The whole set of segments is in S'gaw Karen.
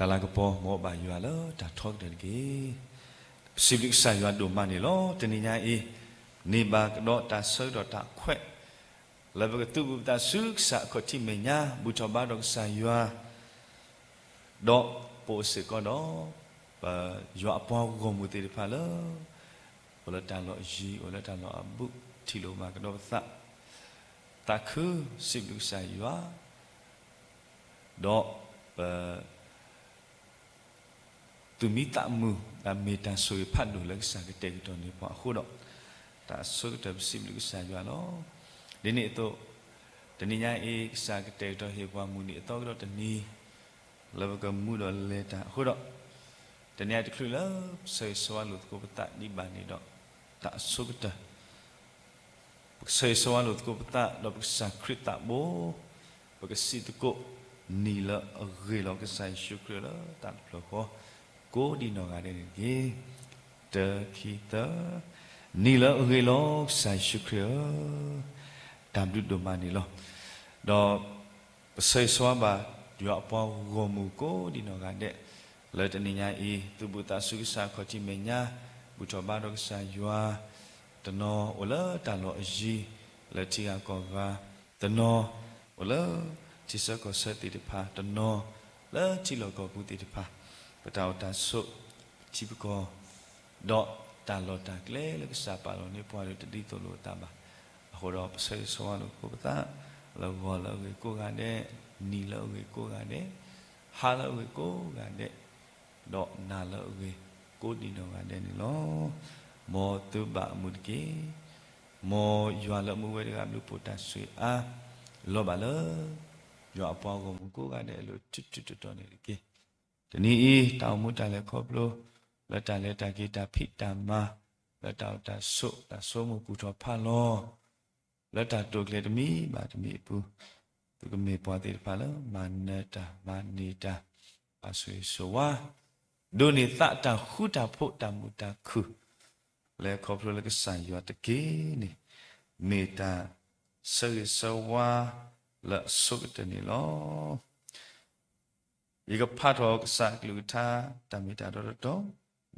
တၢ်လၤကပီၤ မ်အဘၣ်ယွၤလၢတၢ်ထီကတၢၢ်တက့ၢ်. ပစံးဘျုးကစၢ်ယွၤဒိၣ်မးန့ၣ်လီၤ. တနံၤညါအံၤ န့ၢ်ဘၣ်ကဒီးတၢ်ဆၢကတီၢ်တၢ်ခွဲး လၢပကသူၣ်ပသးဆူကစၢ်အခီၣ်ထံးမဲာ်ညါ ဘူၣ်ထီၣ်ဘါထီၣ်ကစၢ်ယွၤ ဒီးပအိၣ်စ့ၢ်ကီးဒီး ပယွၤအပှၤဂီၢ်မုၢ်သ့ၣ်တဖၣ်လၢ အိၣ်လၢတၢ်လီၢ်အယံၤ အိၣ်လၢတၢ်လီၢ်အဘူး ထံၣ်လိာ်ဘၣ်ကဒီးပသး သးခုစံးဘျုးကစၢ်ယွၤ ဒီးပ သူၣ်မံသးမုာ် ဒီးမ့ၢ်တၢ်ဆိၣ်ဂ့ၤဖးဒိၣ်လၢကစၢ်ကတဲာ်ကတီၤန့ၢ်ပှၤအဃိဒီး တၢ်အဆိကတၢၢ်ပစံးဘျုးကစၢ်ယွၤလီၤ. ဒ်န့ၣ်အသိး တနံၤညါအံၤ ကစၢ်ကတဲာ်ကတီၤဟ့ၣ်ပှၤမုၢ်နံၤအသီကဒီးတနံၤ လၢပကမူဒီးလဲၤတၢ်အဃိဒီး တနံၤအံၤတချုးလၢ ပဆၢဂ့ၤဆၢဝါလိာ်သကိးပသးဒံးဘၣ်န့ၣ်ဒီး တၢ်အဆိကတၢၢ် ပကဆၢဂ့ၤဆၢဝါလိာ်သကိးပသး ဒီးပကစၢ်ခရံာ်သးဘိ ပကစံးသကိး နံၤလၢအဂ့ၤလီၤကစၢ်ယ့ၣ်ၡူးခရံာ်လၢတၢ်တဖျၢၣ်ဃီ ကိးဒံနီၢ်ဂၤဒဲးန့ၣ်တက့ၢ်. တၢ ခံ သၢ, နံၤလၢအဂ့ၤလီၤကစၢ်ယ့ၣ်ၡူးခရံာ်ဧၢ, တၢ်ဘျုးဒိၣ်မးန့ၣ်လီၤ. ဒီး ပဆၢဂ့ၤဆၢဝါဘၣ် ယွၤအပှၤဂီၢ်မုၢ်ကိးဒံနီၢ်ဂၤဒဲး လၢတနံၤညါအံၤ သူၣ်ဘုၣ်သးစူၤကစၢ်အခီၣ်ထံးမဲာ်ညါ ဘူၣ်ထီၣ်ဘါထီၣ်ကစၢ်ယွၤ တနီၤအိၣ်လၢတၢ်လီၢ်အယံၤ လၢထံဂၤကီၢ်ဂၤ, တနီၤအိၣ်လၢထံဆၢကီၢ်ဆၢသ့ၣ်တဖၣ်, တနီၤလၢထံလီၢ်ကီၢ်ပူၤသ့ၣ်တဖၣ်, ပတၢ်အိၣ်တၢ်ဆိး ထံပကီၢ် ဒီးတၢ်လီၢ်တၢ်ကျဲလၢကစၢ်ပာ်လီၤန့ၢ်ပှၤဒီးတဒ်သိးလိာ်အသးဘၣ်. အဃိဒီးပဆၢဂ့ၤဆၢဝါလိာ်သကိးပသး လၢဂီၤလၢအဂ့ၤကိးဂၤဒဲး, နံၤလၢအဂ့ၤကိးဂၤဒဲး, ဟါလၢအဂ့ၤကိးဂၤဒဲး, ဒီးနၤလၢအဂ့ၤကိးဒံနီၢ်ဂၤဒဲးန့ၣ်လီၤ. မ်သုဘၣ်အမုာ်တက့ၢ်. မ်ယွၤလၢအမူဝဲတဂၤဘျုးဖှိၣ်တၢ်ဆိၣ်ဂ့ၤအါ လီၤဘၣ်လၢ ယွၤအပှၤဂီၢ်မုၢ်ကိးဂၤဒဲးအလိၤ ထူးထူးတီၤတီၤန့ၣ်တက့ၢ်. တနံၤအံၤ တၢ်အိၣ်မူတၢ်လဲၤခီဖျိ လၢတၢ်လဲၤတၢ်က့ၤတၢ်ဖံးတၢ်မၤ လၢတၢ်အိၣ်တၢ်ဆိးတၢ်ဆိကမိၣ်ပူၤထီၣ်ဖးလီၤ လၢတၢ်တိာ်ကျဲၤတမံၤဘၣ်တမံၤအပူၤ, သုကမ့ၢ်ပှၤသ့ၣ်တဖၣ်လၢမၤနၢၤတၢ်မၤန့ၢ်တၢ် ဘၣ်ဆိၣ်ဂ့ၤဆိၣ်ဝါ ဒိးန့ၢ်သးတၢ်ဃူတၢ်ဖိးတၢ်မုာ်တၢ်ခုၣ် လၢခီဖျိလၢကစၢ်ယွၤတက့ၢ်န့ၣ် မ့ၢ်တၢ်ဆၢဂ့ၤဆၢဝါလၢအဆိကတၢၢ်န့ၣ်လီၤ. ယကဖးထီၣ်ကစၢ်အကလုၢ်ကထါ တၢ်မ့ၢ်တၢ်တီတီတီ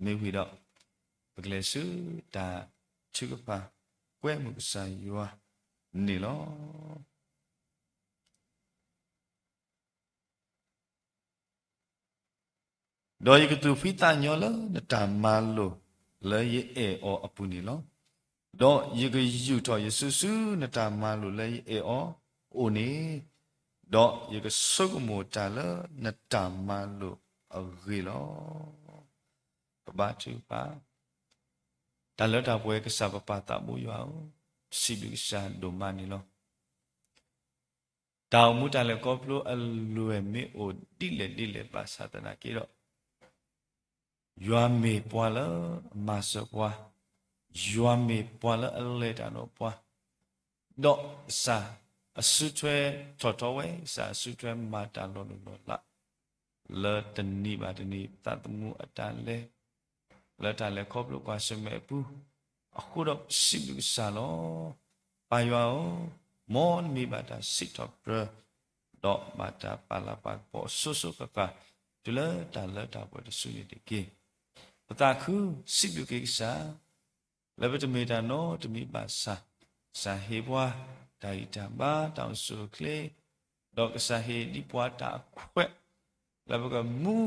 မ့ၢ်ဝံၤဒီး ပကလဲၤဆူတၢ်ထုကဖၣ်ကွဲမုာ်ကစၢ်ယွၤန့ၣ်လီၤ. ဒီးယကသူၣ်ဖှံသးညီလၢနတၢ်မၤလိာ်လၢယအဲၣ်အီၤအပူၤန့ၣ်လီၤ. ဒီးယကယူာ်ထီၣ်ယစုဆူနတၢ်မၤလိာ်လၢယအဲၣ်အီၤအအိၣ်န့ၣ်, ဒီးယကဆိကမိၣ်တၢ်လၢနတၢ်မၤလိာ်အဂ့ၢ်လီၤ. ပဘါထုကဖၣ်, တၢ်လၢတၢ်ပှဲၤကစၢ်ပပၢ်သးဘိယွၤဧၢ, ပစံးဘျုးကစၢ်ဒိၣ်မးန့ၣ်လီၤ. တၢ်အိၣ်မူတၢ်လဲၤခီဖျိအလွဲၢ်မ့ၢ်အိၣ်ဒ်လဲၣ်ဒ်လဲၣ်ဘၣ်ဆၣ်သနာ်က့ဒီး, ယွၤမ့ၢ်ပှၤလၢအမၤစၢၤပှၤ, ယွၤမ့ၢ်ပှၤလၢအလဲၤတၢ်ဒီးပှၤ, ဒီးကစၢ်အစုထွဲထီၣ်ထီဝဲ, ကစၢ်အစုထွဲမၤတၢ်လီၤလိၢ်လီၤလး လၢတနံၤဘၣ်တနံၤ ပသးသမူအတၢ်လဲၤ လၢတၢ်လဲၤခီဖျိကွၢ်ဆၢၣ်မဲာ်အပူၤ, အဃိဒီးပစံးဘျုးကစၢ်လီၤ. ပၢ်ယွၤဧၢ, မ်နမံၤဘၣ်တၢ်စံးထီၣ်ပတြၢၤ, ဒီးဘၣ်တၢ်ပာ်လၤပာ်ကပီၤအစိၤစိၤဃၣ်ဃၣ် တုၤလၢတၢ်လၢတၢ်ပှဲၤတစုန့ၣ်တက့ၢ်. ပသးခုစံးဘျုးက့ၤကစၢ် လၢပတမ့ၢ်တၢ်နီတမံၤဘၣ်ဆၣ်, ကစၢ်ဟ့ၣ်ပှၤတၢ်ဂံၢ်တၢ်ဘါ တၢ်အိၣ်ဆူၣ်အိၣ်ချ့, ဒီးကစၢ်ဟ့ၣ်ဒံးပှၤတၢ်အခွဲး လၢပကမူ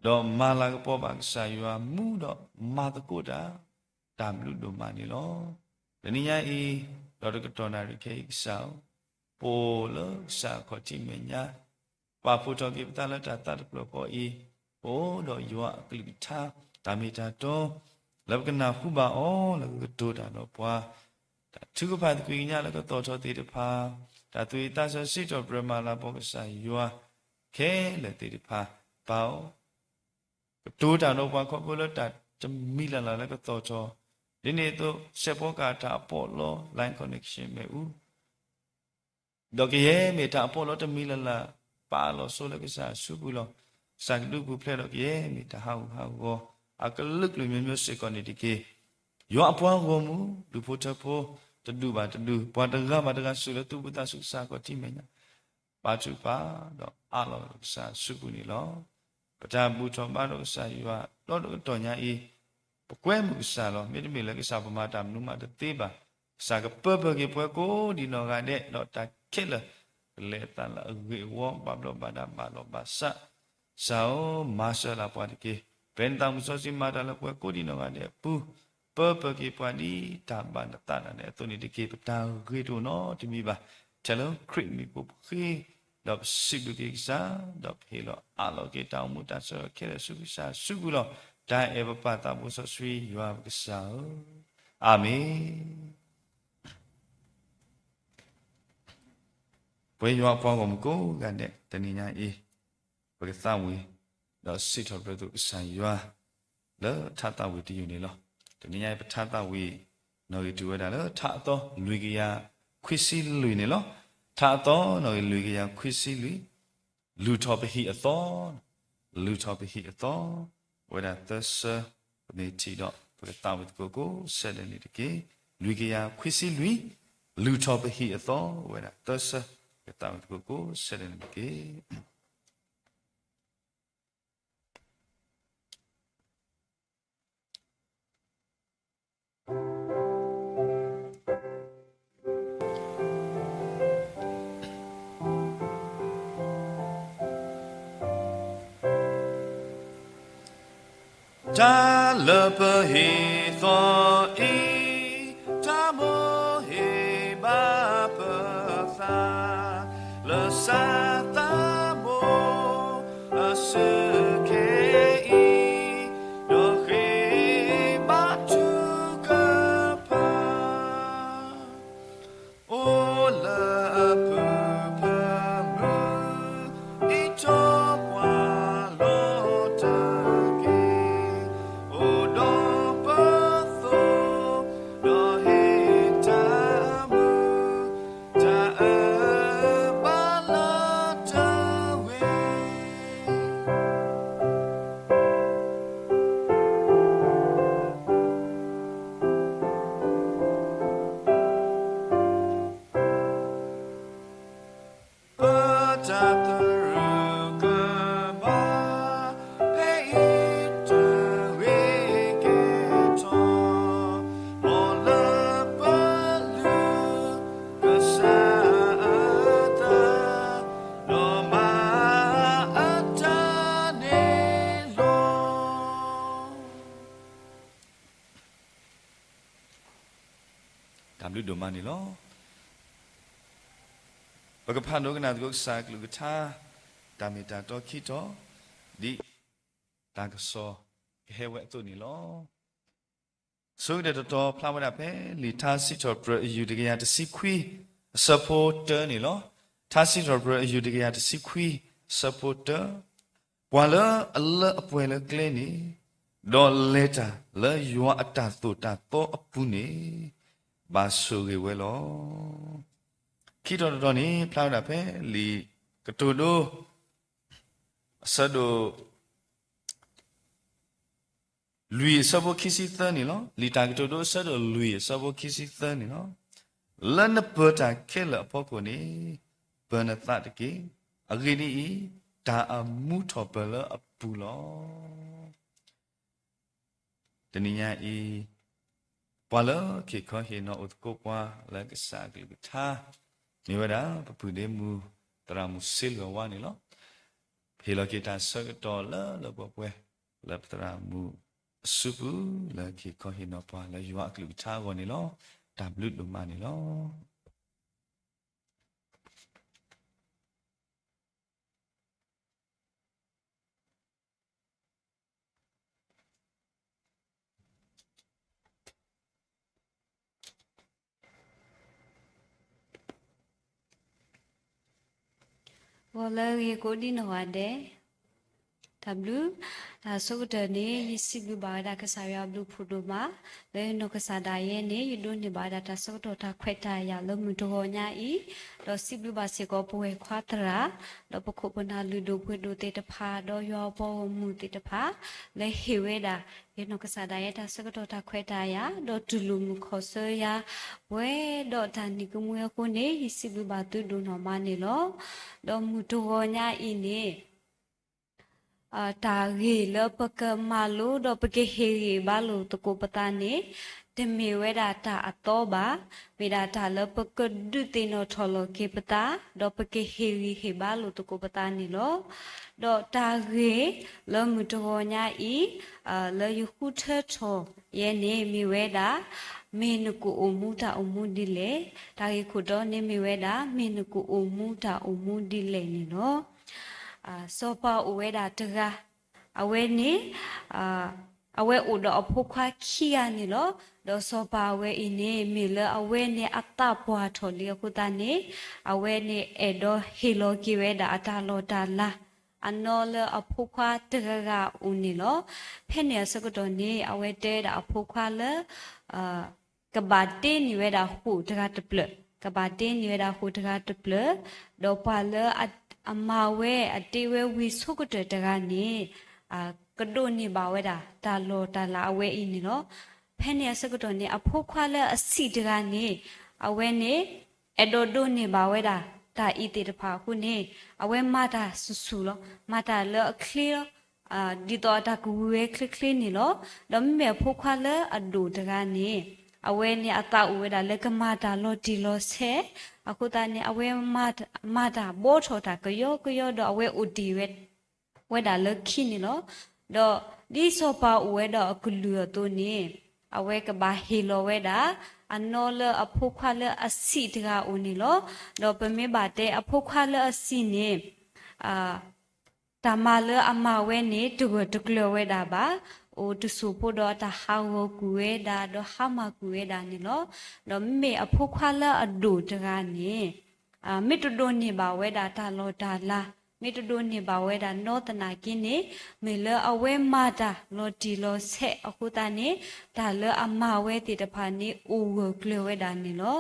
ဒီးမၤလၤကပီၤဘၣ်ကစၢ်ယွၤ မူဒီးမၤသကိးတၢ်, တၢ်ဘျုးဒိၣ်မးန့ၣ်လီၤ. တနံၤညါအံၤ ဒီးတကတီၢ်နၣ်ရံၣ်ခဲအံၤကစၢ်ဧၢ, ပအိၣ်လၢကစၢ်အခီၣ်ထံးမဲာ်ညါ ပာ်ဖှိၣ်ထီၣ်က့ၤပသးလၢတၢ်သးတဖျၢၣ်ဃီအံၤ, ပအိၣ်ဒီးယွၤအကလုၢ်ကထါ တၢ်မ့ၢ်တၢ်တီ လၢပကနၢ်ဟူဘၣ်အီၤ လၢကကတိၤတၢ်ဒီးပှၤ, တၢ်ထုကဖၣ်သကွံာ်ကညးလၢကသီၣ်ထီၣ်သ့ၣ်တဖၣ်, တၢ်သူၣ်ဝံၣ်သးဆၢစံးထီၣ်ပတြၢၤမၤလၤကပီၤကစၢ်ယွၤ ခဲလၢာ်သ့ၣ်တဖၣ် ပၢ်ဧၢ, ကတိၤတၢ်ဒီးပှၤခီဖျိလၢတၢ်တမံၤလၢ်လၢ်လၢကသီၣ်ထီၣ်, ဒ်န့ၣ်အသိး စဲးဖီကဟၣ်တၢ်အပီးလီ line connection မ့ၣ်အူ ဒီးကယဲၢ်မ့ၢ်တၢ်အပီးလီတမံၤလၢ်လၢ် ပာ်လီၤဆိလၢကစၢ်အစုပူၤလီၤ. ကစၢ်ကဒုးပူၤဖျဲးဒီးကယဲၢ်မ့ၢ်တၢ်ဟးဂူာ်ဟးဂီၤ အကလုာ်ကလုာ်မျိုးမျိုးစ့ၢ်ကီးန့ၣ်တက့ၢ်. ယွၤအပှၤဂီၢ်မုၢ် ဒူၣ်ဖိထၢဖိ တဒူၣ်ဘၣ်တဒူၣ် ပှၤတဂၤဘၣ်တဂၤ စူၢ်လၢသူၣ်ဘီၣ်သးစူၤကစၢ်အခီၣ်ထံးမဲာ်ညါ ပာ်ထုကဖၣ်ဒီးအးလီၤကစၢ်အစုပူၤန့ၣ်လီၤ. ပတၢ်ဘူၣ်ထီၣ်ဘါထီၣ်ကစၢ်ယွၤ ဒီတကတီၢ်ညါအံၤ, ပကွဲမုာ်ကစၢ်လီၤ. မ့တမ့ၢ်လၢကစၢ်ပမၤတၢ်မနုၤမးတသ့ဘၣ်. ကစၢ်ကပၢပၢၢ်က့ၤပှၤကိးဒံးနီၢ်ဂၤဒဲး, ဒီးတၢ်ခဲလၢာ် ကလဲၤအသးလၢအဂ့ၢ်အဝီ ဘၣ်ဘျီးဘၣ်ဒါ ဘၣ်လီၤဘၣ်စး, ကစၢ်ဧၢ, မၤစၢၤလၢပှၤတက့ၢ်. ဖဲနသးမုၢ်စီဆှံမၤတၢ်လၢပှၤကိးဒံးနီၢ်ဂၤဒဲးအပူၤ, ပၢပၢၢ်က့ၤပှၤဒ်တၢ်ဘၣ်နသးဒၣ်နဲအသိးန့ၣ်တက့ၢ်. ပတၢ်ဂ့ၤတအိၣ်နီတမံၤဘၣ်. ထဲလၢခရံာ်မံၤပဃ့, ဒီးပစံးဘျုးက့ၤကစၢ်, ဒီးပဟ့ၣ်လီၤအးလီၤက့ၤတၢ်အိၣ်မူတၢ်ဆၢကတီၢ်ခဲလၢာ်ဆူကစၢ်အစုပူၤလီၤ. တၢ်အဲၣ်ပပၢ်သးဘိစီဆှံယွၤပကစၢ်ဧၢ, အၤမ့ၣ်. ပဝဲယွၤအပှၤဂီၢ်မုၢ်ကိးဂၤဒဲး တနံၤညါအံၤ, ပကသးဝံၣ်, ဒီးစံးထီၣ်ပတြၢၤကစၢ်ယွၤ လၢထါသးဝံၣ်တယုၢ်န့ၣ်လီၤ. တနံၤညါအံၤပထါသးဝံၣ် နီၣ်ဂံၢ်တုၤဝဲဒၣ်လၢထါအသီလွံၢ်ကယၤခွံဆံလွံၢ်န့ၣ်လီၤ. ထါအသီနီၣ်ဂံၢ်လွံၢ်ကယၤခွံဆံလွံၢ်, လုၢ်ထီၣ်ပဟံၣ်အသီ, လုၢ်ထီၣ်ပဟံၣ်အသီ, အိၣ်ဝဲဒၣ်သၢဆၢ, ပမ့ၢ်ထံၣ်ဒီး ပကသးဝံၣ်သကိးကိးဆၢဒဲးန့ၣ်တက့ၢ်. လွံၢ်ကယၤခွံဆံလွံၢ်, လုၢ်ထီၣ်ပဟံၣ်အသီ, အိၣ်ဝဲဒၣ်သၢဆၢ, ပကသးဝံၣ်သကိးကိးဆၢဒဲးန့ၣ်တက့ၢ်. တၢ်လၢပဟ့ၣ်သီအံၤ, တၢ်မိၣ်ဟ့ၣ်ဘၣ်ပသး လၢစၢ်သးဘိအစုက့အံၤ, ဒီးဃ့ဘါထုကဖၣ် အိၣ်လၢအဖုၣ်ဖၢမုၢ်, ဟံးထီၣ်ပှၤလီၤတၢ်က့ၤ, အိၣ်ဒီးပသိး, ဒီးဟ့ၣ်တၢ်မုာ်, တၢ်အၢဘၣ်လၢတၢ်ဝဲ ပတၢ်သရူးကဘၣ် ဖဲအံၤတဂ့ၤကဲထီၣ်, မ်လၢပလုၢ်ကစၢ်အသး, ဒီးမၤအတၢ်န့ၣ်လီၤ. တၢ်ဘျုးဒိၣ်မးန့ၣ်လီၤ. ပကဖးဒိကနၣ်သကိးကစၢ်အကလုၢ်ကထါ တၢ်မ့ၢ်တၢ်တီခံတီၤ ဒ်တၢ်ကစီၣ်ကဟဲဝဲအသိးန့ၣ်လီၤ. ဆိကတၢၢ်တတီၤဖျါဝဲဒၣ်ဖဲ လံာ်ထါစံးထီၣ်ပတြၢၤအယုၢ်တကယၤတဆံခွံ အဆၢဖိတၢန့ၣ်လီၤ. ထါစံးထီၣ်ပတြၢၤအယုၢ်တကယၤတဆံခွံ အဆၢဖိတၢ ပှၤလၢအလၢအပှဲၤလၢကျဲန့ၣ်, ဒီးလဲၤတၢ်လၢယွၤအတၢ်သိၣ်တၢ်သီအပူၤန့ၣ်, ဘၣ်ဆိၣ်ဂ့ၤဝဲလီၤ. ခံတီၤတတီၤန့ၣ် ဖျါဝဲဒၣ်ဖဲလံာ်ကတိၤဒိ အဆၢဒိၣ် လွံၢ်အဆၢဖိခံဆံသၢန့ၣ်လီၤ. လံာ်တၢ်ကတိၤဒိအဆၢဒိၣ်လွံၢ်အဆၢဖိခံဆံသၢန့ၣ်လီၤ. လၢနပၢၤတၢ်ခဲလၢာ်အဖီခိၣ်န့ၣ်, ပၢၤနသးတက့ၢ်. အဂ့ၢ်ဒ်အံၤ, တၢ်အမူထီၣ်ပၢၢ်လၢအပူၤလီၤ. တနံၤညါအံၤ, ပှၤလၢက့ၤခီဟ့ၣ်နီၤအိၣ်သကိးပှၤလၢကစၢ်အကလုၢ်ကထါ, မ့ၢ်ဝဲဒၣ် ပပုၢ်ဒ့မုၣ် သရၣ်မုၣ်စ့လွံၢ်ဝါန့ၣ်လီၤ. ဟ့ၣ်လီၤက့ၤတၢ်ဆၢကတီၢ်လၢလၢပှဲၤပှဲၤ လၢပသရၣ်မုၣ်အစုပူၤ လၢက့ၤခီဟ့ၣ်နီၤပှၤလၢယွၤအကလုၢ်ကထါအဂီၢ်န့ၣ်လီၤ. တၢ်ဘျုးဒိၣ်မးန့ၣ်လီၤ. ဂီၤလၢအဂ့ၤကိးဒံနီၢ်ဂၤဒဲး, တၢ်ဘျုး, တၢ်ဆိကတၢၢ်န့ၣ် ယစံးဘျုးဘၣ်ဝဲဒၣ်ကစၢ်ယွၤအဘျုးဖးဒိၣ်မး, လၢနီၢ်ကစၢ်ဒၣ်ယဲန့ၣ် ယဒိးန့ၢ်ဘၣ်ဝဲဒၣ်တၢ်ဆၢကတီၢ်တၢ်ခွဲးတၢ်ယာ်လၢမုၢ်တဂီၤညါအံၤ, ဒီးစံးဘျုးဘၣ်စ့ၢ်ကီးပဝဲၢ်ခွါသရၣ်, ဒီးပခိၣ်ပနၢ်လုၢ်ဒိၣ်ပှ့ၤဒိၣ်သ့ၣ်တဖၣ်, ဒီးယွၤအပှၤဂီၢ်မုၢ်သ့ၣ်တဖၣ်, လၢဟ့ၣ်ဝဲဒၣ် ယနီၢ်ကစၢ်ဒၣ်ယဲတၢ်ဆၢကတီၢ်တၢ်ခွဲးတၢ်ယာ်, ဒီးတူၢ်လိာ်မုာ်ခီၣ်ဆၢယၤ, ပဝဲဒီးတၢ်နံၤကမှံအဃိန့ၣ် ယစံးဘျုးဘၣ်သုဒိၣ်နီၢ်မးန့ၣ်လီၤ. ဒီးမုၢ်တဂီၤညါအံၤန့ၣ် တၢ်ဂ့ၢ်လၢပကမၤလိဒီးပကဟ့ၣ်ဂံၢ်ဘါလိာ်သကိးပသးန့ၣ် တမ့ၢ်ဝဲဒၣ်တၢ်အသီဘၣ်, မ့ၢ်ဒၣ်တၢ်လၢပကဒုးသ့ၣ်နီၣ်ထီၣ်လီၤက့ၤပသး ဒီးပကဟ့ၣ်ဂံၢ်ဟ့ၣ်ဘါလိာ်သကိးပသးန့ၣ်လီၤ. ဒီးတၢ်ဂ့ၢ်လၢမုၢ်တဂီၤညါအံၤ လၢယဃုထၢထီၣ်ယဲန့ၣ် မ့ၢ်ဝဲဒၣ် မ့ၢ်နကအိၣ်မူတၢ်အိၣ်မူဒ်လဲၣ်. တၢ်ဂ့ၢ်ခိၣ်တီန့ၣ်မ့ၢ်ဝဲဒၣ် မ့ၢ်နကအိၣ်မူတၢ်အိၣ်မူဒ်လဲၣ်န့ၣ်လီၤ. စီၤပၤအိၣ်ဝဲဒၣ်တဂၤ, အဝဲန့ၣ် အဝဲအိၣ်ဒီးအဖိခွါခံဂၤန့ၣ်လီၤ. ဒီးစီၤပၤဝဲအံၤန့ၣ် မ့ၢ်လၢအဝဲန့ၣ်အသးပှၢ်ထီၣ်လံအဃိသတးန့ၣ် အဝဲန့ၣ်အဲၣ်ဒိးဟ့ၣ်လီၤက့ၤဝဲဒၣ်အတၢ်လီၢ်တၢ်လၤ အနီၢ်လၢအဖိခွါတဂၤဂၤအအိၣ်န့ၣ်လီၤ. ဖဲန့ၣ်အဆၢကတီၢ်န့ၣ် အဝဲတဲဒၣ်အဖိခွါလၢ ကဘၣ်တ့န့ၢ်ဝဲဒၣ်ဃိာ်တဂၤတဖျၢၣ်, ကဘၣ်တ့န့ၢ်ဝဲဒၣ်ဃိာ်တဂၤတဖျၢၣ်, ဒီးပှၤလၢအမၤဝဲ အတ့ဝဲဝံၤဆိကတၢၢ်တဂၤန့ၣ် ကဒိးန့ၢ်ဘၣ်ဝဲဒၣ်တၢ်လီၢ်တၢ်လၤအဝဲအံၤန့ၣ်လီၤ. ဖဲန့ၣ်အဆၢကတီၢ်န့ၣ် အဖိခွါလၢအဆံးတဂၤန့ၣ် အဝဲန့ၣ် အဲၣ်ဒိးဒိးန့ၢ်ဘၣ်ဝဲဒၣ်တၢ်အံၤသ့ၣ်တဖၣ်အဃိန့ၣ် အဝဲမၤတၢ်ဆူၣ်ဆူၣ်လီၤ. မၤတၢ်လၢအချ့လီၤ. ဒ်သိးအတၢ်ကဝံၤဝဲချ့ချ့န့ၣ်လီၤ. ဒီးမ့မ့ၢ်အဖိခွါလၢအဒိၣ်တဂၤန့ၣ် အဝဲန့ၣ်အသးအိၣ်ဝဲဒၣ်လၢကမၤတၢ်လီၤတံၢ်လီၤဆဲး, အဃိသတးန့ၣ် အဝဲမၤတၢ်ဘှီထီၣ်တၢ်ကယီကယီဒီးအဝဲအိၣ်တ့ၢ်ဝဲ ဝဲဒၣ်လၢခံန့ၣ်လီၤ. ဒီးဒ်စီၤပၤအိၣ်ဝဲဒီးအကလုၢ်အသိးန့ၣ် အဝဲကဘၣ်ဟ့ၣ်လီၤဝဲဒၣ် အနီၢ်လၢအဖိခွါလၢအဆံးတဂၤအိၣ်န့ၣ်လီၤ. ဒီးပမ့ၢ်ဘၣ်တဲအဖိခွါလၢအဆံးန့ၣ် တၢ်မၤလၢအမၤဝဲန့ၣ် တဂၢၢ်တကျၢၤဝဲဒၣ်ဘၣ်. အိၣ်တစိၢ်ဖိဒီးအတၢ်ဟးဂီၤကွံာ်ဝဲဒၣ် ဒီးဟါမၢ်ကွံာ်ဝဲဒၣ်န့ၣ်လီၤ. ဒီးမ့မ့ၢ်အဖိခွါလၢအဒိၣ်တဂၤန့ၣ် မ့ၢ်တဒိးန့ၢ်ဘၣ်ဝဲဒၣ်တၢ်လီၢ်တၢ်လၤ, မ့ၢ်တဒိးန့ၢ်ဘၣ်ဝဲဒၣ်နီၢ်သနာ်က့န့ၣ် မ့ၢ်လၢအဝဲမၤတၢ်လီၤတံၢ်လီၤဆဲးအဃိသတးန့ၣ် တၢ်လၢအမၤဝဲသ့ၣ်တဖၣ်န့ၣ် အိၣ်ဂၢၢ်ကျၢၤဝဲဒၣ်န့ၣ်လီၤ.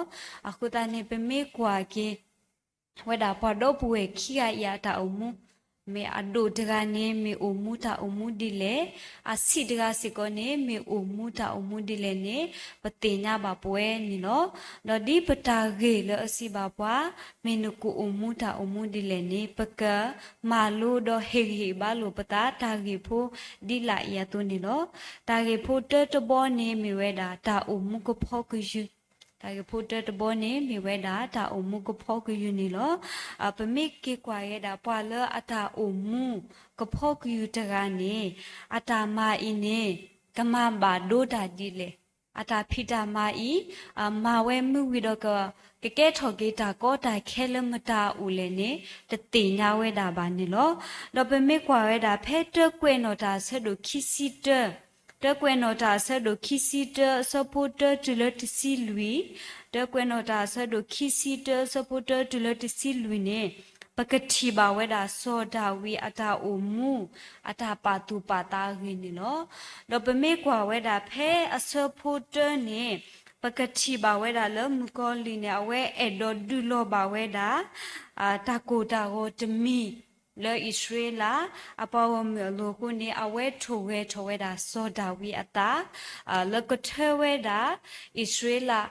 အဃိသတးန့ၣ် ပမ့ၢ်ကွၢ်က့ၤ ဝဲဒၣ်ပှၤဒီပုၢ်ဝဲၢ်ခံဂၤအံၤအတၢ်အိၣ်မူ, မ့ၢ်အဒိၣ်တဂၤန့ၣ် မ့ၢ်အိၣ်မူတၢ်အိၣ်မူဒ်လဲၣ်, အဆံးတဂၤစ့ၢ်ကီးန့ၣ် မ့ၢ်အိၣ်မူတၢ်အိၣ်မူဒ်လဲၣ်န့ၣ် ပသ့ၣ်ညါဘၣ်ပဝဲန့ၣ်လီၤ. ဒီးဒ်ပတၢ်ဂ့ၢ်လၢအစံးဘၣ်ပှၤ မ့ၢ်နကအိၣ်မူတၢ်အိၣ်မူဒ်လဲၣ်န့ၣ် ပကမၤလိဒီးဟ့ၣ်ဂံၢ်ဟ့ၣ်ဘါလိာ်ပသး တၢ်ဂ့ၢ်ဖိဒ်လာ်အံၤအသိးန့ၣ်လီၤ. တၢ်ဂ့ၢ်ဖိတၢတဘီန့ၣ်မ့ၢ်ဝဲဒၣ် တၢ်အိၣ်မူကဖီကယုၢ် တၢ်ဂ့ၢ်ဖိတၢတဘီန့ၣ် မ့ၢ်ဝဲဒၣ်တၢ်အိၣ်မူကဖီကယုၢ်န့ၣ်လီၤ. ပမ့ၢ်က့ၤကွၢ်ဝဲဒၣ် ပှၤလၢအတၢ်အိၣ်မူကဖီကယုၢ်တဂၤန့ၣ် အတၢ်မၤအံၤန့ၣ် ကမၤဘၣ်ဒိတၢ်ဒ်လဲၣ်, အတၢ်ဖံးတၢ်မၤအံၤ မၤဝဲမ့ၢ်ဝံၤဒီး ကကဲထီၣ်က့ၤတၢ်ကီတၢ်ခဲလၢမတၤအအိၣ်လဲၣ်န့ၣ် တသ့ၣ်ညါဝဲဒၣ်ဘၣ်န့ၣ်လီၤ. ဒီးပမ့ၢ်ကွၢ်ဝဲဒၣ်ဖဲတၢကွဲးနီၣ်တၢ်အဆၢဒိၣ်ခံဆံတၢ တၢကွဲးနီၣ်တၢ်အဆၢဒိၣ်ခံဆံတၢ အဆၢဖိတၢတုၤလၢတဆံလွံၢ်, တၢကွဲးနီၣ်တၢ်အဆၢဒိၣ်ခံဆံတၢ အဆၢဖိတၢတုၤလၢတဆံလွံၢ်န့ၣ် ပကထံၣ်ဘၣ်ဝဲဒၣ်စီၤဒၤဝံးအတၢ်အိၣ်မူ အတၢ်ပာ်သူၣ်ပာ်သးအဂ့ၢ်န့ၣ်လီၤ. ဒီးပမ့ၢ်ကွၢ်ဝဲဒၣ်ဖဲအဆၢဖိတၢန့ၣ် ပကထံၣ်ဘၣ်ဝဲဒၣ်လၢမုၣ်ကီၤလံၢ်န့ၣ် အဝဲအဲၣ်ဒိးဒုးလီၤဘၣ်ဝဲဒၣ် တၢ်ကိၢ်တၢ်ဂီၤတမံၤ လၢအံၣ်စရ့လး အပှၤဂီၢ်မုၢ်အလိၤအဃိန့ၣ် အဝဲထိၣ်ဂဲၤထီၣ်ဝဲဒၣ်စီၤဒၤဝံးအသး လၢကထၢဝဲဒၣ် အံၣ်စရ့လး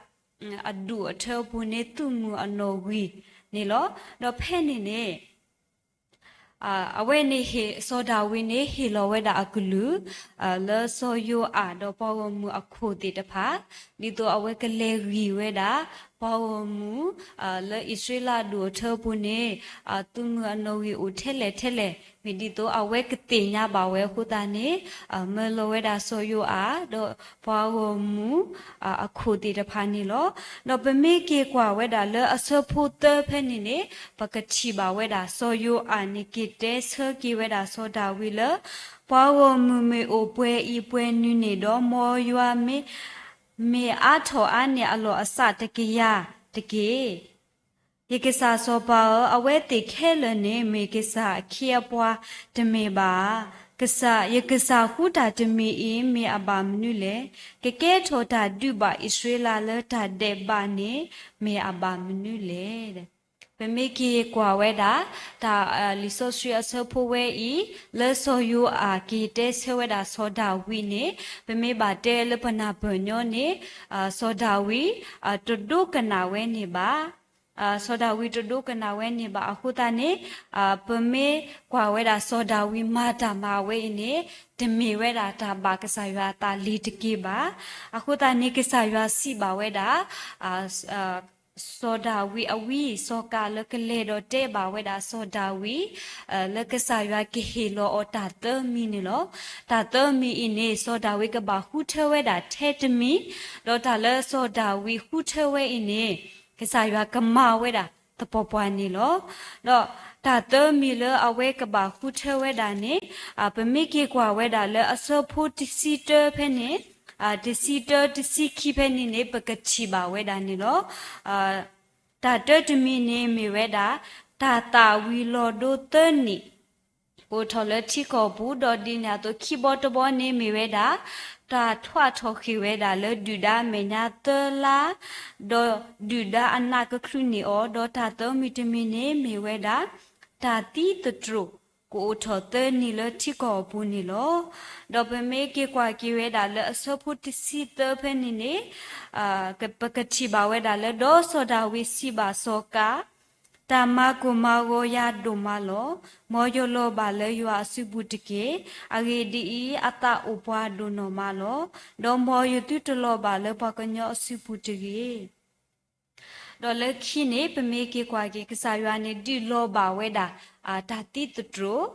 အဒူၣ်အထၢအပူၤန့ၣ် သုးမုၢ်အနီၣ်ဂံၢ်န့ၣ်လီၤ. ဒီးဖဲန့ၣ်န့ၣ် အဝဲန့ၣ် စီၤဒၤဝံးန့ၣ် ဟ့ၣ်လီၤဝဲဒၣ်အကလုၢ် လၢစီၤယိၤအၤဒီးပှၤဂီၢ်မုၢ်အခိၣ်သ့ၣ်တဖၣ် ဒ်သိးအဝဲကလဲၤဂံၢ်ဝဲဒၣ် ပှၤဂီၢ်မုၢ် လၢအံၣ်စရ့လးအဒူၣ်အထၢအပူၤန့ၣ် သုးမုၢ်အနီၣ်ဂံၢ်အိၣ်ထဲလဲၣ်ထဲလဲၣ် မ့ၢ်ဒ်သိးအဝဲကသ့ၣ်ညါဘၣ်ဝဲအဃိသတးန့ၣ် မၢလီၤဝဲဒၣ်စီၤယိၤအၤ ဒီးပှၤဂီၢ်မုၢ် အခိၣ်သ့ၣ်တဖၣ်န့ၣ်လီၤ. ဒီးပမ့ၢ်က့ၤကွၢ်ဝဲဒၣ်လၢအဆၢဖိသၢဖဲန့ၣ်န့ၣ် ပကထံၣ်ဘၣ်ဝဲဒၣ်စီၤယိၤအၤန့ၣ် က့ၤတဲဆၢက့ၤဝဲဒၣ်စီၤဒၤဝံးလၢ ပှၤဂီၢ်မုၢ်မ့ၢ်အိၣ်ပှဲၤအံၤပှဲၤနုၤန့ၣ်ဒီး မ်ယွၤမ့ၢ် မ့ၢ်အါထီၣ်အါန့ၢ်အလီၢ်အစးတကယၤတက့ၢ်. ယကစၢ်စီၤပၤဧၢ, အဝဲသ့ၣ်ခဲလၢာ်န့ၣ် မ့ၢ်ကစၢ်အခ့အပှၤတမ့ၢ်ဘၣ်ဧါ. ကစၢ်, ယကစၢ်ဃုတၢ်တမံၤအံၤ မ့ၢ်အဘၣ်မနုၤလဲၣ်. ကကဲထီၣ်တၢ်ဒုးဘၣ်အံၣ်စရ့လးလၢတၢ်ဒဲးဘးန့ၣ် မ့ၢ်အဘၣ်မနုၤလဲၣ်. ပမ့ၢ်က့ၤကွၢ်ဝဲဒၣ် တၢ်လံာ်စီဆှံအဆၢဖိဝဲအံၤ လၢစီၤယိၤအၤက့ၤတဲဆၢဝဲဒၣ်စီၤဒၤဝံးန့ၣ် ပမ့ၢ်ဘၣ်တဲလၢပနၢ်ပၢၢ်ညီန့ၣ် စီၤဒၤဝံး တဒိကနၣ်ဝဲန့ၣ်ဘၣ်. စီၤဒၤဝံးတဒိကနၣ်ဝဲန့ၣ်ဘၣ်. အဃိသတးန့ၣ် ပမ့ၢ်ကွၢ်ဝဲဒၣ်စီၤဒၤဝံးမၤတၢ်မၤဝဲအံၤန့ၣ် တမ့ၢ်ဝဲဒၣ်တၢ်ဘၣ်ကစၢ်ယွၤအသးလ့ၤတက့ၢ်ဘၣ်. အဃိသတးန့ၣ် ကစၢ်ယွၤစံးဘၣ်ဝဲဒၣ် စီၤဒၤဝံးအဝံ စီၤကၤလၢကလဲၤဒီးတဲဘၣ်ဝဲဒၣ်စီၤဒၤဝံး လၢကစၢ်ယွၤကဟ့ၣ်လီၤအီၤတၢ်သၢမံၤန့ၣ်လီၤ. တၢ်သၢမံၤအံၤန့ၣ် စီၤဒၤဝံးကဘၣ်ဃုထၢဝဲဒၣ်ထဲတမံၤ, ဒီးတၢ်လၢစီၤဒၤဝံးဃုထၢဝဲအံၤန့ၣ် ကစၢ်ယွၤကမၤဝဲဒၣ်သပှၢ်ပှၢ်န့ၣ်လီၤ. ဒီးတၢ်သၢမံၤလၢအဝဲကဘၣ်ဃုထၢဝဲဒၣ်န့ၣ် ပမ့ၢ်က့ၤကွၢ်ဝဲဒၣ်လၢအဆၢဖိတဆံတၢဖဲန့ၣ် တဆံတၢ တဆံခံဖဲန့ၣ်န့ၣ် ပကထံၣ်ဘၣ်ဝဲဒၣ်န့ၣ်လီၤ. တၢ်တၢတမံၤန့ၣ်မ့ၢ်ဝဲဒၣ် တၢ်သၣ်ဝံၤလီၤဒိသၢနံၣ် ကအိၣ်ထီၣ်လၢထံကီၢ်ပူၤ, ဒီးဒ်န့ၣ်အသိးခံဘီတဘီန့ၣ်မ့ၢ်ဝဲဒၣ် တၢ်ထွးထီၣ်ဃ့ၢ်ဝဲဒၣ်လၢဒုၣ်ဒါအမဲာ်ညါသၢလါ, ဒီးဒုၣ်ဒါအနးကချုးန့ၢ်အီၤ, ဒီးတၢ်သၢမံၤတမံၤန့ၣ်မ့ၢ်ဝဲဒၣ် တၢ်သံသတြိာ် ကအိၣ်ထီၣ်သၢနံၣ်လၢထံကီၢ်အပူၤန့ၣ်လီၤ. ဒီးပမ့ၢ်က့ၤကွၢ်က့ၤဝဲဒၣ်လၢအဆၢဖိတဆံသၢဖဲန့ၣ်န့ၣ် ပကထံၣ်ဘၣ်ဝဲဒၣ်လၢ ဒီးစီၤဒၤဝံးစံးဘၣ်စီၤကၤ, တၢ်မၤကိၢ်မၤဂီၤယၤဒိၣ်မးလီၤ. မ်ယလီၤဘၣ်လၢယွၤအစုပူၤတက့ၢ်. အဂ့ၢ်ဒ်အံၤ, အသးအိၣ်ပှၤဒိၣ်နီၢ်မးလီၤ. ဒီးမ်ယသုတလီၤဘၣ်လၢပှၤကညီအစုပူၤတဂ့ၤ. ဒီးလၢခံန့ၣ် ပမ့ၢ်က့ၤကွၢ်က့ၤ ကစၢ်ယွၤန့ၣ် ဒုးလီၤဘၣ်ဝဲဒၣ် တၢ်သံသတြိာ်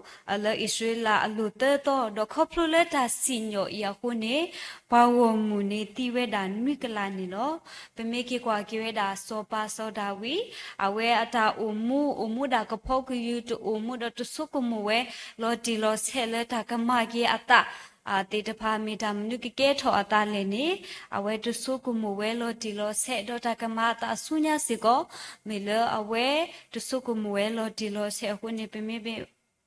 လၢအံၣ်စရ့လးအလိၤသၢသီ, ဒီးခီဖျိလၢတၢ်စံၣ်ညီၣ်အံၤအဃိန့ၣ် ပှၤဂီၢ်မုၢ်န့ၣ်သံဝဲဒၣ်နွံကလးန့ၣ်လီၤ. ပမ့ၢ်က့ၤကွၢ်က့ၤဝဲဒၣ်စီၤပၤစီၤဒၤဝံး အဝဲအတၢ်အိၣ်မူ အိၣ်မူဒၣ်ကဖီကယုၢ်တအိၣ်မူ ဒီးတဆိကမိၣ်ဝဲလီၤတံၢ်လီၤဆဲးလၢတၢ်ကမၤက့ၤအသး သ့ၣ်တဖၣ်မ့ၢ်တၢ်မနုၤကကဲထီၣ်အသးလဲၣ်န့ၣ် အဝဲတဆိကမိၣ်ဝဲလီၤတံၢ်လီၤဆဲး ဒီးတၢ်ကမၤအသးဆူညါစ့ၢ်ကီး မ့ၢ်လၢအဝဲတဆိကမိၣ်ဝဲလီၤတံၢ်လီၤဆဲးအဃိန့ၣ် ပမ့ၢ်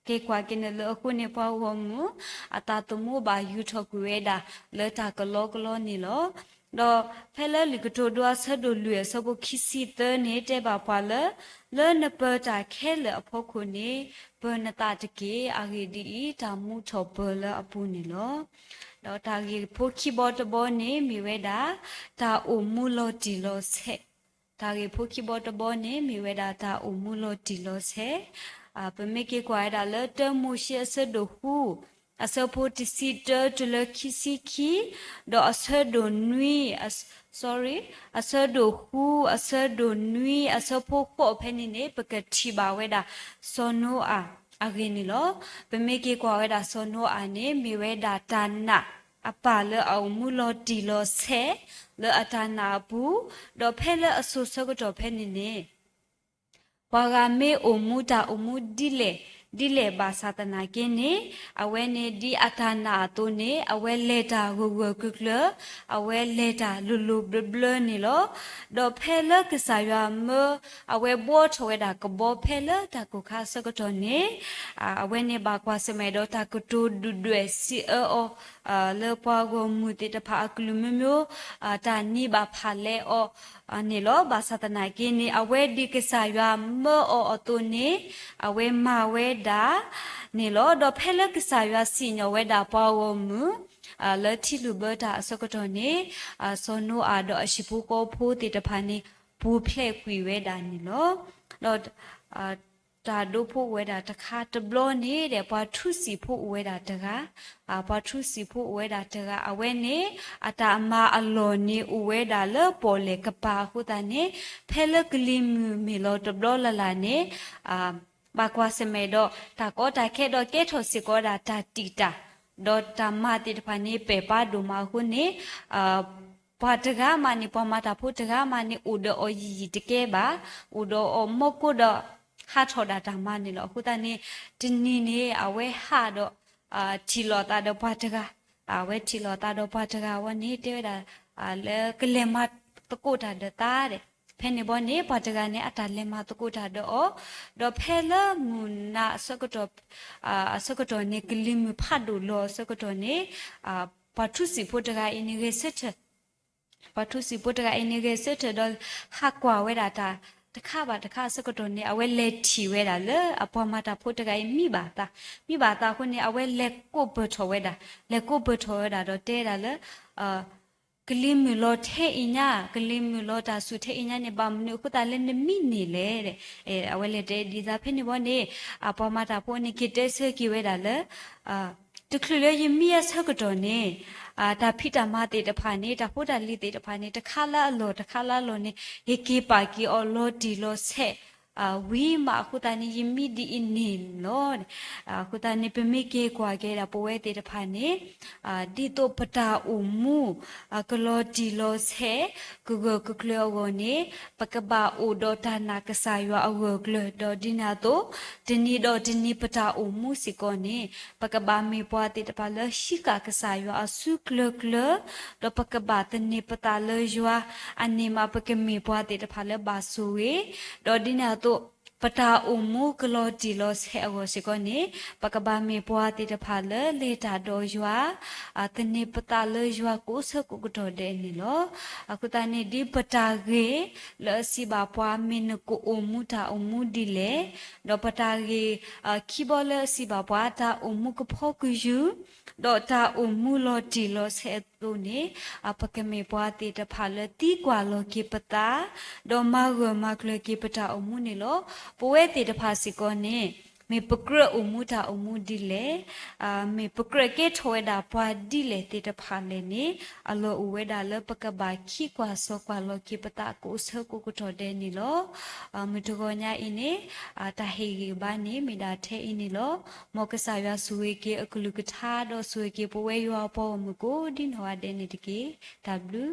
က့ၤကွၢ်က့ၤန့ၣ်လၢအဃိန့ၣ် ပှၤဂီၢ်မုၢ် အသးသမူဘၣ်ယူၢ်ထီၣ်ကွံာ်ဝဲဒၣ် လၢတၢ်ကလီကလီန့ၣ်လီၤ. ဒီးဖဲလၢလံာ်ကတိၤဒိအဆၢဒိၣ်လွံၢ်အဆၢဖိခံဆံသၢန့ၣ် တဲဘၣ်ပှၤလၢ လၢနပၢၤတၢ်ခဲလၢာ်အဖီခိၣ်န့ၣ် ပၢၤနသးတက့ၢ်. အဂ့ၢ်ဒ်အံၤ, တၢ်မူထီၣ်ပၢၤလၢအပူၤန့ၣ်လီၤ. ဒီးတၢ်ဂ့ၢ်ဖိခံဘီတဘီန့ၣ်မ့ၢ်ဝဲဒၣ် တၢ်အိၣ်မူလီၤတံၢ်လီၤဆဲး တၢ်ဂ့ၢ်ဖိခံဘီတဘီန့ၣ် မ့ၢ်ဝဲဒၣ်တၢ်အိၣ်မူလီၤတံၢ်လီၤဆဲး. ပမ့ၢ်က့ၤကွၢ်ဝဲဒၣ်လၢတၢမိၤၡ့အဆၢဒိၣ်ဃု အဆၢဖိတဆံတၢတုၤလၢခံဆံခံ, ဒီးအဆၢဒိၣ်နွံ sorry အဆၢဒိၣ်ဃု အဆၢဒိၣ်နွံ အဆၢဖိဃိးဖဲန့ၣ်န့ၣ် ပကထံၣ်ဘၣ်ဝဲဒၣ် စီၤနိအၤအဂ့ၢ်န့ၣ်လီၤ. ပမ့ၢ်က့ၤကွၢ်ဝဲဒၣ်စီၤနိအၤန့ၣ် မ့ၢ်ဝဲဒၣ်တၢ်နာ် အပၢ်လၢအအိၣ်မူလီၤတံၢ်လီၤဆဲး လၢအတၢ်နာ်အပူၤ, ဒီးဖဲလၢအစိၤဆၢကတီၢ်ဖဲန့ၣ်န့ၣ် ပှၤဂၤမ့ၢ်အိၣ်မူတၢ်အိၣ်မူဒ်လဲၣ် ဒ်လဲၣ်ဘၣ်ဆၣ်သနာ်က့န့ၣ် အဝဲန့ၣ်ဒ်အတၢ်နာ်အသိးန့ၣ် အဝဲလဲၤတၢ်ဂၢၢ်ဂၢၢ်ကျၢၤကျၢၤ, အဝဲလဲၤတၢ်လိၤလိၤဘျၢဘျၢန့ၣ်လီၤ. ဒီးဖဲလၢကစၢ်ယွၤမၢ အဝဲဘှီထီၣ်ဝဲဒၣ်ကဘီဖဲလၢတၢ်ကိၢ်ခါအဆၢကတီၢ်န့ၣ် အဝဲန့ၣ်ဘၣ်ကွၢ်ဆၢၣ်မဲာ်ဒီးတၢ်ကတိၤဒုၣ်ဒွဲၣ်စံးအၢအီၤ လၢပှၤဂီၢ်မုၢ်သ့ၣ်တဖၣ်အကလုာ်မ့ၢ်မ့ၢ် တၢ်နံၤဘၣ်ဖးလဲအီၤန့ၣ်လီၤ. ဘၣ်ဆၣ်သနာ်က့န့ၣ် အဝဲဒ်ကစၢ်ယွၤမၢအီၤအသိးန့ၣ် အဝဲမၤဝဲဒၣ်န့ၣ်လီၤ. ဒီးဖဲလၢကစၢ်ယွၤစံၣ်ညီၣ်ဝဲဒၣ်ပှၤဂီၢ်မုၢ် လၢထံလုၢ်ဘၢတၢ်အဆၢကတီၢ်န့ၣ် စီၤနိအၤဒီးအဟံၣ်ဖိဃီဖိသ့ၣ်တဖၣ်န့ၣ် ပူၤဖျဲးကွံာ်ဝဲဒၣ်န့ၣ်လီၤ. ဒီး တၢ်ဒိဖိအိၣ်ဝဲဒၣ်တခါတဘျီန့ၣ်ဒီး ပှၤထူစံာ်ဖိအိၣ်ဝဲဒၣ်တဂၤ, ပှၤထူစံာ်ဖိအိၣ်ဝဲဒၣ်တဂၤ အဝဲန့ၣ် အတၢ်မၤအလီၢ်န့ၣ်အိၣ်ဝဲဒၣ်လၢပီၣ်လဲၣ်ကပၤအဃိသတးန့ၣ် ဖဲလၢကလံၤမုၢ်မ့ၢ်လီၤတဘျီလၢ်လၢ်န့ၣ် ဘၣ်ကွၢ်ဆၢၣ်မဲာ်ဒီး တၢ်ကီတၢ်ခဲဒီးကဲထီၣ်စ့ၢ်ကီးဝဲဒၣ်တၢ်တံာ်တာ် ဒီးတၢ်မၤသ့ၣ်တဖၣ်န့ၣ် ပဲာ်ပါဒိၣ်မးအဃိန့ၣ် ပှၤတဂၤမးန့ၣ် ပှၤမၤတၢ်ဖိတဂၤမးန့ၣ် အိၣ်ဒီးအီၤယံာ်ယံာ်တကဲဘၣ်, အိၣ်ဒီးအီၤမီၢ်ကိၢ်ဒီး ဟးထီၣ်ဒၣ်တၢ်မၤန့ၣ်လီၤ. အဃိသတးန့ၣ် တနံၤန့ၣ် အဝဲဟးဒီး ထံၣ်လိာ်သးဒီးပှၤတဂၤ, အဝဲထံၣ်လိာ်သးဒီးပှၤတဂၤဝဲန့ၣ် တဲဝဲဒၣ် လၢကလဲၤမၤသကိးတၢ်ဒီးသးဒီး ဖဲန့ၣ်ဘီန့ၣ် ပှၤတဂၤန့ၣ် အတၢ်လဲၤမၤသကိးတၢ်ဒီးအီၤ, ဒီးဖဲလၢမုၢ်နၤအဆၢကတီၢ် အဆၢကတီၢ်န့ၣ် ကလံၤမုၢ်ဖးဒိၣ်လီၤအဆၢကတီၢ်န့ၣ် ပှၤထူစံာ်ဖိတဂၤအံၤန့ၣ် ဂဲၤဆၢထၢၣ် ပှၤထူစံာ်ဖိတဂၤအံၤန့ၣ် ဂဲၤဆၢထၢၣ်ဒီး ဟးကွၢ်ဝဲဒၣ်တၢ်တခါဘၣ်တခါအဆၢကတီၢ်န့ၣ် အဝဲလဲၤထံၣ်ဝဲဒၣ်လၢအပှၤမၤတၢ်ဖိတဂၤအံၤမံဘၣ်အသး, မံဘၣ်အသးအဃိန့ၣ် အဝဲလဲၤကိးပၢၢ်ထီၣ်ဝဲဒၣ်, လဲၤကိးပၢၢ်ထီၣ်ဝဲဒၣ်ဒီးတဲဒၣ်လၢ ကလံၤမုၢ်လီၤထဲအံၤညါ, ကလံၤမုၢ်လီၤတၢ်ဆူၣ်ထဲအံၤညါန့ၣ် ဘၣ်မနုၤအဃိသတးလၢနမံန့ၢ်လဲၣ်. အဝဲလဲၤတဲဒ်သိးဖဲန့ၣ်ဘီန့ၣ်, အပှၤမၤတၢ်ဖိန့ၣ် က့ၤတဲဆၢက့ၤဝဲဒၣ်လၢ တချုးလၢယမံအဆၢကတီၢ်န့ၣ်, တၢ်ဖံးတၢ်မၤသ့ၣ်တဖၣ်န့ၣ်, တၢ်ဖိတၢ်လံၤသ့ၣ်တဖၣ်န့ၣ်, တခါလၢအလီၢ်တခါလၢအလီၢ်န့ၣ်, ယက့ၤပာ်က့ၤအီၤလီၤတံၢ်လီၤဆဲး ဝံၤမးအဃိသတးန့ၣ် ယမံဒ်အံၤန့ၣ်လီၤ. အဃိသတးန့ၣ် ပမ့ၢ်က့ၤကွၢ်က့ၤဒၣ်ပဝဲသ့ၣ်တဖၣ်န့ၣ်, ဒ်သိးပတၢ်အိၣ်မူ ကလီၤတံၢ်လီၤဆဲး ကဂၢၢ်ကကျၢၤအဂီၢ်န့ၣ်, ပကဘၣ်အိၣ်ဒီးတၢ်နာ်ကစၢ်ယွၤအဂၢၢ်ကျၢၤ, ဒီးဒ်န့ၣ်အသိး, တနံၤဒီးတနံၤပတၢ်အိၣ်မူစ့ၢ်ကီးန့ၣ်, ပကဘၣ်မ့ၢ်ပှၤသ့ၣ်တဖၣ်လၢဟံးဃာ်ကစၢ်ယွၤအစုကျၢၤကျၢၤ, ဒီးပကဘၣ်သန့ၤပသးလၢယွၤ, အန့ၣ်မးပကမ့ၢ်ပှၤသ့ၣ်တဖၣ်လၢဘၣ်ဆိၣ်ဂ့ၤ, ဒီးဒ်န့ၣ်အသိး, ပတၢ်အိၣ်မူကလီၤတံၢ်လီၤဆဲးအဂီၢ်စ့ၢ်ကီးန့ၣ်, ပကဘၣ်မ့ၢ်ပှၤသ့ၣ်တဖၣ်လၢလဲၤတၢ်ဒီးယွၤ, သန့ၤပသးလၢယွၤကိးဆၢကိးကတီၢ်ဒဲးန့ၣ်လီၤ. အဃိသတးန့ၣ် ဒ်ပတၢ်ဂ့ၢ်လၢအစံးဘၣ်ပှၤ မ့ၢ်နကအိၣ်မူတၢ်အိၣ်မူဒ်လဲၣ်, ဒီးပတၢ်ဂ့ၢ်ခံဘီလၢအစံးဘၣ်ပှၤ တၢ်အိၣ်မူကဖီကယူၤ, ဒီးတၢ်အိၣ်မူလီၤတံၢ်လီၤဆဲးအသိးန့ၣ်, ပကမ့ၢ်ပှၤသ့ၣ်တဖၣ်လၢသံကွၢ်လီၤက့ၤပသး, ဒီးမၤဂၢၢ်မၤကျၢၤက့ၤပတၢ်အိၣ်မူန့ၣ်လီၤ. ပဝဲသ့ၣ်တဖၣ်စ့ၢ်ကီးန့ၣ်, မ့ၢ်ပကြၢးအိၣ်မူတၢ်အိၣ်မူဒ်လဲၣ်, မ့ၢ်ပကြၢးကဲထီၣ်ဝဲဒၣ်ပှၤဒ်လဲၣ်သ့ၣ်တဖၣ်လဲၣ်န့ၣ်, အလီၢ်အိၣ်ဝဲဒၣ်လၢပကဘၣ်ခံကွၢ်စီကွၢ်လီၤက့ၤပသးကိးဆၢကိးကတီၢ်ဒဲးန့ၣ်လီၤ. မုၢ်တဂီၤညါအံၤန့ၣ်, တၢ်ဟ့ၣ်ဂံၢ်ဘါန့ၣ် မ့ၢ်ဒၣ်ထဲအံၤန့ၣ်လီၤ. မ်ကစၢ်ယွၤဆိၣ်ဂ့ၤက့ၤအကလုၢ်ကထါ ဒီးဆိၣ်ဂ့ၤက့ၤပဝဲယွၤအပှၤဂီၢ်မုၢ်ကိးဒ်နီၢ်ဂၤဒဲးန့ၣ်တက့ၢ်. တၢ်ဘျုး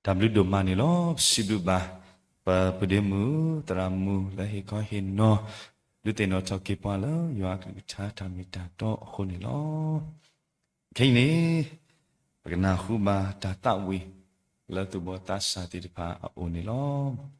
တၢ်ဘျုးဒိၣ်မးန့ၣ်လီၤ. ပစံးဘျုးဘၣ် ပပုၢ်ဒ့မုၣ် သရၣ်မုၣ်လၢဟ့ၣ်ခီဟ့ၣ်နီၤ ဒုးသ့ၣ်နီၣ်ထီၣ်က့ၤပှၤလၢယွၤအကလုၢ်ကထါတၢ်မ့ၢ်တၢ်တီအဃိန့ၣ်လီၤ. ခဲအံၤန့ၣ် ပကနၢ်ဟူဘၣ်တၢ်သးဝံၣ်လၢသူၣ်ဘီၣ်သးစၢ်သ့ၣ်တဖၣ်အအိၣ်န့ၣ်လီၤ.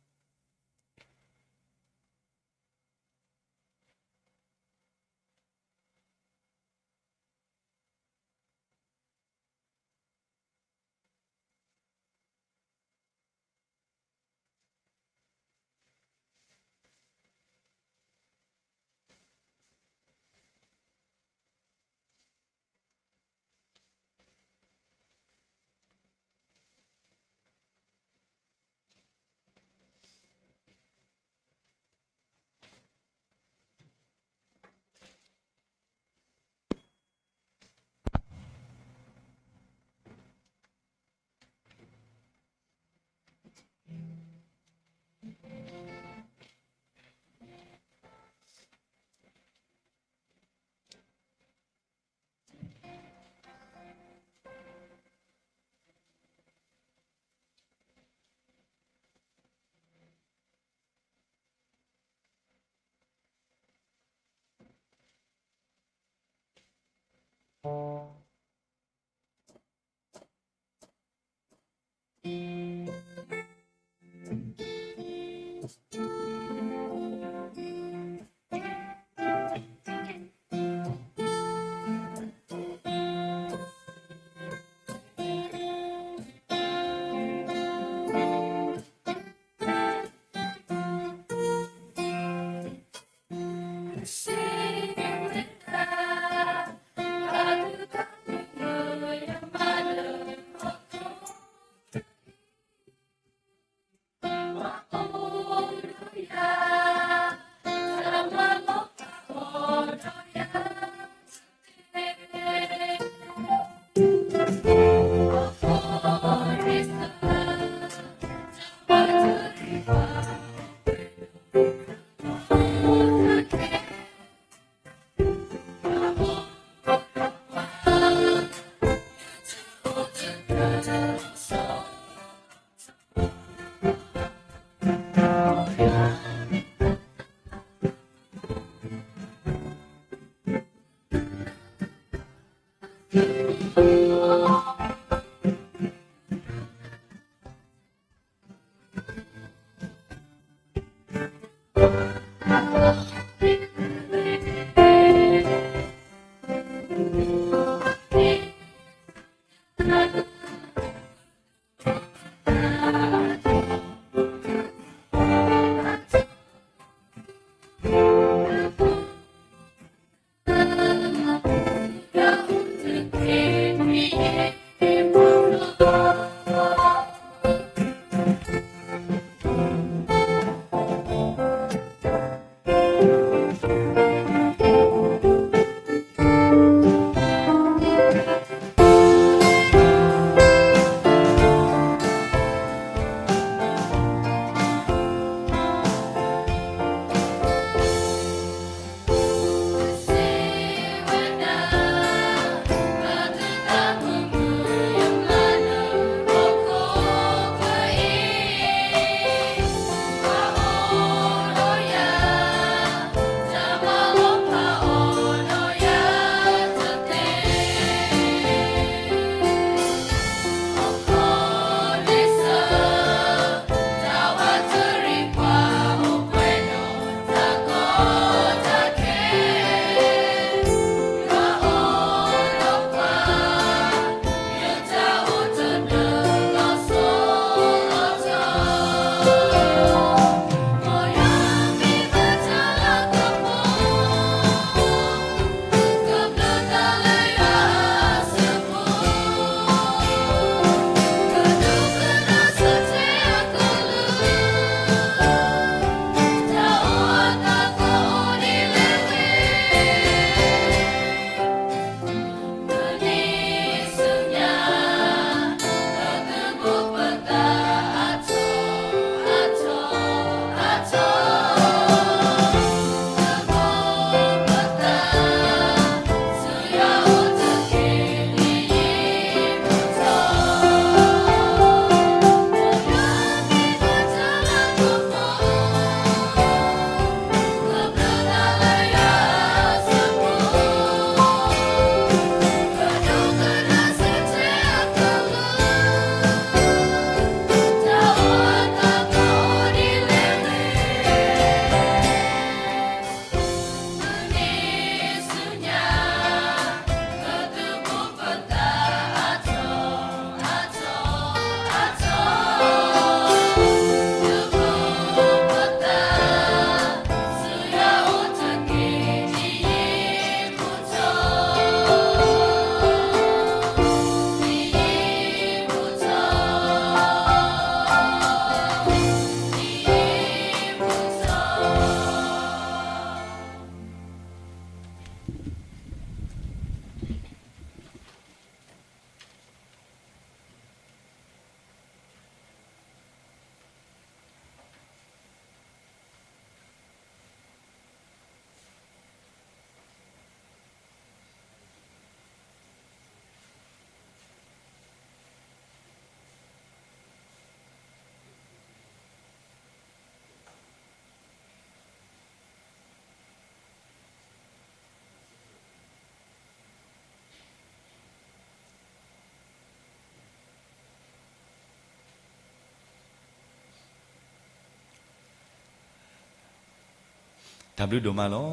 တၢ်ဘျုးဒိၣ်မးလီၤ.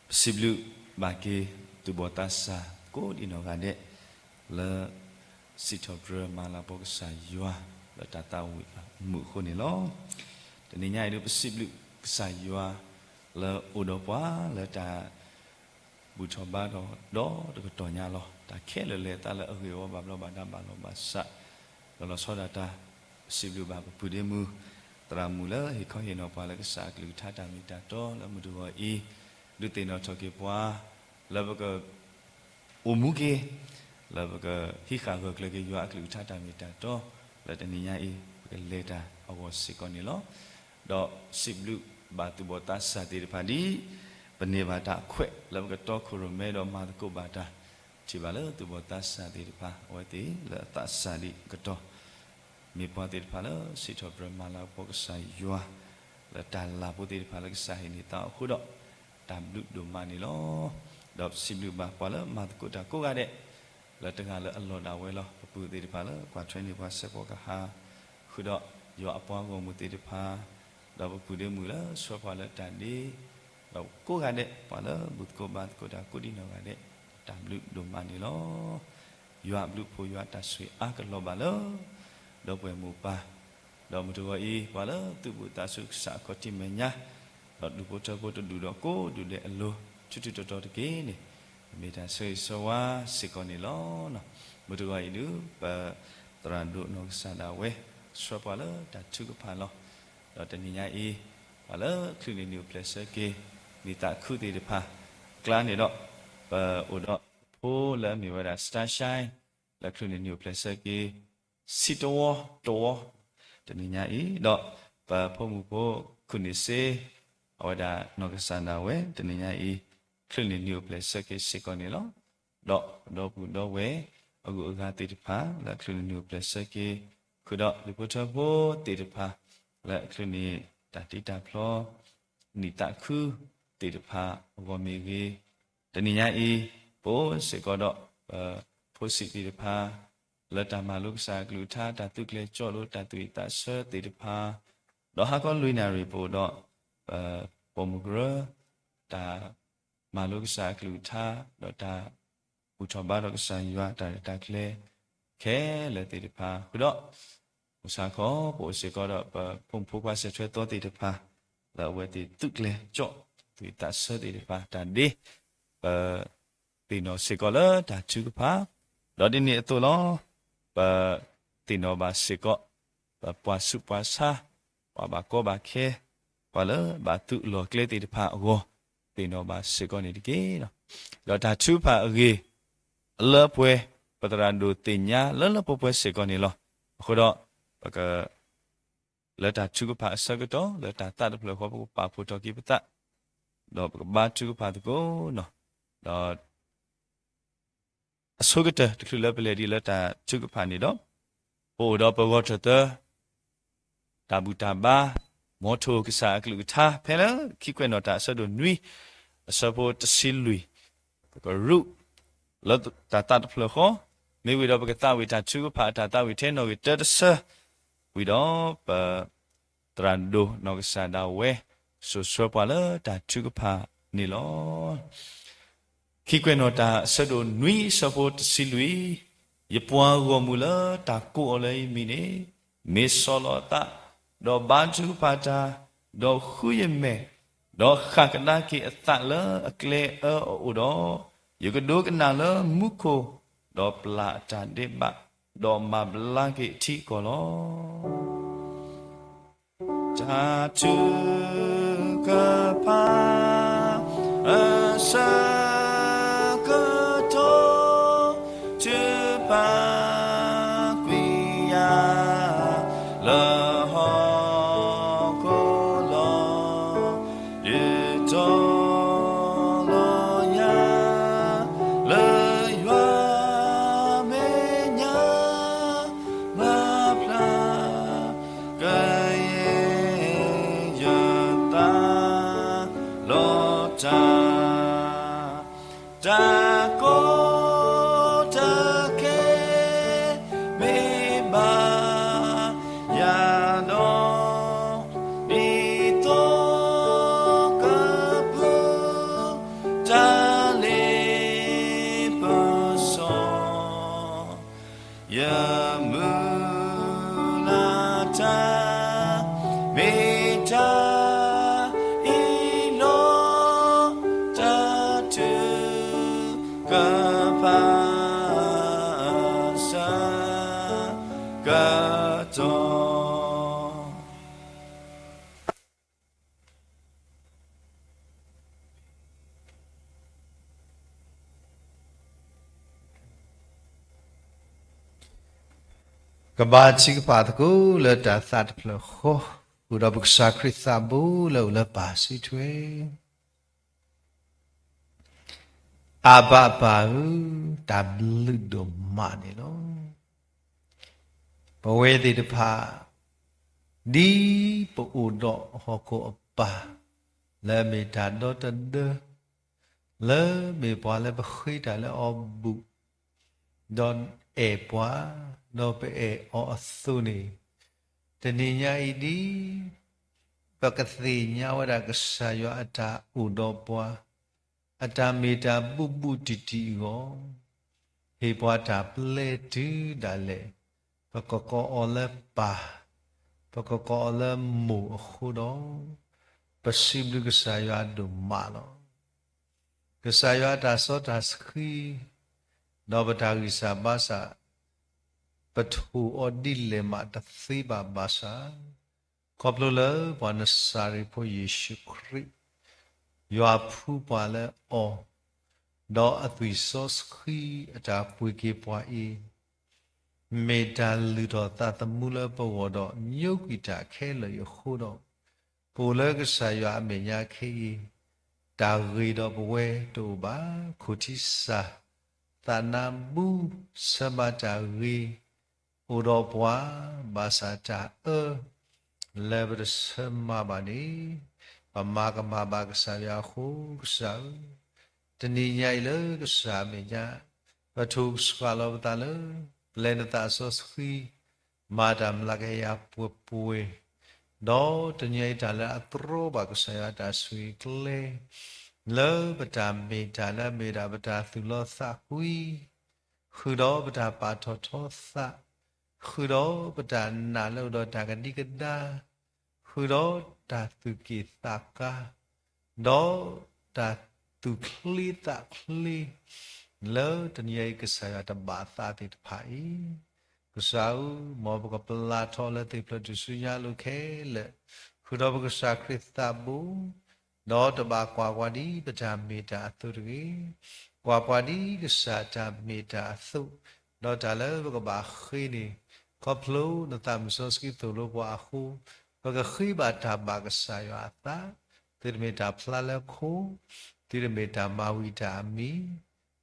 ပစံးဘျုးဘၣ်က့ၤ သူၣ်ဘီၣ်သးစၢ်ကိးဒံးနီၢ်ဂၤဒဲး လၢ စံးထီၣ်ပတြၢၤမၤလၤကပီၤကစၢ်ယွၤ လၢတၢ်သးဝံၣ်အမုာ်အဃိန့ၣ်လီၤ. တနံၤညါအံၤဒုး ပစံးဘျုးကစၢ်ယွၤ လၢအိၣ်ဒီးပှၤလၢတၢ် ဘူၣ်ထီၣ်ဘါထီၣ်ဒီတကတီၢ်ညါလီၤ. တၢ်ခဲလၢာ်လဲၤသးလၢအဂ့ၢ်အဝီ ဘၣ်ဘျီးဘၣ်ဒါ ဘၣ်လီၤဘၣ်စး လီၤလီၤဆီဒၣ်တၢ်, ပစံးဘျုးဘၣ်ပပုၢ်ဒ့မုၣ် သရၣ်မုၣ်လၢဟ့ၣ်ခီဟ့ၣ်နီၤပှၤလၢကစၢ်အကလုၢ်ကထါ တၢ်မ့ၢ်တၢ်တီလၢမုၢ်တဂီၤအံၤ, ဒုးသ့ၣ်နီၣ်ထီၣ်က့ၤပှၤ လၢပက အိၣ်မူက့ၤ လၢပကဟံးဃာ်ဂၢၢ်ကျၢၤက့ၤယွၤအကလုၢ်ကထါ တၢ်မ့ၢ်တၢ်တီ လၢတနံၤညါအံၤ ပကလဲၤတၢ်အဂီၢ်စ့ၢ်ကီးန့ၣ်လီၤ. ဒီးစံးဘျုးဘၣ်သူၣ်ဘီၣ်သးစၢ်သ့ၣ်တဖၣ်ဒ် ပန့ၢ်ဘၣ်တၢ်အခွဲး လၢပကတီခိၣ်ရိၣ်မဲဒီးမၤသကိးဘၣ်တၢ် ထံၣ်ဘၣ်လၢသူၣ်ဘီၣ်သးစၢ်သ့ၣ်တဖၣ် အဝဲသ့ၣ်လၢအသးစၢ်ဒံးအကတီၢ် မ့ၢ်ပှၤသ့ၣ်တဖၣ်လၢ စံးထီၣ်ပတြၢၤမၤလၤကပီၤကစၢ်ယွၤ လၢတၢ်လၤဖိသ့ၣ်တဖၣ်လၢကစၢ်ဟ့ၣ်န့ၢ်သးအီၤအဃိဒီး တၢ်ဘျုးဒိၣ်မးန့ၣ်လီၤ. ဒီးပစံးဘျုးဘၣ်ပှၤလၢမၤသကိးတၢ်ကိးဂၤဒဲး လၢတဂၤလၢအလီၢ်ဒၣ်ဝဲလီၤ. ပပုၢ်သ့ၣ်တဖၣ်လၢကွၢ်ထွဲန့ၢ်ပှၤစဲးဖီကဟၣ် ဃုာ်ဒီးယွၤအပှၤဂီၢ်မုၢ်သ့ၣ်တဖၣ်, ဒီးပပုၢ်ဒ့မုၣ်လၢဆှၢပှၤလၢတၢ်ဒ့, ဒီးကိးဂၤဒဲး ပှၤလၢဘူၣ်သကိးဘါသကိးတၢ်ကိးဒံးနီၢ်ဂၤဒဲး, တၢ်ဘျုးဒိၣ်မးန့ၣ်လီၤ. ယွၤအဘျုးအဖှိၣ် ယွၤအတၢ်ဆိၣ်ဂ့ၤအါကလီၤဘၣ်လၢ ဒီပုၢ်ဝဲၢ်မိၢ်ပၢ်, ဒီးမုၢ်တဂီၤအံၤ ပှၤလၢသူၣ်ဘီၣ်သးစၢ်ဆူကစၢ်အခီၣ်ထံးမဲာ်ညါ, ဒီးဒူၣ်ဖိထၢဖိတဒူၣ်ဒီးကိးဒူၣ်ဒဲးအလိၤ ထူးထူးတီၤတီၤတက့ၢ်န့ၣ်, မ့ၢ်တၢ်ဆၢဂ့ၤဆၢဝါစ့ၢ်ကီးန့ၣ်လီၤ. မုၢ်တဂီၤအံၤဒုး ပသရၣ်ဒိၣ်နီၢ်ကစၢ်ဒၣ်ဝဲ ဆှၢပှၤလၢတၢ်ထုကဖၣ်လီၤ. ဒီးတနံၤညါအံၤ ပှၤလၢချုးန့ၢ်နံၣ်အိၣ်ဖျဲၣ်ဆၢက့ၤ နံၣ်သးခုသ့ၣ်တဖၣ် အကျါန့ၣ်ဒီး ပအိၣ်ဒီးဖိလၢအမ့ၢ်ဝဲဒၣ် Starshine လၢချုးန့ၢ်နံၣ်အိၣ်ဖျဲၣ်ဆၢက့ၤ ဆံတဝီတဝီ တနံၤညါအံၤ, ဒီးပဖိမုၣ်ဖိ ခုၣ်နံၣ်စ့ အဝဲဒၣ်နီၢ်ကစၢ်ဒၣ်ဝဲ တနံၤညါအံၤ ချုးန့ၢ်နံၣ်အိၣ်ဖျဲၣ်ဆၢက့ၤစ့ၢ်ကီးန့ၣ်လီၤ. ဒီးပဒီပုၢ်ဒီဝဲၢ် အဂုၤအဂၤသ့ၣ်တဖၣ် လၢချုးန့ၢ်နံၣ်အိၣ်ဖျဲၣ်ဆၢက့ၤ ဃုာ်ဒီးဒူၣ်ဖိထၢဖိသ့ၣ်တဖၣ် လၢအချုးန့ၢ်တၢ်တံတၢ်ဖျီ နံၣ်သးခုသ့ၣ်တဖၣ်အဂီၢ်မ့ၢ်ဂ့ၤ, တနံၤညါအံၤ ပအိၣ်စ့ၢ်ကီးဒီး ပဖိဆံးသ့ၣ်တဖၣ် လၢတၢ်မၤလိကစၢ်အကလုၢ်ကထါ တၢ်သူၣ်ကျဲၤကၠီလိာ် တၢ်သူၣ်ဝံၣ်သးဆၢသ့ၣ်တဖၣ်, ဒီးဟါခီလွံၢ်နၣ်ရံၣ် ပအိၣ်ဒီး ပိာ်မုၣ်ကရၢ တၢ်မၤလိကစၢ်အကလုၢ်ကထါ ဒီးတၢ်ဘူၣ်ထီၣ်ဘါထီၣ်ကစၢ်ယွၤ တၢ်ရဲၣ်တၢ်ကျဲၤ ခဲလၢာ်သ့ၣ်တဖၣ် ဃုာ်ဒီး မုၢ်ဆါခီ ပအိၣ်စ့ၢ်ကီးဒီး ပဖိမုၣ်ဖိခွါစဲးထွဲသီသ့ၣ်တဖၣ် လၢအဝဲသ့ၣ်သူၣ်ကျဲၤကၠီ သူၣ်ဝံၣ်သးဆၢသ့ၣ်တဖၣ် တၢ်ဒ့ ပသ့ၣ်နီၣ်စ့ၢ်ကီးလၢတၢ်ထုကဖၣ်, ဒီးဒ်န့ၣ်အသိးလီၤ. ပသ့ၣ်နီၣ်ဘၣ်စ့ၢ်ကီး ပပှၤဆူးပှၤဆါ ပှၤဘၣ်ကီဘၣ်ခဲ ပှၤလၢဘၣ်သုးလီၢ်ကျဲသ့ၣ်တဖၣ်အဂီၢ် သ့ၣ်နီၣ်ဘၣ်စ့ၢ်ကီးန့ၣ်တက့ၢ်. ဒီးတၢ်ထုကဖၣ်အဂ့ၢ် အလၢအပှဲၤ ပသရၣ်ဒိၣ်သ့ၣ်ညါလၢလၢပှဲၤပှဲၤစ့ၢ်ကီးန့ၣ်လီၤ. အဃိဒီး ပက လၢတၢ်ထုကဖၣ်အဆၢကတီၢ် လၢတၢ်သးတဖျၢၣ်ဃီ ပကပာ်ဖှိၣ်ထီၣ်က့ၤပသး ဒီးပကဘါထုကဖၣ်သကိး, ဒီး အဆိကတၢၢ် တချုးလၢပလဲၤဒံးလၢတၢ်ထုကဖၣ်န့ၣ်ဒီး ပအိၣ်ဒီးပဂီၢ်ထၢၣ်သၢ တၢ်ဘူၣ်တၢ်ဘါ မ်ထိၣ်ကစၢ်အကလုၢ်ကထါ ဖဲလၢခံကွဲးနီၣ်တၢ်အဆၢဒိၣ်နွံ အဆၢဖိတဆံလွံၢ် ပကရူး လၢတၢ်သးတဖျၢၣ်ဃီ မ့ၢ်ဝံၤဒီးပကသးဝံၣ်တၢ်ထုကဖၣ်အတၢ်သးဝံၣ်ထဲနီၣ်ဂံၢ်တၢတဆၢ ဝံၤဒီးပ သရၣ်ဒိၣ်နီၢ်ကစၢ်ဒၣ်ဝဲ စိာ်ဆှၢပှၤလၢတၢ်ထုကဖၣ်န့ၣ်လီၤ. ခံကွဲးနီၣ်တၢ်အဆၢဒိၣ်နွံအဆၢဖိတဆံလွံၢ်, ယပှၤဂီၢ်မုၢ်လၢတၢ်ကိးအီၤလၢယမံၤန့ၣ် မ့ၢ်ဆီၣ်လီၤအသး, ဒီးဘါထုကဖၣ်တၢ်, ဒီးဃုယမဲာ်, ဒီးဃၣ်ကဒါက့ၤအသးလၢအကျဲအၢအအိၣ်ဒီး, ယကဒိကနၣ်လၢမူခိၣ်, ဒီးပျၢ်အတၢ်ဒဲးဘး, ဒီးမၤဘျါက့ၤအထံအကီၢ်လီၤ. တၢ်ထုကဖၣ် အဆၢကတီၢ် ထုကဖၣ်ကွံာ်ယၤ လၢဟီၣ်ခိၣ်လီၤ. ဒုးတီၤလီၤယၤ လၢယွၤမဲာ်ညါ မၤဖျါ ကယဲၢ်ယသးလီၤတၢ်, တၢ်ကိးတၢ်ခဲ မ့ၢ်ဘၣ်ယၤဒီး ဒ်သိးက ကဘါထုကဖၣ်သကိးလၢတၢ်သးတဖျၢၣ်ဃီ, ဃုာ်ဒီးပကစၢ်ခရံာ်သးဘိလၢအိၣ်လၢပၢ်စုထွဲ အဘၣ်ပၢ်ဧၢ, တၢ်ဘျုးဒိၣ်မးန့ၣ်လီၤ. ပဝဲသ့ၣ်တဖၣ် ဒ်ပအိၣ်ဒီးဟီၣ်ခိၣ်အပၢ် လၢအမ့ၢ်တၢ်ဒီတဒၢ လၢမ့ၢ်ပှၤလၢပဃ့တၢ်လၢအီၤဘူၣ် ဒီးအဲၣ်ပှၤ, ဒီးပအဲၣ်အီၤအသိးန့ၣ်, တနံၤညါအံၤဒ် ပကသ့ၣ်ညါဝဲဒၣ်ကစၢ်ယွၤအတၢ်အိၣ်ဒီးပှၤ, အတၢ်မ့ၢ်တၢ်ဘူးဘူးတံၢ်တံၢ်အဂီၢ်, ဟ့ၣ်ပှၤတၢ်ပျဲတုၤဒၣ်လဲာ်, ပကကိးအီၤလၢပၢ်, ပကကိးအီၤလၢမိၢ်အဃိဒီး, ပစံးဘျုးကစၢ်ယွၤဒိၣ်မးလီၤ. ကစၢ်ယွၤအတၢ်စီတၢ်ဆှံ ဒီးပတၢ်ဂံၢ်စၢ်ဘါစၢ် ပထိၣ်အီၤဒ်လဲၣ်မးတသ့ဘၣ်ဘၣ်ဆၣ်, ခီဖျိလၢပှၤနစၤရ့းဖိယ့ၣ်ၡူးခရံာ် ယွၤဖှူပှၤလၢအီၤ, ဒီးအသွံၣ်စီဆှံအတၢ်ပှ့ၤက့ၤပှၤအံၤ မ့ၢ်တၢ်လုၢ်ထီၣ်သးသမူလၢပဂီၢ်ဒီးညိကွံာ်တၢ်ခဲလၢာ်အံၤအဃိဒီး, ပအိၣ်လၢကစၢ်ယွၤအမဲာ်ညါခဲအံၤ, တၢ်ဂ့ၤဒီးပဝဲတအိၣ်ဘၣ်, ခိၣ်ထံစၢ် သးနါဘူ ဆၢမၤတၢ်ဂ့ၤ အိၣ်ဒီးပှၤ, ဘၣ်ဆၣ်တၢ်အၢ လၢပတဆၢမၤဘၣ်န့ၣ်, ပမၤကမၣ်ဘၣ်ကစၢ်ယွၤအဃိ, ကစၢ်ဧၢ, တနံၤညါအံၤလၢကစၢ်အမဲာ်ညါ, ပထိၣ်ကဆှၣ်လီၤပသးလၢ ပျဲနသးစီဆှံ မၤတၢ်မျးကယၤပှဲၤပှဲၤ, ဒီးတနံၤညါအံၤတၢ်လၢအတြီဘၣ်ကစၢ်ယွၤအတၢ်ဆိၣ်ဂ့ၤကျဲ လၢပတၢ်မ့ၢ်တၢ်လၢအမ့ၢ်ဒၣ်ပတၢ်သူၣ်လီသးကွံ, ဃုာ်ဒီးပတၢ်ပာ်ထီၣ်ထီသး, ဃုာ်ဒီးပတၢ်နာ်လၢအိၣ်ဒီးတၢ်ကဒံကဒါ, ဃုာ်ဒီးတၢ်သူၣ်က့ၣ်သးကါ, ဒီးတၢ်သူၣ်ချ့သးချ့ လၢတနံၤအံၤကစၢ်ယွၤတဘၣ်သးသ့ၣ်တဖၣ်အံၤ, ကစၢ်ဧၢ, မ်ပကပျၢ်ထီၣ်လၢသ့ၣ်ဖျၢၣ်ထူၣ်စုညါအလိၤခဲလၢာ်, ဃုာ်ဒီးပကစၢ်ခရံာ်သးဘိ, ဒီးတဘၣ်ကွၢ်ပှၤဒ်ပတၢ်မ့ၢ်တၢ်အသိးတဂ့ၤ, ကွၢ်ပှၤဒ်ကစၢ်တၢ်မ့ၢ်တၢ်အသိး, ဒီးတၢ်လၢပကဘၣ်ဃ့န့ၣ်, ခီဖျိနသးမုၢ်စီဆှံသိၣ်လိပှၤအဃိ, ပကဃ့ဘၣ်တၢ်ဘၣ်ကစၢ်ယွၤအသး, သုတမ့ၢ်တၢ်ဖျါလၢခိ, သုတမ့ၢ်တၢ်မၤဝံၤတၢ်အမံ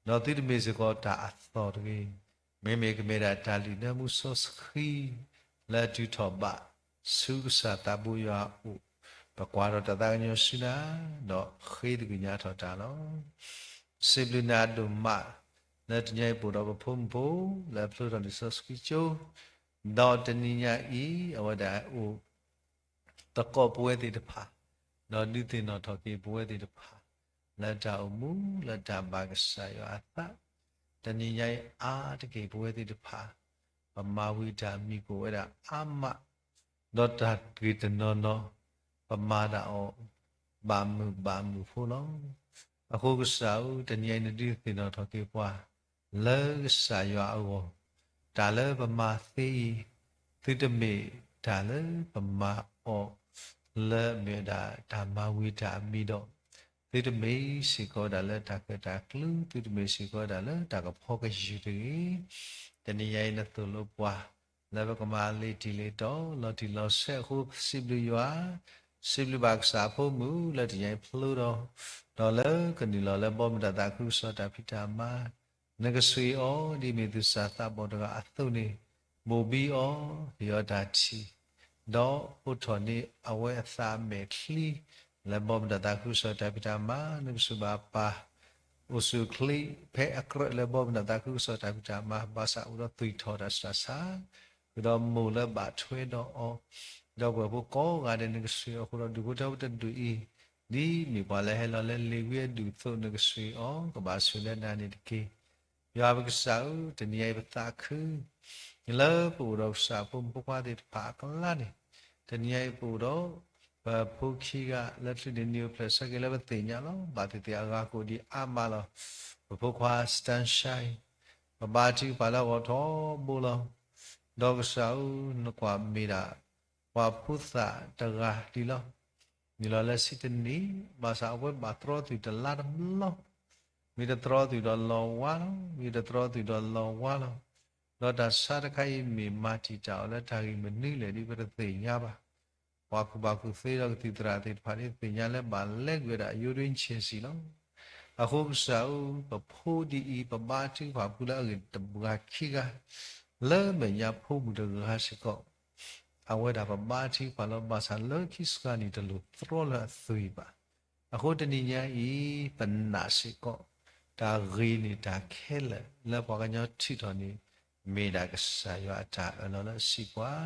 ၤ, ဒီးသုတမ့ၢ်စ့ၢ်ကီးတၢ်အသီၣ်တဂ့ၤ, မ့မ့ၢ်ကမ့ၢ်ဒၣ်တၢ်လုၢ်နၢမူစီဆှံ လၢအတုၤထီၣ်ဘၣ်ဆူကစၢ်သးဘိယွၤအအိၣ်, ပကွၢ်ထီၣ်တၢ်သးကညီၤဆူနၤ, ဒီးဃ့သကွံာ်ညါထီၣ်တၢ်လီၤ. စံးဘျုးနၤဒိၣ်မး လၢတနံၤအံၤပအိၣ်ဒီးပဖိမုၣ်ဖိ လၢအဖျိထီၣ်လံာ်စီဆှံကၠိ, ဒီးတနံၤညါအံၤ အဝဲဒၣ်အိၣ် သကိးပဝဲသ့ၣ်တဖၣ်, ဒီးဒုးသ့ၣ်နီၣ်ထီၣ်က့ၤပဝဲသ့ၣ်တဖၣ် လၢတၢ်အိၣ်မူ လၢတၢ်ဘၣ်ကစၢ်ယွၤအသး, တနံၤညါအံၤအါတက့ၢ်ပဝဲသ့ၣ်တဖၣ်, ပမၤဝံၤတၢ်မံၤကအိၣ်ဝဲဒၣ်အါမး, ဒီးတၢ်ဂ့ၢ်တနီၤနီၤ ပမၤဒၣ်အီၤ ဘၣ်မုာ်ဘၣ်မုာ်ဖိလီၤ. အဃိကစၢ်ဧၢ, တနံၤအံၤနဒုးသ့ၣ်နီၣ်ထီၣ်က့ၤပှၤ လၢကစၢ်ယွၤအဂီၢ်, တၢ်လၢပမၤသ့အံၤ, သုတမ့ၢ်တၢ်လၢပမၤအီၤ လၢအမ့ၢ်ဝဲဒၣ်တၢ်မၤဝံၤတၢ်အမံၤဒီး, သုတမ့ၢ်စ့ၢ်ကီးဝဲဒၣ်လၢတၢ်ကၢၣ်တၢ်ကျူ, သုတမ့ၢ်စ့ၢ်ကီးဝဲဒၣ်လၢတၢ်ကဖီကယုၢ်တဂ့ၤ. တနံၤညါအံၤနသိၣ်လိပှၤ လၢပကမၤလ့ၤတံၢ်လ့ၤတီၤ လီၤတံၢ်လီၤဆဲးအဃိ စံးဘျုးယွၤ, စံးဘျုးဘၣ်ကစၢ်အဖိမုၣ် လၢတနံၤညါအံၤဖျိဒီး, ဒီးလၢကနုာ်လီၤလၢဘီမုၢ်တၢ်သးခုကစီၣ်တၢ်ဖံးတၢ်မၤ, နကဆှံအီၤ ဒ်မ့ၢ်သူၣ်စၢ်သးဘီၣ်တဂၤအသိးန့ၣ်, ဘိၣ်ဘံအီၤ, ဟ့ၣ်အီၤတၢ်ထံၣ်, ဒီးအိးထီၣ်န့ၢ်အဝဲအသးအမဲာ်ချံ, လၢဘီမုၢ်တၢ်သးခုကစီၣ်တၢ်ဖံးတၢ်မၤ, နကစၢ်ဘၣ်ပၢ် အိၣ်ဆူၣ်အိၣ်ချ့ ဖဲအကြၢးလၢဘီမုၢ်တၢ်သးခုကစီၣ်တၢ်ဖံးတၢ်မၤ ဘၣ်ဆၣ်အိၣ်ဒီးသွံၣ်ထီၣ်တၢ်ဆူးတၢ်ဆါ, ဃုာ်ဒီးမိၢ်လၢဘၣ်ထွဲဒီးအီၤ, ဒီပုၢ်ဝဲၢ်ဖိကိးဂၤဒဲး နကဆှံအဃိဒီး ဒူၣ်ဖိထၢဖိတဒူၣ်အံၤ, ဒ်မ့ၢ်ပှၤလၢဟဲလီၤလၢလ့ၤဝံအဒူၣ်အသိး နကဆှံအီၤ ကဘၣ်ဆှံလၢနၤန့ၣ်တက့ၢ်. ယွၤပကစၢ်ဧၢ, တနံၤအံၤပသးခု လၢပအိၣ်ဒီးကစၢ်ဖိမုၣ်ဖိခွါသ့ၣ်တဖၣ်အကျါန့ၣ်, တနံၤအံၤပအိၣ်ဒီး ပဖိခံဂၤလၢချုးန့ၣ် နံၣ်အိၣ်ဖျဲၣ်ဆၢက့ၤလၢပသ့ၣ်ညါလီၤ. ဘၣ်သ့ၣ်သ့ၣ်အဂၤကအိၣ်ဒံးအါမးလီၤ. ပဖိခွါ Sunshine, ပဘါထုကဖၣ်လၢအဂီၢ်ထီဘိလီၤ. ဒီးကစၢ်ဧၢ, နကွၢ်မ့ၢ်ဒၣ် ပှၤဖိသၣ်တဂၤဒံးလီၤ. နုာ်လီၤလၢဆံတနံၣ်, ဘၣ်ဆၣ်အဝဲဘၣ်တြီသွံၣ်တလါတဘျီ, မ့ၢ်တတြီသွံၣ်ဒီးလီၤဝါလီၤ, မ့ၢ်တတြီသွံၣ်ဒီးလီၤဝါလီၤ. ဒီးတၢ်ဆါတခါအံၤမ့ၢ်မၤတံာ်တာ်အီၤလၢတၢ်ဂ့ၢ်မနုၤလဲၣ်ဒ်ပတသ့ၣ်ညါဘၣ်. ပှၤကူၣ်ဘၣ်ကူၣ်သ့ဒီးကသံၣ်သရၣ်သ့ၣ်တဖၣ်န့ၣ် သ့ၣ်ညါလၢဘၣ်လဲကွံာ်ဝဲဒၣ်ယိၤဒွံဆဲးစံၣ်လီၤ. အဃိကစၢ်ဧၢ, ပဖိဒ်အံၤ ပဘါထုကဖၣ်ပူၤလၢအဂ့ၢ်တဂၤခံဂၤ, လၢမဲာ်ညါဖိမုၣ်တဂၤစ့ၢ်ကီး အဝဲဒၣ်ပဘါထုကဖၣ်လီၤ. ဘၣ်ဆၣ်လၢခံစခါန့ၣ်တလိၣ်တြီလၢအသွံၣ်ဘၣ်. အဃိတနံၤညါအံၤ ပနာ်စ့ၢ်ကီး တၢ်ဂ့ၤန့ၢ်တၢ်ခဲလၢာ်လၢပှၤကညီထုးထီၣ်န့ၣ် မ့ၢ်ဒၣ်ကစၢ်ယွၤအတၢ်အၢၣ်လီၤလၢအစံးပှၤ,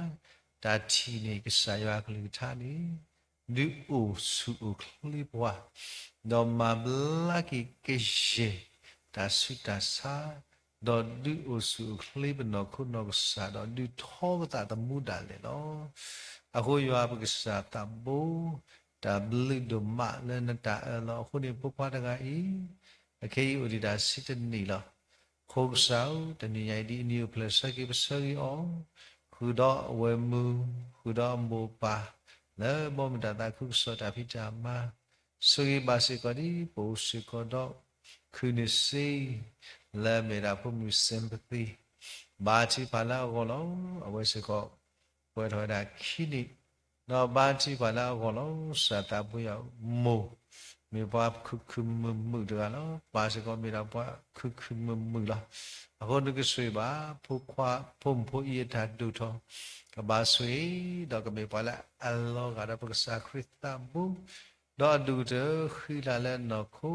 တၢ်ထံၣ်န့ၢ်ကစၢ်ယွၤအကလုၢ်ကထါန့ၣ် ဒုးအိၣ်ဆူၣ်အိၣ်ချ့ပှၤ, ဒီးမၤဘျါက့ၤကယဲၢ်တၢ်ဆူးတၢ်ဆါ, ဒီးဒုးအိၣ်ဆူၣ်အိၣ်ချ့ပနီၢ်ခိနီၢ်ကစၢ်, ဒီးဒုးထီပသးသမူဒၣ်လဲာ်လီၤ. အဃိယွၤပကစၢ်သးဘိ, တၢ်ဘျုးဒိၣ်မးလၢနတၢ်အၢၣ်လီၤအဃိန့ၣ် ဖိခွါတဂၤအံၤ အခဲအံၤအိၣ်ဒံးတၢ်ဆံတနံၣ်လီၤ. အဃိကစၢ်ဧၢ, တနံၤညါအံၤဒ်အနံၤအိၣ်ဖျဲၣ်ဆၢက့ၤ ပဆၢဂ့ၤအီၤ, ဃုာ်ဒီးအဝဲၢ်မုၢ်, ဃုာ်ဒီးအမိၢ်ပၢ်, လၢဘီမုၢ်တၢ်သးခုကစီၣ်တၢ်ဖံးတၢ်မၤ, ဆၢဂ့ၤဘၣ်စ့ၢ်ကီးဒ် ပအိၣ်စ့ၢ်ကီးဒီး ခုၣ်န့ၢ်စ့ လၢအမ့ၢ်ဒၣ်ဖိမုၣ် sympathy ဘါထုကဖၣ်လၢအဂီၢ်လီၤ. အဝဲစ့ၢ်ကီး ပှဲၤထီၣ်ဝဲဒၣ်ခံနံၣ်, ဒီးဘါထုကဖၣ်လၢအဂီၢ်လီၤ. ကစၢ်သးဘိယွၤဧၢ, မိၢ် မ့ၢ်ပှၤခုၣ်ခုၣ်မုာ်မုာ်တဂၤလီၤ. ပၢ်စ့ၢ်ကီးမ့ၢ်ဒၣ်ပှၤခုၣ်ခုၣ်မုာ်မုာ်လီၤ. အဃိနကဆိၣ်ဂ့ၤဘၣ် ဖိခွါ ဖိမုၣ်ဖိအံၤအတၢ်ဒိၣ်ထီၣ်, ကဘၣ်ဆိၣ်ဂ့ၤ ဒီးကမ့ၢ်ပှၤလၢအလီၤဂာ်ဒီးပကစၢ်ခရံာ်သးဘိ, ဒီးအဒူၣ်ကတၢၢ်ဃံလၤလၢနီၢ်ခိ,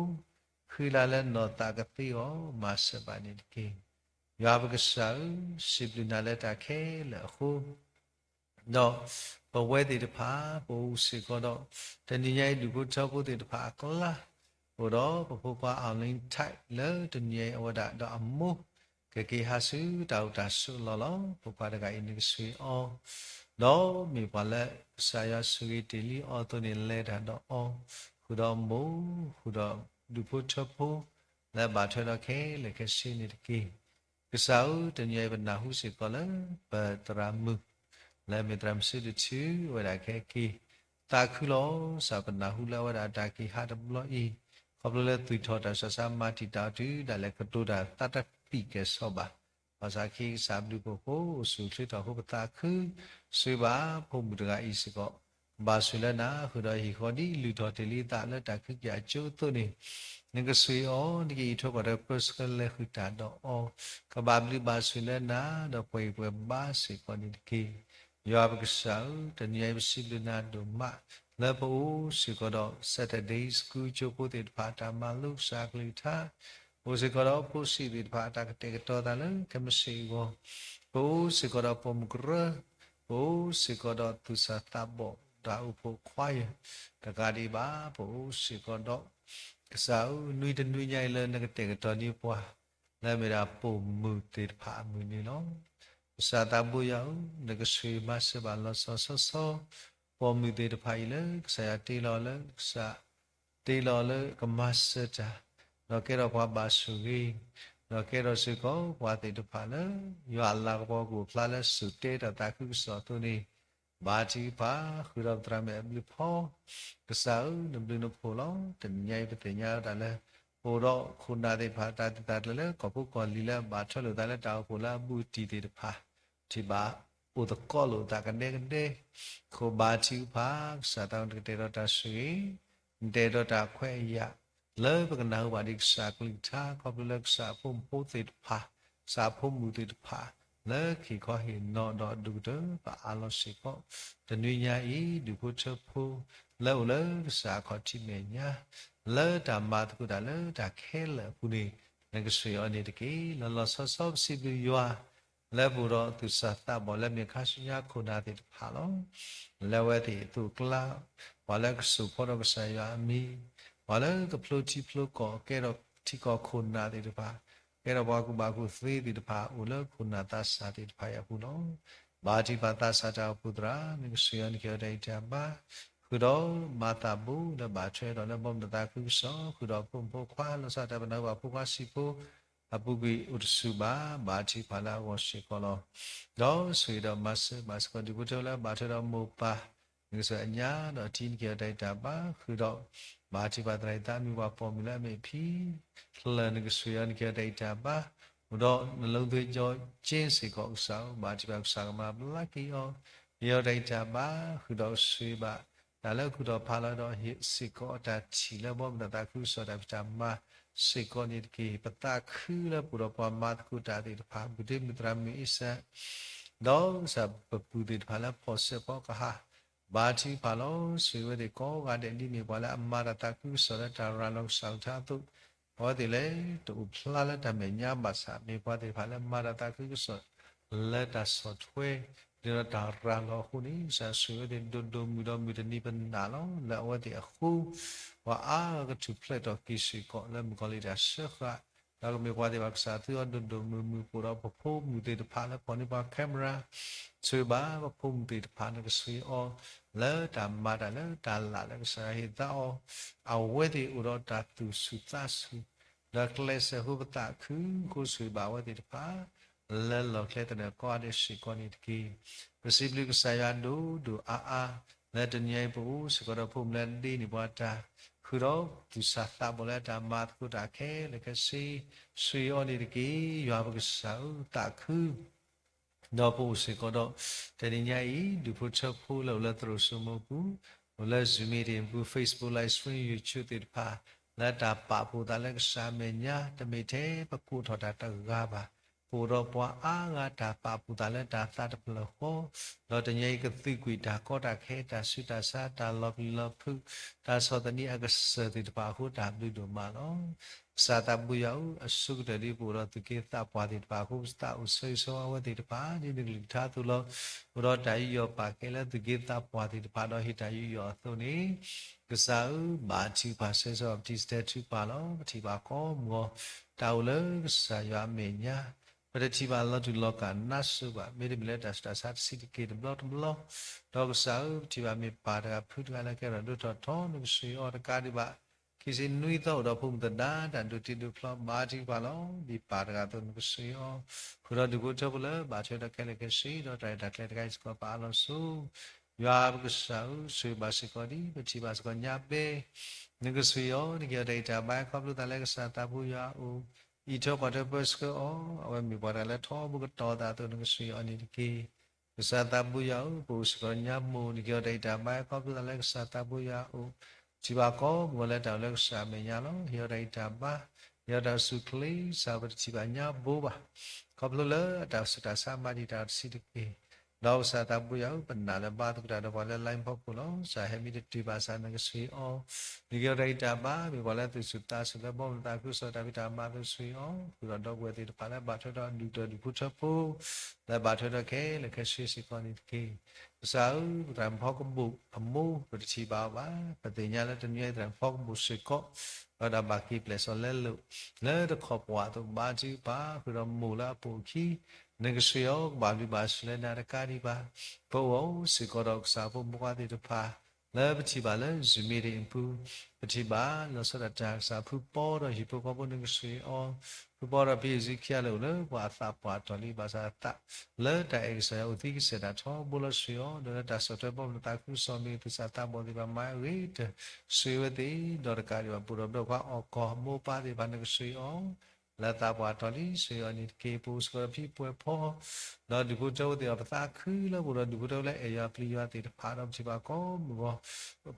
ဃံလၤလၢနီၢ်သးကသ့အဂီၢ် မၤစၢၤဘၣ်န့ၣ်တက့ၢ်. ယွၤပကစၢ်ဧၢ, စံးဘျုးနၤလၢတၢ်ခဲလၢာ်အဃိ ဒီးပဝဲသ့ၣ်တဖၣ် ပအိၣ်စ့ၢ်ကီးဒီး တနံၤညါအံၤဒူၣ်ဖိထၢဖိသ့ၣ်တဖၣ်အကျါ, အိၣ်ဒီးပဖိခွါ Arlene Type လၢတနံၤညါအံၤအဝဲဒၣ်ဒီးအမိၢ် ကက့ၤဟးဆူတၢ်အိၣ်တၢ်ဆိးအလီၢ်လီၤ. ဖိခွါတဂၤအံၤန့ၣ်ကဆိၣ်ဂ့ၤအီၤ, ဒီးမ့ၢ်ပှၤလၢကစၢ်ယွၤဆိၣ်ဂ့ၤတ့ၢ်လံအီၤအသိးန့ၣ် လဲၤတၢ်ဒီးအီၤ, ဃုာ်ဒီးအမိၢ်, ဃုာ်ဒီးဒူၣ်ဖိထၢဖိ လၢအဘၣ်ထွဲဒီးခဲလၢာ်ခဲဆ့န့ၣ်တက့ၢ်. ကစၢ်ဧၢ, တနံၤအံၤပနၢ်ဟူစ့ၢ်ကီးလၢ ပသရၣ်မုၣ် လၢမ့ၢ်သရၣ်မုၣ်စုတထု ဝဲဒၣ်ခဲက့ၤ သးခုလီၤ. ကစၢ်ပနၢ်ဟူလၢအဝဲဒၣ်တၢ်က့ၤဟးတဘျီအံၤ, ခီဖျိလၢသွံၣ်ထီၣ်တၢ်ဆူးတၢ်ဆါ မၤတံာ်တာ်အီၤတုၤဒၣ်လဲာ် ကတိၤတၢ်သးတပံာ်ကဲၣ်ဆိးဘၣ်. ဘၣ်ဆၣ်ခဲအံၤကစၢ်ဘျုးဖှိၣ်အဃိ အိၣ်ဆူၣ်အိၣ်ချ့ထီၣ်အဃိ ပသးခု, ဆိၣ်ဂ့ၤဘၣ်ဖိမုၣ်တဂၤအံၤစ့ၢ်ကီး ကဘၣ်ဆိၣ်လၢနၤ, ဃုာ်ဒီးဟံၣ်ဃီဒ်လုၢ်ထီၣ်တ့ၢ်လံအသးလၢတၢ်ခုကယၤအစိအသိးန့ၣ်, နကဆိၣ်ဂ့ၤအီၤ, နကအံးထွဲကွၢ်ထွဲ ပၢဆှၢလဲၤဃုာ်တၢ်ဒီးအီၤ, ကဘၣ်ဘျုးဘၣ်ဆိၣ်လၢနၤ, ဒီးပှဲၤဂံၢ်ပှဲၤဘါစ့ၢ်ကီးန့ၣ်တက့ၢ်. ယွၤပကစၢ်ဧၢ, တနံၤအံၤပစံးဘျုးနၤဒိၣ်မး လၢပအိၣ်စ့ၢ်ကီးဒီး Saturday School ကၠိဖိသ့ၣ်တဖၣ်အတၢ်မၤလိကစၢ်အကလုၢ်ကထါ, အိၣ်စ့ၢ်ကီးဒီးဖိဆံးသ့ၣ်တဖၣ်အတၢ်ကတဲာ်ကတီၤသးလၢခဲမုၢ်ဆ့ၣ်အဂီၢ်, ပအိၣ်စ့ၢ်ကီးဒီးပိာ်မုၣ်ကရၢ, ပအိၣ်စ့ၢ်ကီးဒီးသူၣ်စၢ်သးဘီၣ်တၢ်အိၣ်ဖှိၣ်ခွါယၢၢ်, တကးဒံးဘၣ် ပအိၣ်စ့ၢ်ကီးဒီး ကစၢ်ဧၢ, နွံတနွံညါအံၤလၢနကတဲာ်ကတီၤန့ၢ်ပှၤ လၢအမ့ၢ်ဒၣ်ပိာ်မုၣ်သ့ၣ်တဖၣ်အမုၢ်နံၤလီၤ. ကစၢ်သးဘိယွၤဧၢ, နကဆိၣ်ဂ့ၤမၤစၢၤဘၣ်လီၤဆီဆီဆီ ပိာ်မုၣ်သ့ၣ်တဖၣ်အံၤလၢကစၢ်ယွၤတ့လီၤလၢကစၢ် တ့လီၤလၢကမၤစၢၤတၢ်, ဒီးကဲထီၣ်ပှၤဘၣ်ဆိၣ်ဂ့ၤ, ဒီးကဲထီၣ်စ့ၢ်ကီးပှၤသ့ၣ်တဖၣ်လၢ ယွၤအလၤကပီၤကအိၣ်ဖျါလၢစိၤတဲတၢ်သးခုကစီၣ်အသိးန့ၣ်, ဘါထုကဖၣ် ဃုာ်ဒီးပသရၣ်မုၣ်အဘျုးဖီ ကစၢ်ဧၢ, နဘျုးနဖှိၣ်လီၤ. တနံၤညါအံၤပသ့ၣ်ညါဝဲဒၣ်လၢ ပအိၣ်ဒီးခိၣ်နၢ်သ့ၣ်တဖၣ် တၢ်သံၣ်တၢ်ကျၢၤလၢကီၢ်ဖိကီၢ်လံၤလၢအဘၣ်ထွဲလိာ်သးလၢတၢ်အိၣ်ဖှိၣ်လၢအဘူးအတံၢ်သ့ၣ်တဖၣ် ထံၣ်ဘၣ်အိၣ်သကိးလိာ်သးကဒဲကဒဲ, ခိၣ်ဘါထုကဖၣ် ကစၢ်သးနကတဲာ်ဒီးတၢ်ဆိၣ်ဂ့ၤ, နတဲာ်ဒီးတၢ်ခွဲးအယာ် လၢပကနၢ်ဟူဘၣ်ဒံးကစၢ်အကလုၢ်ကထါ ခီဖျိလၢကစၢ်အဖိမုၣ်ဖိသ့ၣ်တဖၣ်, ကစၢ်အဖိမုၣ်သ့ၣ်တဖၣ် လၢဟ့ၣ်ခီဟ့ၣ်နီၤဒီးဒိၣ်ကတၢၢ်ပအးလီၤစ့ၢ်ကီး, တနွံညါအံၤ ဒူၣ်ဖိထၢဖိ လၢအိၣ်လၢကစၢ်အခီၣ်ထံးမဲာ်ညါ လၢတၢ်မၤသကိးတၢ်လၢတၢ်ခဲလၢာ်အပူၤန့ၣ် နကဆိၣ်ဂ့ၤအီၤန့ၣ်တက့ၢ်. လီၤလီၤဆီဆီပစံးဘျုးယွၤ လၢပအိၣ်ဒီးသူၣ်စၢ်သးဘီၣ်လၢမ့ၢ်ခါဆူညါခိၣ်နၢ်သ့ၣ်တဖၣ်လီၤ. လၢအဝဲသ့ၣ်အသိးအကျါ, ပှၤလၢကစိာ်ဖီဒီးကစၢ်ယွၤအမံၤ, ပှၤလၢကဖျိထံဖျိကီၢ် ကဲထီၣ်ထံကီၢ်ခိၣ်နၢ်သ့ၣ်တဖၣ်, ကဲထီၣ်ပှၤကူၣ်ဘၣ်ကူၣ်သ့သ့ၣ်တဖၣ် အိၣ်လၢခိၣ်နၢ်သးစၢ်သ့ၣ်တဖၣ်အံၤအပူၤလီၤ. ဘါထုကဖၣ်သးစၢ်တၢ်အိၣ်ဖှိၣ်သရၣ် နကဆိၣ်ဂ့ၤအီၤ နကဟ့ၣ်အီၤတၢ်ဂံၢ်တၢ်ဘါ, ဃုာ်ဒီးမၤသးဘိလၢဘၣ်ထွဲဒီးလၢဘီမုၢ်တၢ်သးခုကစီၣ်, ဃုာ်ဒီးဖိမုၣ်ဖိခွါ လီၤဆီဒၣ်တၢ်ပနၢ်ဟူဘၣ်ဖိခွါဆံးဖိ အပူၤကွံာ်အိၣ်တဆူၣ်ဘၣ်, ဘါထုကဖၣ်လၢအဂီၢ်စ့ၢ်ကီးလီၤ. ဒီးဆိၣ်ဂ့ၤဒီးမၤစၢၤဘၣ်စ့ၢ်ကီးဒူၣ်ဖိထၢလၢအဘၣ်ထွဲဒီးမိၢ်ပၢ်, နကဆိၣ်ဂ့ၤအညါဒီးအထံ နကဟ့ၣ်အီၤတၢ်ဂံၢ်တၢ်ဘါ, ဃုာ်ဒီးဘါထုကဖၣ်သရၣ်အံၤသးမံၤပှၤပိာ်မုၣ်လၢအမ့ၢ်ဖံ ဖျၢၣ် နကဆိၣ်ဂ့ၤအီၤ နကဟ့ၣ်အီၤတၢ်ဂံၢ်တၢ်ဘါ, အိၣ်ဒီးနလၢသွ့ကၠီက့စ့ၢ်ကီး ကစၢ်ဧၢ, ဘၣ်ထံၣ်ဘၣ်ကစၢ်ကမၤဘျါက့ၤအီၤ, ဟ့ၣ်အီၤတၢ်ဂံၢ်တၢ်ဘါ, ဃုာ်ဒီးကစၢ်ဘၣ် တၢ်လၢကူၣ်ထီၣ်ဖးလီၤဒီး ဟ့ၣ်စ့ၢ်ကီးအတၢ်ထံၣ်လၢဘီမုၢ်ဒီးသးခုကစီၣ်တၢ်ဖံးတၢ်မၤစ့ၢ်ကီးန့ၣ်တက့ၢ်. ပသးခုလၢပအိၣ်ဒီးပှၤမၤသကိးတၢ်သ့ၣ်တဖၣ် မုၢ်တ့မုၢ်သရၣ်မုၢ်အ့စၢ် ဒီးကစၢ်ပပုၢ်သ့ၣ်တဖၣ်လၢဖီၣ်စဲးဖီကဟၣ် ဘၣ်ထံၣ်ပာ်လီၤ. ဆှၢဝဲသ့ၣ်ကိးဂၤဒဲး ဒ်မ့ၢ်ပှၤလၢအမၤတၢ်သးခုကစီၣ်လၢတၢ်ရၤလီၤကစၢ်အကထါအသိး, အဝဲသ့ၣ်လၢတအိၣ်ဖျါလၢတၢ်မဲာ်ညါဘၣ်ဆၣ် မ့ၢ်ပှၤသ့ၣ်တဖၣ်လၢမၤတၢ်သးခုကစီၣ်လၢတၢ်ဆီၣ်ထွဲ ဒီးတၢ်ရၤလီၤအဃိန့ၣ် ကစၢ်ဆှၢဝဲသ့ၣ်ဒိၣ်ဒိၣ်မုၢ်ဒီးမုၢ်တနံၤပနၢ်လီၤ. လၢအဝဲသ့ၣ်အဃိ ပှၤအါဂၤကထူၣ်ဖျဲးထီၣ်က့ၤစ့ၢ်ကီး လၢမုၣ်ကီၤလံၢ်တၢ်စၢဃာ် ဒီးကမ့ၢ်ပှၤသ့ၣ်တဖၣ်ကစၢ်သုအီၤဒိၣ်ဒိၣ်မုၢ်မုၢ် ပအိၣ်ဒီးပဖိမုၣ်သ့ၣ်တဖၣ်လၢဖီၣ်န့ၢ်ပှၤ camera ဆှၢဘၣ်ပဖိမုၣ်သ့ၣ်တဖၣ် နကဆှၢအီၤ လၢတၢ်မၤတၢ်လၢတၢ်လၢ်လၢကစၢ်ယွၤဟ့ၣ်သါအီၤ, အဝဲသ့ၣ်အိၣ်ဒီးတၢ်သူၣ်ဆူၣ်သးဆူၣ် ဒီးကျဲးစၢးဃုပသးခုဃိ ဆှၢဘၣ်အဝဲသ့ၣ်တဖၣ် လၢလီၢ်ကျဲသနၢၣ်ကိးဂၤဒဲးစ့ၢ်ကီးန့ၣ်တက့ၢ်. ပစံးဘျုးကစၢ်ယွၤဒိၣ်ဒိၣ်အါအါ လၢတနံၤအံၤပအိၣ်စ့ၢ်ကီးဒီးဖိမုၣ်လၢအဒ့န့ၢ်ပှၤတၢ် ဃုာ်ဒီးသူၣ်စၢ်သးဘီၣ်လၢတၢ်မၤသကိးတၢ်ခဲလၢာ်ခဲဆ့ ဆှၢအီၤန့ၣ်တက့ၢ်. ယွၤပကစၢ်ဧၢ သးခု ဒီးပအိၣ်စ့ၢ်ကီးဒီး တနံၤညါအံၤ ဒူၣ်ဖိထၢဖိလၢအိၣ်လၢသရိာ်စိမိပူၤ, အိၣ်လၢ Zoom meeting ပူၤ, Facebook Live Stream, YouTube သ့ၣ်တဖၣ် လၢတၢ်ပာ်ဖှိၣ်သးလၢကစၢ်အမဲာ်ညါ တမ့ၢ်ထဲပကိးထီၣ်တၢ်တဂၤဘၣ်. ပအိၣ်ဒီးပှၤအါဂၤတၢ်ပာ်ဖှိၣ်သးလၢတၢ်သးတဖျၢၣ်ဃီ, ဒီးတနံၤအံၤကသံကွံာ်တၢ်ကီတၢ်ခဲ တၢ်ဆူးတၢ်ဆါ တၢ်လီၤပျံၤလီၤဖုး တၢ်ဆီၣ်သနံးအကစၢၢ်သ့ၣ်တဖၣ်အဃိ တၢ်ဘျုးဒိၣ်မးလီၤ. ကစၢ်သးဘိယွၤဧၢ, အဆိကတၢၢ်ဒ်ပအိၣ်ဒီးသူၣ်က့သးပှၢ်သ့ၣ်တဖၣ်အဃိ ပသးအိၣ်ဆၢဂ့ၤဆၢဝါအဝဲသ့ၣ်တဖၣ် ဒ်နကလုၢ်ကထါအသိးလီၤ. အိၣ်ဒီးတၢ်ယူးယီၣ်ပာ်ကဲလၢသူၣ်က့သးပှၢ်သ့ၣ်တဖၣ်ဒီးဟ့ၣ်တၢ်ယူးယီၣ်အသိးန့ၣ်, ကစၢ်ဧၢ, ဘၣ်ထုကဖၣ်ဆၢဂ့ၤဆၢဝါ ပထံၣ်စတဲထုကဖၣ်လီၤ. ပထံၣ်ဘၣ်ကိးမုၢ်ဂီၤ တၢ်အိၣ်လၢကစၢ်ယွၤအမဲာ်ညါ ပတထံၣ်ဘၣ်လီၤတူာ်လီၤကာ်နါစိၤဘၣ်, မ့တမ့ၢ်လၢတၢ်ဆူးတၢ်ဆါတဆံးတက့ၢ်တဘျီတဘျီ, ဒီးကစၢ်ဧၢ, ပထံၣ်ဘၣ်မ့ၢ်ပၢ်တဂၤဖုတဂၤလၢကဲထီၣ်ဒိၣ်ထီၣ်ထီ နကဆှၢအီၤ တကးဒံးဘၣ် ခံဆံနွံသီအိၣ်ဒီးဖိမုၣ်သဒါ တၢ်ဒိးတ့ဒိးဖျီ ဘၣ်ထုကဖၣ်လီၤ. ဒ်ပၢ်တဂၤအသိး နကဆှၢအီၤ ဃုာ်ဒီးဒူၣ်ဖိထၢဖိလၢဘၣ်ထွဲဒီးခဲလၢာ်ခဲဆ့ ဒီးတၢ်ရဲၣ်တၢ်ကျဲၤတခါအံၤစ့ၢ်ကီး ပအၢၣ်လီၤဆိ ယွၤပကစၢ်ဧၢ, ဆှၢဘၣ်စ့ၢ်ကီးဒ်ပထံၣ်ဘၣ်စ့ၢ်ကီးညါဘဲ နကဆှၢအီၤ, နကဟ့ၣ်အီၤတၢ်ဂံၢ်တၢ်ဘါ ခီဖျိသးလၢကစၢ်သးဘိယွၤအအိၣ် အံးထွဲကွၢ်ထွဲပၢဆှၢအီၤ, အဝဲမ့ၢ်ပှၤတဂၤလၢထီဘိကတီၤသးအသိး နကဆှၢအီၤန့ၣ်တက့ၢ်. ကစၢ်သးဘိယွၤဧၢ, ပအိၣ်စ့ၢ်ကီးညါမိၢ် နကဟ့ၣ်အီၤတၢ်ဂံၢ်တၢ်ဘါ ခီဖျိသးလၢကစၢ်သးဘိယွၤအအိၣ် ထံၣ်ဘၣ်ကိးမုၢ်ဂီၤလၢတၢ်အိၣ်လၢကစၢ်အမဲာ်ညါလီၤ. ဟ့ၣ်အီၤတၢ်ဂံၢ်တၢ်ဘါ, ဟ့ၣ်အီၤတၢ်အိၣ်ဆူၣ်အိၣ်ချ့ ကစၢ်ပတထံၣ်ဘၣ်ညါဘိဘၣ်, ခီဖျိလၢအတၢ်ဆူးတၢ်ဆါမၤတံာ်တာ်အီၤတဆံးတက့ၢ်. ဒီးကစၢ်သးဘိယွၤဧၢ, ပနာ်လၢဘါသကိးတၢ်ဒီးပှၤလၢ line ဖီခိၣ်လီၤ. ကစၢ်ဟဲမ့ၢ်တတုၤဘၣ်ဆၣ် နကဆှၢအီၤ, နကဟ့ၣ်အီၤတၢ်ဂံၢ်တၢ်ဘါ, မ့ၢ်ပှၤလၢသူၣ်ဆူၣ်သးဆူၣ်လၢဘီမုၢ်သးခုကစီၣ်တၢ်ဖံးတၢ်မၤအသိး ဆှၢအီၤ, ဃုာ်ဒီးဒီပုၢ်ဝဲၢ်သ့ၣ်တဖၣ်လၢဘၣ်ထွဲဒီးဒူၣ်တီၢ်ဒူၣ်ဖိထၢဖိ လၢဘၣ်ထွဲဒီးခဲလၢာ်ခဲဆ့စ့ၢ်ကီးန့ၣ်တက့ၢ်. ကစၢ်ဧၢ, သရၣ်မုၣ်ဖီကဘိၣ်အမိၢ် ပတထံၣ်ဘၣ်အီၤဘၣ်. ပသ့ၣ်ညါလၢတနံၤအံၤ သရၣ်မုၣ်ဖီကဘိၣ်စ့ၢ်ကီး ဒီးတၢ်ဘၣ်က့ၤပျဲၢ်စီၣ်လဲလိာ် လၢတခီပှၤအသိး ဘါထုကဖၣ် ဃုာ်ဒီးမိၢ်လၢအပိာ်အခံ နကဆှၢအီၤ ကဘၣ်ဘျုးဘၣ်ဆိၣ်လၢနၤတကးဒံးဘၣ်. ပအိၣ်စ့ၢ်ကီးဒီးကစၢ်ဖိမုၣ်ဖိခွါသ့ၣ်တဖၣ် လၢပထံၣ်ဘၣ်လၢ Zoom meeting အပူၤ, ပထံၣ်ဘၣ်လီၤဆီဒၣ်တၢ် ကစၢ်ဖုပီဒီးဟံၣ်ဖိဃီဖိ နကဆှၢအီၤ, ဖုပီဒီးဖံအုၣ်စုခံဂၤလၢအိၣ်လၢပှၤအသးပှၢ်တီၢ်လံ ဘၣ်ဆၣ်အသး လၢတၢ်အဲၣ်ကစၢ်ယွၤအိၣ်သံကစဲာ်တၢ်ထီဘိလီၤ ဆှၢအီၤ, ဒီးလၢတၢ်ဆီၣ်ထွဲဘီမုၢ်သးခုကစီၣ်မ့ၢ်ဂ့ၤ သူၣ်စၢ်သးဘီၣ်သ့ၣ်တဖၣ်မၤဂ့ၤတၢၢ် ဆှၢဝဲသ့ၣ်, ဒီးတကးဒံးဘၣ် ပအိၣ်ဒီးပဒီပုၢ်ဝဲၢ်ခွါအီၣ်ကီၢ်မိၢ်ပၢ်သ့ၣ်တဖၣ် နကဆှၢအီၤ လၢသးပှၢ်တီၢ်လံ ဆှၢအီၤန့ၣ်တက့ၢ်. ပအိၣ်စ့ၢ်ကီးဒီးဖံပှဲၤဖီ ဒီးဒူၣ်ဖိထၢဖိသ့ၣ်တဖၣ် ပသးခုလၢပအိၣ်ဒီးဒူၣ်ဖိထၢဖိလၢအဲၣ်ယွၤပျံၤယွၤသ့ၣ်တဖၣ် ဒီးပထံၣ်ဘၣ်ကိးမုၢ်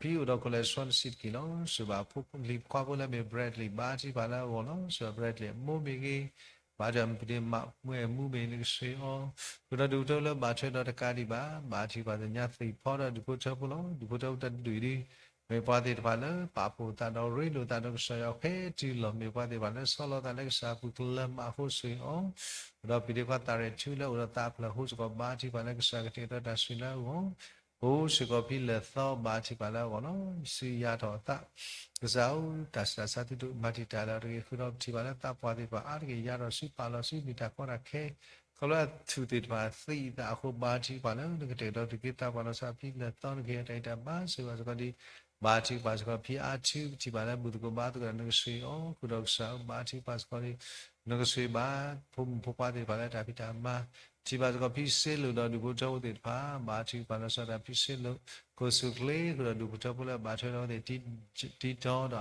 ဂီၤ ဖံအိၣ်ဒီး cholesterol တဆံးတက့ၢ်လီၤ. ဆှၢဘၣ်ဖိလံၤဖိခွါဖိလၢအမ့ၢ် Bradley ဘါထုကဖၣ်လၢအဂီၢ်လီၤ. ဆှၢဘၣ် Bradley အမိၢ်မ့ၢ်ဂ့ၤ ဘါထုကဖၣ်မုၢ်ဒ့မး မုၢ်အဲၣ်မူမ့ၢ် နကဆှၢအီၤ, ဃုာ်ဒီးဒူၣ်ဖိထၢဖိလၢဘၣ်ထွဲဒီးတကးဒံးဘၣ် ဘါထုကဖၣ်သ့ၣ်ညါသ့ၣ်ဖီဒီးဒူၣ်ဖိထၢဖိလီၤ. ဒူၣ်ဖိထၢဖိတဒူၣ်အံၤ မ့ၢ်ပှၤသ့ၣ်တဖၣ်လၢပာ်ဖှိၣ်သးဒီးရ့လိာ်သးဒီးကစၢ်ယွၤ ဖဲတုၤလီၤ မ့ၢ်ပှၤသ့ၣ်တဖၣ်လၢဆီလီၤသးလၢကစၢ်အပူၤကလၢၤမးအဃိ ဆှၢအီၤ, ဒီးပျံၤဒ့ခွါသးရဲၣ်ထူလၢအိၣ်ဒီးသးအဖျၢၣ်အဃိစ့ၢ်ကီး ဘါထုကဖၣ်လၢကစၢ်ကတဲာ်ကတီၤတၢ်ဆှၢလၢအဂီၢ် အိၣ်စ့ၢ်ကီးဖံလၢာ်သီ ဘါထုကဖၣ်လၢအဂီၢ်လီၤ. စုယၤထီၣ်အသး ကစၢ်ဧၢ, တၢ်ဆူးတၢ်ဆါသုတမၤတံာ်တာ်လၢၤတဂ့ၤ, ဃုာ်ဒီးပထံၣ်ဘၣ်လၢသးပှၢ်သ့ၣ်တဖၣ်အါတက့ၢ် ယၤထီၣ်စုပာ်လီၤစုမ့ၢ်တၢ်ကီတၢ်ခဲ ခီဖျိအထူၣ်သ့ၣ်တဖၣ်သံအသးအဃိ ဘါထုကဖၣ်လၢနကတဲာ်ကတီၤသူၣ်က့သးပှၢ်လီၤဆီဖံလၢာ်သီ နကဟ့ၣ်အီၤတၢ်ဂံၢ်တၢ်ဘါ ဆှၢဘၣ်စ့ၢ်ကီးဒ် ဘါထုကဖၣ်စ့ၢ်ကီးဖံအါထု ပထံၣ်ဘၣ်လၢဘူၣ်သကိးဘါသကိးဒီး နကဆှၢအီၤ, ဃုာ်ဒီးကစၢ်ဧၢ ဘါထုကဖၣ်စ့ၢ်ကီးဒ် နကဆှၢဘၣ် ဖိမုၣ်ဖိခွါသ့ၣ်တဖၣ်လၢတၢ်ဖံးတၢ်မၤ ထံၣ်ဘၣ်စ့ၢ်ကီးဖံစ့လိာ်ဒီးဒူၣ်ဖိထၢဖိသ့ၣ်တဖၣ် ဘါထုကဖၣ်လီၤဆီဒၣ်တၢ်ဖံစ့လိာ် ကိးဆူၣ်ချ့ ဃုာ်ဒီးဒူၣ်ဖိထၢဖိလၢအဘၣ်ထွဲဒီးအဝဲသ့ၣ် တံၤတီဒီး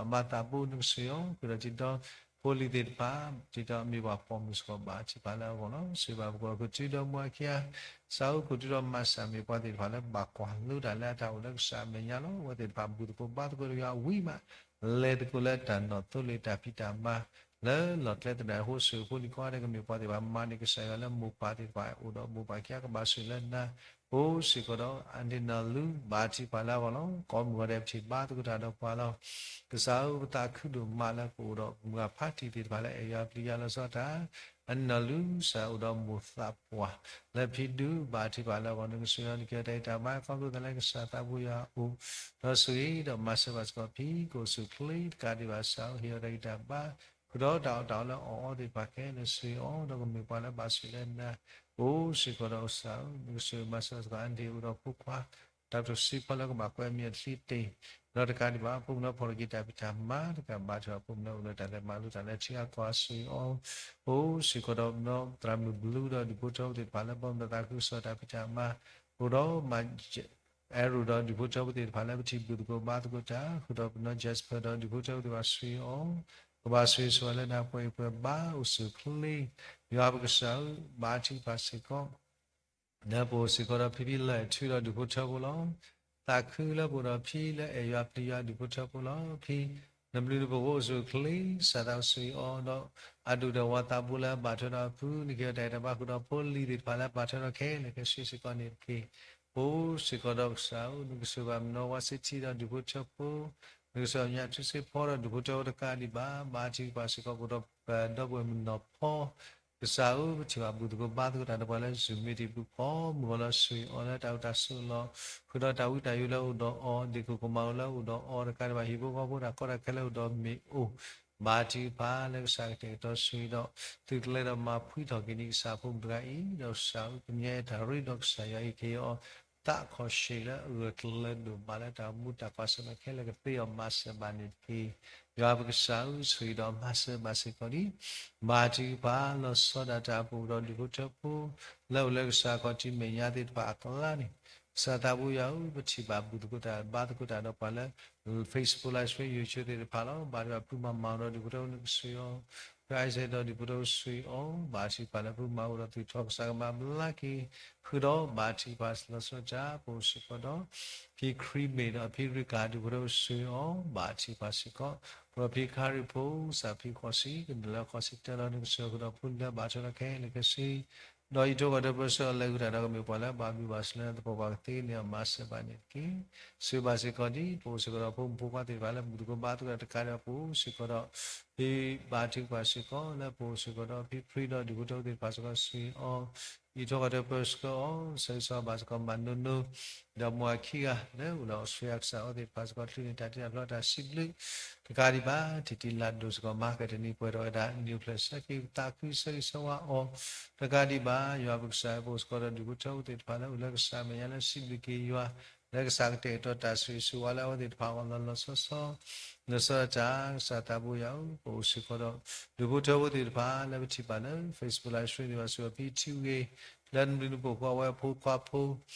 အမၤသးဘိ နကဆှၢအီၤ ဃုာ်ဒီးတံၤတီ ဖိလံၤသ့ၣ်တဖၣ် ဒ်သိးမ့ၢ်ပှၤပိာ်မုၣ်စ့ၢ်ကီး ဘါထုကဖၣ်လၢအဂီၢ်လီၤ. စံးဘၣ်ပှၤ ကီၢ်သူလ့ၤဒီးမူအခံဂၤ, ကစၢ်ဧၢ ကိးတုၤဒီးမၤစၢၤမ့ၢ်ပှၤသ့ၣ်တဖၣ်လၢ ဘၣ်ကွၢ်လိတၢ်လၢအတၢ်အိၣ်လၢကစၢ်အမဲာ်ညါလီၤ. အဝဲသ့ၣ်တဖၣ်ဘူၣ်သကိးဘါသကိးတဂၤဝံၤမး, လဲၤသကိးလၢတၢ်နီၣ်သိလ့ၣ်တၢ်ဖံးတၢ်မၤ လၢလီၢ်ကျဲသနၢၣ်အဃိ စူၢ်ဖိလံၤခီအံၤတဂၤ မ့ၢ်ပှၤသ့ၣ်တဖၣ်မၤန့ၢ်ကစၢ်ယွၤလၢ မိၢ်ပၢ်သ့ၣ်တဖၣ်အိၣ်ဒီးမိၢ်ပၢ်ခံဂၤ ကဘၣ်ဆိၣ်ဂ့ၤလၢနၤ, အိၣ်စ့ၢ်ကီးဒီး အန့ၣ်နီၢ်လူ ဘါထုကဖၣ်လၢအဂီၢ်လီၤ. ကိးမုၢ်ဂီၤဒဲး ပထံၣ်ဘါသကိးတၢ်ဒီးပှၤလီၤ. ကစၢ်ဧၢ ပသးခုဒိၣ်မးလၢပအိၣ်ဒီးမုၢ်ဂၤဖးတံၢ်သ့ၣ်တဖၣ်လၢအဲၣ်ယွၤပျံၤယွၤလီၤဆီဒၣ်တၢ်, အန့ၣ်နီၢ်လူ ကစၢ်အိၣ်ဒီးမိၢ်သးပှၢ် လၢဖံဒု ဘါထုကဖၣ်လၢအဂီၢ် နကဆိၣ်ဂ့ၤအီၤ နကဟ့ၣ်အီၤတၢ်ဂံၢ်တၢ်ဘါ ခီဖျိသးလၢကစၢ်သးဘိယွၤအအိၣ်, ဒီးဆိၣ်ဂ့ၤဒီးမၤစၢၤဘၣ်စ့ၢ်ကီးဖံ ကအိၣ်ဆူၣ်အိၣ်ချ့တကးဒံးဘၣ် ကစၢ်ဧၢ ဟ့ၣ်အီၤတၢ်ဂံၢ်တၢ်ဘါ, ဃုာ်ဒီးတၢ်အီၣ်တၢ်အီလၢအီၣ်အီသ့ၣ်တဖၣ်ခဲလၢာ် ဆိၣ်ဂ့ၤအီၤ ဒီးကမ့ၢ်ပှၤလၢဘၣ်ဆိၣ်ဂ့ၤလၢနၤ, အိၣ်စ့ၢ်ကီးဒီးကစၢ်ဧၢ နကဆိၣ်ဂ့ၤမၤစၢၤဘၣ်စ့ၢ်ကီး အန့ၣ်အိၣ်ဒီးဖိခွါ တၢ်ပတြၢၤစံးဖီလၢကဘၣ်ကွဲမံၤအချံတ့ၢ်, ဒီးတကးဒံးဘၣ် ဖိမုၣ်လၢဖီၣ်လိာ်က့ၤတၢ်ဖံးတၢ်မၤတကးဘၣ် ထံၣ်ဘၣ်ဖိမုၣ်လၢအိၣ်လၢတၢ်လဲၤမၤလိတၢ်လၢထံဂၤကီၢ်ဂၤ ဆိၣ်ဂ့ၤအီၤ, အိၣ်စ့ၢ်ကီးဒီးသရၣ်မုၣ်ဘျုးဒီးဒူၣ်ဖိထၢဖိသ့ၣ်တဖၣ်လၢ ဘီမုၢ်ဒီးသးခုကစီၣ်တၢ်ဖံးတၢ်မၤ, အိၣ်ဒီးမၤ အဲၣ်ရိၣ်ဒီးဒူၣ်ဖိထၢဖိသ့ၣ်တဖၣ်လၢပထံၣ်ဘူၣ်သကိးဘါသကိးတၢ်, ဃုာ်ဒီးပနီၢ် Jasper ဒီးဒူၣ်ဖိထၢဖိသ့ၣ်တဖၣ် ဆိၣ်ဂ့ၤအီၤ, ကဘၣ်ဆိၣ်ဂ့ၤဆိၣ်ဝါလၢနၤ ပှဲၤအံၤပှဲၤဘါ အိၣ်ဆူၣ်အိၣ်ချ့, ယွၤပကစၢ်ဧၢ ဘါထုကဖၣ်စ့ၢ်ကီး လၢပအိၣ်စ့ၢ်ကီးဒီးဖံဖံလၢၢ်ထူဒီးဒူၣ်ဖိထၢဖိလီၤ. သးခုလၢပအိၣ်ဒီးဖံလၢအဲၣ်ယွၤပျံၤယွၤဒူၣ်ဖိထၢဖိလီၤ. ဖံ နဘျုးနဖှိၣ်အိၣ်ဆူၣ်အိၣ်ချ့, ကစၢ်သးဆိၣ်ဂ့ၤအီၤဒီး အဒူၣ်ဒီးဝၤသးဘိလၢအဘၣ်ထွဲဒီးအဖု နကဟ့ၣ်အီၤတၢ်ဂံၢ်တၢ်ဘါ ဃုာ်ဒီးဖိလံၤသ့ၣ်တဖၣ်လၢအဘၣ်ထွဲဒီးခဲလၢာ်ခဲဆ့စ့ၢ်ကီးန့ၣ်တက့ၢ်. အိၣ်စ့ၢ်ကီးဒီးကစၢ်ဧၢ နကဆိၣ်ဂ့ၤဘၣ်မနီၢ်ဝါစ့ထံဒီးဒူၣ်ဖိထၢဖိ, နကဆိၣ်ဂ့ၤညၣ်ထူစ့ဖီဒီးဒူၣ်ဖိထၢဖိတကးဒံးဘၣ် ဘါထုကဖၣ်စ့ၢ်ကီး ပအိၣ်ဒီးပဒီပုၢ်ဝဲၢ်မုၣ်နီၢ်ဖီ ကစၢ်ဧၢ ပထံၣ်ဘၣ်ဘူၣ်သကိးဘါသကိးတၢ်ဒီးပှၤလၢ Zoom meeting ပူၤကိးမုၢ်ဂီၤလီၤ ဆိၣ်ဂ့ၤအီၤလၢတၢ်အိၣ်တၢ်ဆိးလီၤ, ဃုာ်ဒီးတၢ်ဝံတၢ်ယိးလၢအိၣ်ဒီးအီၤ, ဒ့ၣ်ခိၣ်ကမၢ်အိၣ်လၢအိၣ်ဒီးအီၤတကးဒံးဘၣ် ဟံၣ်ဖိဃီဖိတၢ်ကီတၢ်ခဲလၢအိၣ်ဒီးမ့ၢ်အိၣ်, ဘါထုကဖၣ်လၢကစၢ်ကတဲာ်ကတီၤဆိၣ်ဂ့ၤဒီး သုးကျဲၤဒီးမၤဖှံထီၣ်က့ၤန့ၢ်ကစၢ်ဖိမုၣ်တဂၤအံၤ, ဒီးကစၢ်ဧၢ ကညီအဲၣ်တၢ်ရ့ဒီးကစၢ်ယွၤအံးက့ၤအီၤ သးခီၣ်ဆံးလၢအဂၢၢ်ကျၢၤဒိၣ်မးလၢတၢ်မူတၢ်ကွၢ်ဆၢၣ်မဲာ်ခဲလၢာ်ကသ့အီၤမၤစၢၤဘၣ်န့ၣ်တက့ၢ်. ယွၤပကစၢ်ဧၢ ဆိၣ်ဂ့ၤဒီးမၤစၢၤဘၣ်စ့ၢ်ကီးဒံး ဘါထုကဖၣ်လီၤဆီဒၣ်တၢ်အပူၤဒီးဒူၣ်ဖိထၢဖိ လၢအိၣ်လၢကစၢ်ခီၣ်ထံးမဲာ်ညါသ့ၣ်တဖၣ်အကျါန့ၣ်, ကစၢ်သးဘိယွၤဧၢ ပထံၣ်ဘၣ်ဘူၣ်သကိးတၢ်ဘါသကိးတၢ်ဒီးပှၤလၢ Facebook Live Stream YouTube သ့ၣ်တဖၣ်လီၤ. ဘါထုကဖၣ်ဖုမၤမၤအီၤဒီးဒူၣ်ဖိထၢဖိနကဆိၣ်ဂ့ၤအီၤ, ဖု Isaac ဒီးဒူၣ်ဖိထၢဖိဆိၣ်ဂ့ၤအီၤ, ဘါထုကဖၣ်လၢဖုမၤအိၣ်ဒီးသုးထီၣ်ကစၢ်ကမၤဘျါက့ၤ, ဃုာ်ဒီးဘါထုကဖၣ်လီၤဆီဒၣ်တၢ် ပအိၣ်စ့ၢ်ကီးဒီး ဖံခရံာ်မ့ၢ်ဒီးဖံရ့ကၤဒူၣ်ဖိထၢဖိဆိၣ်ဂ့ၤအီၤ, ဘါထုကဖၣ်စ့ၢ်ကီး, ဃုာ်ဒီးဖံခါရံၣ်ဖိ ကစၢ်ဖံဃီၤစံး ကနၢၤလၢဃီၤစံးတၢ်လီၤ နကဆိၣ်ဂ့ၤဃုာ်ဒီးဖိလၢဘၣ်ထွဲဒီးခဲလၢာ်ခဲဆ့ ဒီးအံးထွဲကွၢ်ထွဲပၢဆှၢအီၤလၢအဂ့ၤတၢ်ဒီးကမ့ၢ်ပှၤလၢအဘၣ်ဘျုးဘၣ်ဆိၣ်လၢနသပှၢ်ပှၢ်ကသ့န့ၣ် အမၤစၢၤဘၣ်န့ၣ်တက့ၢ်. ဆိၣ်ဂ့ၤဘၣ်စ့ၢ်ကီးဒ် ပအိၣ်စ့ၢ်ကီးဒီးဖိမုၣ်ဖိခွါသ့ၣ်တဖၣ်လၢဘူၣ်သကိးဘါသကိးတၢ်တကးဒီးပအိၣ်စ့ၢ်ကီးဒီး ဖံဘါထုကဖၣ်စ့ၢ်ကီး လၢပအိၣ်စ့ၢ်ကီးဒီးဖံဖရံဒီးဒူၣ်ဖိထၢဖိသ့ၣ်တဖၣ်စ့ၢ်ကီးဆိၣ်ဂ့ၤအီၤ အံးထွဲကွၢ်ထွဲပၢဆှၢအီၤ ဆၢဂ့ၤဆၢဝါဘၣ်စ့ၢ်ကီးမၤနိနိ ဒီးမိၢ်အခံဂၤလၢအိၣ်လၢ Australia ကစၢ်အီၤသ့ၣ်တဖၣ်စ့ၢ်ကီး ချုးန့ၢ်တၢ်တ့တၢ်ဖျီတၢ်စံးဘျုး တကးဒံးဘၣ် ထံၣ်တံၢ်လၢ်ဒိၣ်စ့ၢ်ကီး မၤကတနံၤပှဲၤထီၣ်ဝဲဒၣ် နံၣ်အိၣ်ဖျဲၣ်ဆၢက့ၤပသးခု ဆၢဂ့ၤဆၢဝါအီၤ တကးဒံးဘၣ် ယွၤပကစၢ်ပအိၣ်စ့ၢ်ကီးဒီးဒူၣ်ဖိထၢဖိသ့ၣ်တဖၣ်လၢအိၣ်လၢကစၢ်မဲာ်ညါလၢစံးဘျုးက့ၤယွၤ လၢကစၢ်ကတဲာ်ကတီၤတၢ်ဆိၣ်ဂ့ၤဆိၣ်ဝါလၢအဝဲသ့ၣ်တဖၣ်အဂီၢ်လီၤလီၤဆီဆီ လီၤဆီဒၣ်တၢ် ကစၢ်သးဘိယွၤဧၢ ပအိၣ်စ့ၢ်ကီးဒီး ဒူၣ်ဖိထၢဖိသ့ၣ်တဖၣ်လၢပထံၣ်ဘၣ်လၢ Facebook Live Stream သ့ၣ်တဖၣ်စ့ၢ်ကီး ဖံထံဂ့ၤ လၢနဘျုးနဖှိၣ်ဃီဝဲအဖိခွါဖိ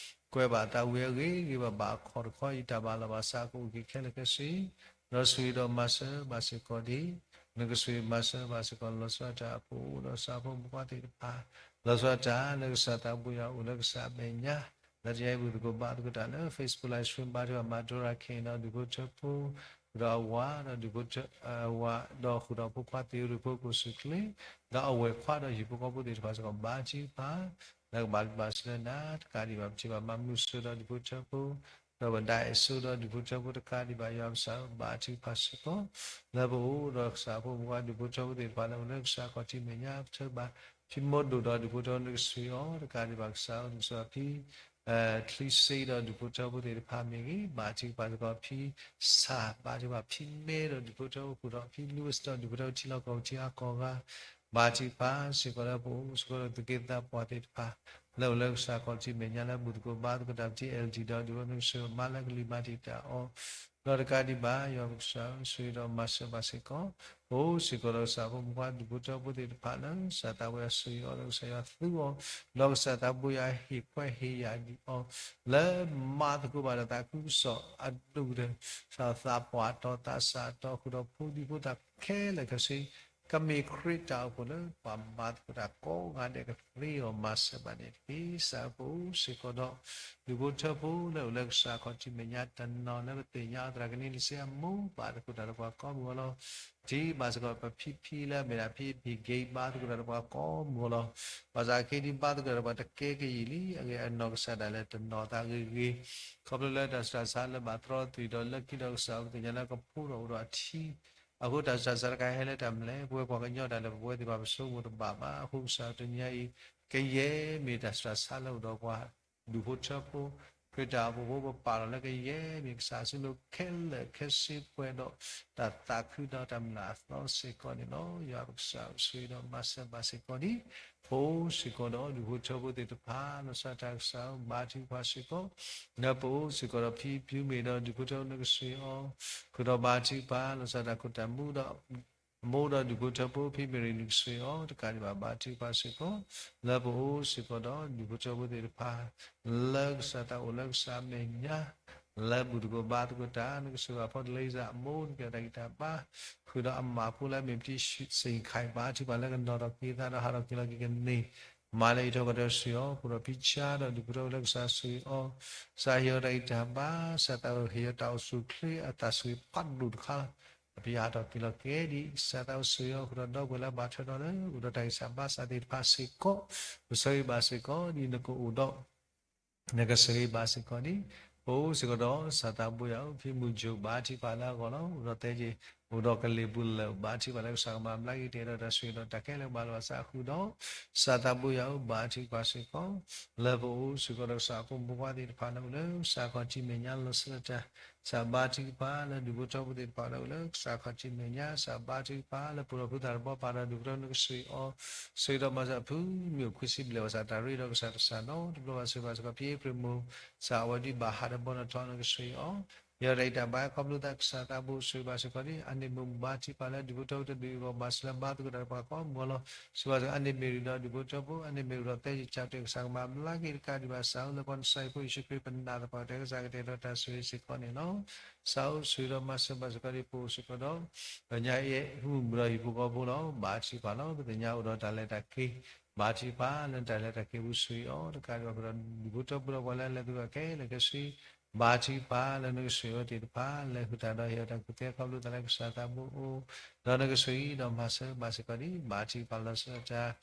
ကွဲးဘၣ်သးဝံၤအဂ့ၤဂ့ၤဘၣ်ဘၣ်အခီၣ်တခီ ယတၢ်ဘၣ်လီၤဘၣ်စးကအိၣ်က့ၤခဲလၢာ်ခဲဆ့ ဒီးဆိၣ်ဂ့ၤဒီးမၤစၢၤဘၣ်စ့ၢ်ကီးဒ် နကဆိၣ်ဂ့ၤမၤစၢၤဘၣ်စ့ၢ်ကီး လီၤဆီဒၣ်တၢ်အဖိအိၣ်ဒီးကစၢ်ဖိမုၣ်ဖိခွါသ့ၣ်တဖၣ် လီၤဆီဒၣ်တၢ်လၢကစၢ်သးဘိယွၤအိၣ်လၢကစၢ်အမဲာ်ညါ လၢတယါအံၤဘူၣ်သကိးဘါသကိးတၢ်လၢ Facebook Live Stream ဘါထုကဖၣ်မၤဒိရၤခဲအံၤဒီးဒူၣ်ဖိထၢဖိ ဃုာ်ဒီးအဝၤဒီးဒူၣ်ဖိထၢ အဝၤဒီးဃုာ်ဒီးဖိခွါသ့ၣ်ဧိၤဒူၣ်ဖိကိၣ်ဆူၣ်ချ့ ဒီးအဝဲၢ်ခွါဒီးဟံၣ်ဖိဃီဖိသ့ၣ်တဖၣ်စ့ၢ်ကီး ဘါထုကဖၣ် လၢကဘၣ်ဘျုးဘၣ်ဆိၣ်လၢနၤ တကးဒံးဘၣ် ပထံၣ်ဘၣ်မၤမုာ်စိၤဒီးဒူၣ်ဖိထၢဖိ ဒီးဝဲၢ်ဒၣ်အဲၣ်စိဒီးဒူၣ်ဖိထၢဖိတကးဒံးဘၣ် ယွၤကစၢ်ဘါထုကဖၣ်စ့ၢ်ကီး လၢပအိၣ်ဒီးကစၢ်ဖိမုၣ်ဖိခွါဒူၣ်ဖိထၢဖိသ့ၣ်တဖၣ်လၢအိၣ်လၢကစၢ်ခီၣ်ထံးမဲာ်ညါ ပထံၣ်ဘၣ် ဖံမိၢ်ဒိၣ်ဒီးဒူၣ်ဖိထၢဖိနကဆိၣ်ဂ့ၤအီၤ တကးဒံးဘၣ်ကစၢ်ဧၢ နကဆိၣ်ဂ့ၤဖံ ချံစ့ဒီးဒူၣ်ဖိထၢဖိသ့ၣ်တဖၣ်မ့ၢ်ဂ့ၤ ဘါထုကဖၣ်စ့ၢ်ကီးဖံဆၣ် ဘါထုကဖၣ်ဖံမဲဒီးဒူၣ်ဖိထၢဖိဃုာ်ဒီးဖံ Louis ဒီးဒူၣ်ဖိထၢဖိထံလီၢ်ကီၢ်ပူၤထံဂၤကီၢ်ဂၤ ဘါထုကဖၣ်စ့ၢ်ကီးလၢပအိၣ်စ့ၢ်ကီးဒီးသူၣ်က့သးပှၢ်သ့ၣ်တဖၣ် လၢအိၣ်လၢကစၢ်ခီၣ်ထံးမဲာ်ညါလၢဘူၣ်သကိးဘါသကိးတၢ်ပထံၣ် အဲၣ်လ်ဒံၣ် ဒီးဒူၣ်ဖိနကဆိၣ်ဂ့ၤမၤလၢကလံၤမၤတံာ်တာ်အီၤ ဒီးတကးဒံးဘၣ် ယွၤပကစၢ်ဧၢ ဆိၣ်ဂ့ၤဒီးမၤစၢၤဘၣ်စ့ၢ်ကီး ပအိၣ်စ့ၢ်ကီးဒီးကစၢ်ဖိမုၣ်ဖိခွါဒူၣ်ဖိထၢဖိသ့ၣ်တဖၣ်လၢ ကစၢ်သးဝဲအဆိၣ်ဂ့ၤအီၤဒီးကစၢ်ယွၤသူအီၤ ဒီးကစၢ်သးဘိယွၤဟ့ၣ်ခွဲးဟ့ၣ်ယာ်ဒံးအီၤ လၢမၤသကိးဘၣ်ဒီးသးခုကစီၣ်အဒိၣ်ကတၢၢ် သးပှၢ်တီၤသးစၢ်တီၤဃုာ်ဒီးဖိဒံဖိသၣ်ခဲလၢာ်ခဲဆ့ ကမ့ၢ်ခရံာ်တၢ်အိၣ်ဖှိၣ်လၢပှၤမၤသကိးတၢ်ကိးဂၤဒဲးကသ့အီၤမၤစၢၤဘၣ်န့ၣ်တက့ၢ်. စးပအိၣ်စ့ၢ်ကီးဒီး ဒူၣ်ဖိထၢဖိလၢအိၣ်လၢကစၢ်ခီၣ်ထံးမဲာ်ညါတနီၤလၢပသ့ၣ်ညါအီၤသရၣ်ကနံလစ့အမိၢ် ဘၣ်သကိးတၢ်ဒီးပှၤကိးမုၢ်ဂီၤလီၤ. ထံၣ်ဘၣ်စ့ၢ်ကီးပဖံဖံလၢအမ့ၢ်ဒၣ်ဖံဖံဂ့ၤ ဘါသကိးတၢ်ဒီးပှၤကိးမုၢ်ဂီၤလီၤ. ဘၣ်ဆၣ်အခ့ဒံးဘါသကိးတၢ်ဒီးပှၤတကဲကယံာ်လံ အဂ့ၢ်အနီၢ်ကစၢ်ဒၣ်လဲာ်တနီၣ်သးဂ့ၤဂ့ၤ ခီဖျိလၢတၢ်ဆူးတၢ်ဆါလၢဘၣ်တြီသွံၣ်ဒီးလၢခံဒီးကစၢ်အပသ့ၣ်ညါလၢကဖိဒီးအိၣ်ဒီးအထံ အဃိတၢ်ဆူးတၢ်ဆါတခါဟဲလၢတၢ်မနုၤလဲၣ် ပဝဲပှၤကညီတၢ်လၢပဝဲသ့ၣ်တဖၣ်ပဆိကမိၣ်တဘၣ်ဘၣ်. အဃိကစၢ်တနံၤအံၤ ကယဲၢ်မ့ၢ်တၢ်ဆူးတၢ်ဆါလၢအိၣ်ဒီးပှၤ ဒူၣ်ဖိထၢဖိ ခရံာ်တၢ်အိၣ်ဖှိၣ်ဖိ ပပာ်လီၤလၢကယဲၢ်မ့ၢ်ကစၢ်အစုလိၤခဲလၢာ်ခဲဆ့ပှဲၤဒီး တၢ်သးခုဒီးတၢ်မုၢ်လၢ်အသီစ့ၢ်ကီးန့ၣ်လီၤ. ယွၤပကစၢ်အိၣ်ဆိၣ်ဂ့ၤဒီးမၤစၢၤဘၣ်စ့ၢ်ကီးဒံး ပအိၣ်စ့ၢ်ကီးဒီးဒူၣ်ဖိထၢဖိသ့ၣ်တဖၣ် လီၤဆီဒၣ်တၢ်ကစၢ်ဧၢ ဘါထုကဖၣ်စ့ၢ်ကီး လၢပအိၣ်စ့ၢ်ကီးဒီးဖံဖုမ့ၢ်ဒီးဒူၣ်ဖိထၢဖိနကဆိၣ်ဂ့ၤအီၤ ဃုာ်ဒီးဘါထုကဖၣ် လီၤဆီဒၣ်တၢ်ခိၣ်တၢ်မူဒီး မိၢ်ဒီးဒူၣ်ဖိထၢဖိ ဖံမ့ၢ်ရံနကဆိၣ်ဂ့ၤအီၤ တကးဒံးဘၣ်ဘါထုကဖၣ်စ့ၢ်ကီး လၢပအိၣ်စ့ၢ်ကီးဒီးဒူၣ်ဖိထၢဖိသ့ၣ်တဖၣ် လၢကစၢ်သးအိၣ်လၢကစၢ်အမဲာ်ညါ လၢဘူၣ်တကိးဘါသကိးတၢ် နကဆိၣ်ဂ့ၤအဖိတလ့စၢ်အမိၢ် နကဲထီၣ်တၢ်ဂံၢ်တၢ်ဘါ ဃုာ်ဒီးအမၤဖိလၢအမ့ၢ်ပတံၢ်စ့ၣ်ခါအံၤ ဘါထုကဖၣ်လၢကနီၤထီၣ်က့ၤသးဒီးဟးထီၣ်က့ၤလီၤက့ၤကန့ၢ် မၤလၢအံးထီၣ်ကီၢ်ဒီးဆိၣ်ဂ့ၤအီၤ ဃုာ်ဒီးဖံဆါဒီးဒူၣ်ဖိထၢဖိလၢကစၢ်ဆိၣ်ဂ့ၤအီၤ ကစၢ်ဟ့ၣ်အီၤတၢ်ဂံၢ်တၢ်ဘါ ကစၢ်သးဟ့ၣ်အီၤတၢ်အိၣ်ဆူၣ်အိၣ်ချ့အတၢ်ဆိၣ်ဂ့ၤဖးဒိၣ်တခါ အပယီၤဟးထီၣ်က့ၤလီၤက့ၤဒံး ကစၢ်သးအိၣ်ဆိၣ်ဂ့ၤအီၤ ဃုာ်ဒီးဒီပုၢ်ဝဲၢ်လၢအဘၣ်ထွဲဒီးလၢအိၣ်ဒီးတၢ်ဂံၢ်စၢ်ဘါစၢ်သ့ၣ်တဖၣ်စ့ၢ်ကီး ပဆိၣ်ဂ့ၤဘၣ်စ့ၢ်ကီးဒ်နကအိၣ်ဒီး နကဆိၣ်ဂ့ၤဘၣ်စ့ၢ်ကီးဒံး ပအိၣ်စ့ၢ်ကီးဒီး ကစၢ်သးဘိယွၤဧၢ ဖံမုၢ်ကၠိဘါထုကဖၣ်လၢအဂီၢ်လီၤ အိၣ်ဒီးသဲက့ၤ အိၣ်ဒီးကလံၤပူၤလၢာ် ဘါထုကဖၣ်လၢကစၢ်ကမၤဘျါက့ၤတၢ်ဒီးတၢ်ဆိၣ်ဂ့ၤဒီးတၢ်ခဲလၢာ်ဘၣ်လီၤဘၣ်စးဃုာ်ဒီး ကစၢ်သးဘိယွၤဧၢ ဘါထုကဖၣ်စ့ၢ်ကီး လၢပအိၣ်စ့ၢ်ကီးဒီးကစၢ်အဖိမုၣ်ဖိခွါသ့ၣ်တဖၣ်လၢအိၣ်လၢကစၢ်ခီၣ်ထံးမဲာ်ညါလီၤဆီဒၣ်တၢ် ကစၢ်ဘါထုကဖၣ်လၢဒူၣ်ဖိထၢဖိသ့ၣ်တဖၣ်လၢအိၣ်လၢကစၢ်ခီၣ်ထံးမဲာ်ညါ ကစၢ်ဘါထုကဖၣ်လၢပအိၣ်ဒီးဖုသၣ်တဘီပၢ်ဒီးဒူၣ်ဖိထၢဖိနကဆိၣ်ဂ့ၤအီၤ ဆိၣ်ဂ့ၤဒီးမၤစၢၤအဖုမ့ၢ်အိၣ်ခွံဆံဘျဲၣ်ဘၣ်ဆၣ်တၢ်ရ့ဒီးကစၢ်တစၢ်နီတဘျီဘၣ်ဆိၣ်ဂ့ၤဘၣ်စ့ၢ်ကီး ဖံအ့ဖြ့ၣ်မိၢ် ကစၢ်အဝဲဒ်ဘၣ်ဟးဒီးဘီနီၣ်ထီနကဆိၣ်ဂ့ၤအီၤ ယဲဒီးတၢ်ဂံၢ်တၢ်ဘါခီဖျိသးကစၢ်သးဘိဆိၣ်ဂ့ၤဘၣ်စ့ၢ်ကီးဒံး အန့ၣ်မိၢ်ဘါထုကဖၣ်လၢဒူၣ်ဖိထၢဖိတဒူၣ်အဂီၢ် ဘၣ်စၢၤလၢဘါသကိးတၢ်ဒီးပှၤကိးမုၢ်ဂီၤလီၤ ဆိၣ်ဂ့ၤဘၣ်စ့ၢ်ကီး အန့ၣ်မ့ၢ်ရံဒီးဒူၣ်ဖိထၢဖိ အန့ၣ်မ့ၢ်အိၣ်ဒီးသဲကၠၢ်တဲာ် ကစၢ်ကမၤဘျါက့ၤတကးဒံးဘၣ် စးအိၣ်လၢပှၤနဆါဟံၣ်ဖိယ့ၣ်ၡူးခရံာ်ပနာ်သပှၢ်တၢၢ် ကစၢ်ကတဲာ်ဒီးတၢ်ဆိၣ်ဂ့ၤစ့ၢ်ကီးန့ၣ်လီၤ. စးအိၣ်ဆိၣ်ဂ့ၤဒီးမၤစၢၤဘၣ်စ့ၢ်ကီးဒံး ပအိၣ်စ့ၢ်ကီးဒီး ပညါအံၤမုၢ်မုၢ်ဒီးဟံၣ်ဖိဃီဖိလီၤ ဘါထုကဖၣ်လီၤ ပသ့ၣ်ညါအိၣ်ဒီးတၢ်လဲၤတၢ်က့ၤ ဘါထုကဖၣ်လၢတၢ်လဲၤတၢ်က့ၤပူၤဆိၣ်ဂ့ၤအီၤ တကးဒံးဘၣ်ဃုာ်ဒီးဒူၣ်ဖိထၢဖိဒီးပှၤလၢအလဲၤသကိးခဲလၢာ်ခဲဆ့ ဘါထုကဖၣ်လၢနကဆိၣ်ဂ့ၤအီၤသ့ၣ်တဖၣ် လဲၤဃုာ်တၢ်ဒီးဟ့ၣ်အီၤတၢ်ကူၣ်သ့ခီဖျိသးလၢကစၢ်သးဘိအိၣ် ဒီးနကဆိၣ်ဂ့ၤဒီးမၤစၢၤဘၣ်စ့ၢ်ကီးဒံး ဘါထုကဖၣ်လီၤဆီဒၣ်တၢ်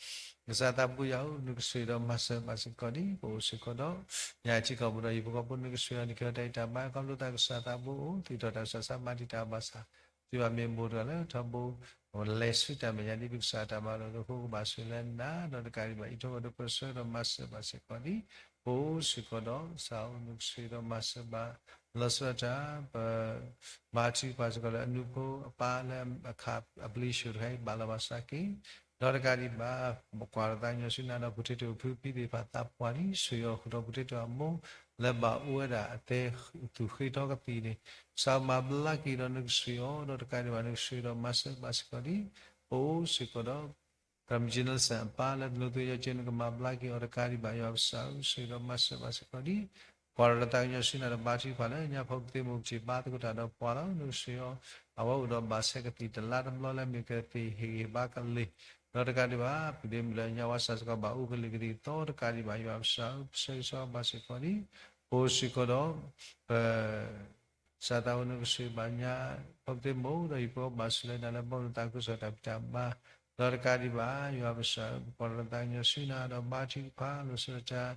ကစၢ်သးဘိယွၤဧၢ နကဆိၣ်ဂ့ၤဒီးမၤစၢၤဘၣ်စ့ၢ်ကီးဒံး ပအိၣ်စ့ၢ်ကီးဒီး ညါထံကီၢ်ပူၤဒီးဟံၣ်ဖိဃီဖိနကဆိၣ်ဂ့ၤအီၤ နကဟ့ၣ်အီၤတၢ်ဂံၢ်တၢ်ဘါခီဖျိသးကစၢ်သးဘိအိၣ် သ့ၣ်နီၣ်တၢ်ဆူးတၢ်ဆါမၤတံာ်တာ်ဘၣ်ဆၣ် သုဘၣ်မ့ၢ်မိၢ်တဂၤလၢထီဘိ လဲၤဆူတၢ်မဲာ်ညါဒ်ပကစၢ်တၢ်မၤလိာ်အဃိ ကဘၣ်ဆိၣ်ဂ့ၤလၢနၤ ဒီးတကးဒံးဘၣ် အံးထွဲဝဲဒီးပၢဆှၢဒီးမၤစၢၤဘၣ်စ့ၢ်ကီးဒံး ပအိၣ်စ့ၢ်ကီးဒီး စးအိၣ်နကဆိၣ်ဂ့ၤဒီးမၤစၢၤဘၣ် လီၤဆီဒၣ်တၢ် ပ ဘါထုကဖၣ်စ့ၢ်ကီးလၢအနူဖိအပၢ်လၢအခးအပျ့ၤဆူၣ်တခါအံၤ ဘၣ်လီၤဘၣ်စးက့ၤ ဒီးတကးဒံးဘၣ် ပကွၢ်ဒီးသးကညီၤဆူနၤဒီး ပူၤတ့ၢ်တ့ၢ်အဖုဖံသ့ၣ်တဖၣ်သးပှၢ်လံ ဆိၣ်ဂ့ၤအီၤဃုာ်ဒီးပူၤတ့ၢ်တ့ၢ်အမိၢ် လၢဘၣ်အိၣ်ဝဲဒၣ်အသဲသူၣ်ဃ့ထီကသံၣ်န့ၣ် ကစၢ်မၤဘျါက့ၤဒီးနကဆိၣ်ဂ့ၤအီၤ ဒီးတကးဒံးဘၣ်နကဆိၣ်ဂ့ၤဒီးမၤစၢၤဘၣ်စ့ၢ်ကီးဒံး ပအိၣ်စ့ၢ်ကီးဒီး ပမ့ၢ်က့ၤနလၢစၢၣ်အပၢ်လၢတလိၤသယီက့ နကမၤဘျါက့ၤအီၤတကးဒံးဘၣ် ယွၤပကစၢ်ဧၢ ဆိၣ်ဂ့ၤဒီးမၤစၢၤဘၣ်စ့ၢ်ကီးဒံး ကွၢ်ဒီးသးကညီၤဆူနၤဒီးဘါထုကဖၣ်လၢညါ ဖိကသ့မိၢ်ကထံၣ်ဘါသကိးတၢ်ဒီးပှၤလီၤ နကဆိၣ်ဂ့ၤအီၤ အဝဲအိၣ်ဒီးဘၣ်ဆဲးကသံၣ်တလါတဘျီလၢအမ့ၢ်ကသံၣ်ဟ့ၣ်ဂံၢ်ဟ့ၣ်ဘါကလ့ၢ် ဒီးတကးဒံးဘၣ် ပဒ့မုၣ်လၢညါဝါစၢ်စ့ၢ်ကီးဘၣ်အူကလံၤကသံၣ်သီတကးဒံးဘၣ် ယွၤပကစၢ်ဧၢ ပဆၢဂ့ၤဆၢဝါဘၣ်စ့ၢ်ကီးဒံး ပအိၣ်စ့ၢ်ကီးဒီး ပ ကစၢ်သးအိၣ်နကဆိၣ်ဂ့ၤဘၣ်ညါ ဖိကသ့မိၢ်ဒီးဟံၣ်ဖိဃီဖိဘၣ်ဆိၣ်လၢနၤလၢ ဘီမုၢ်သးခုကစီၣ်တၢ်ဖံးတၢ်မၤ ဒီးတကးဒံးဘၣ် ယွၤပကစၢ်ဧၢ ပကွၢ်ဒီးသးကညီၤဆူနၤဒီးဘါထုကဖၣ်လီၤဆီဒၣ်တၢ်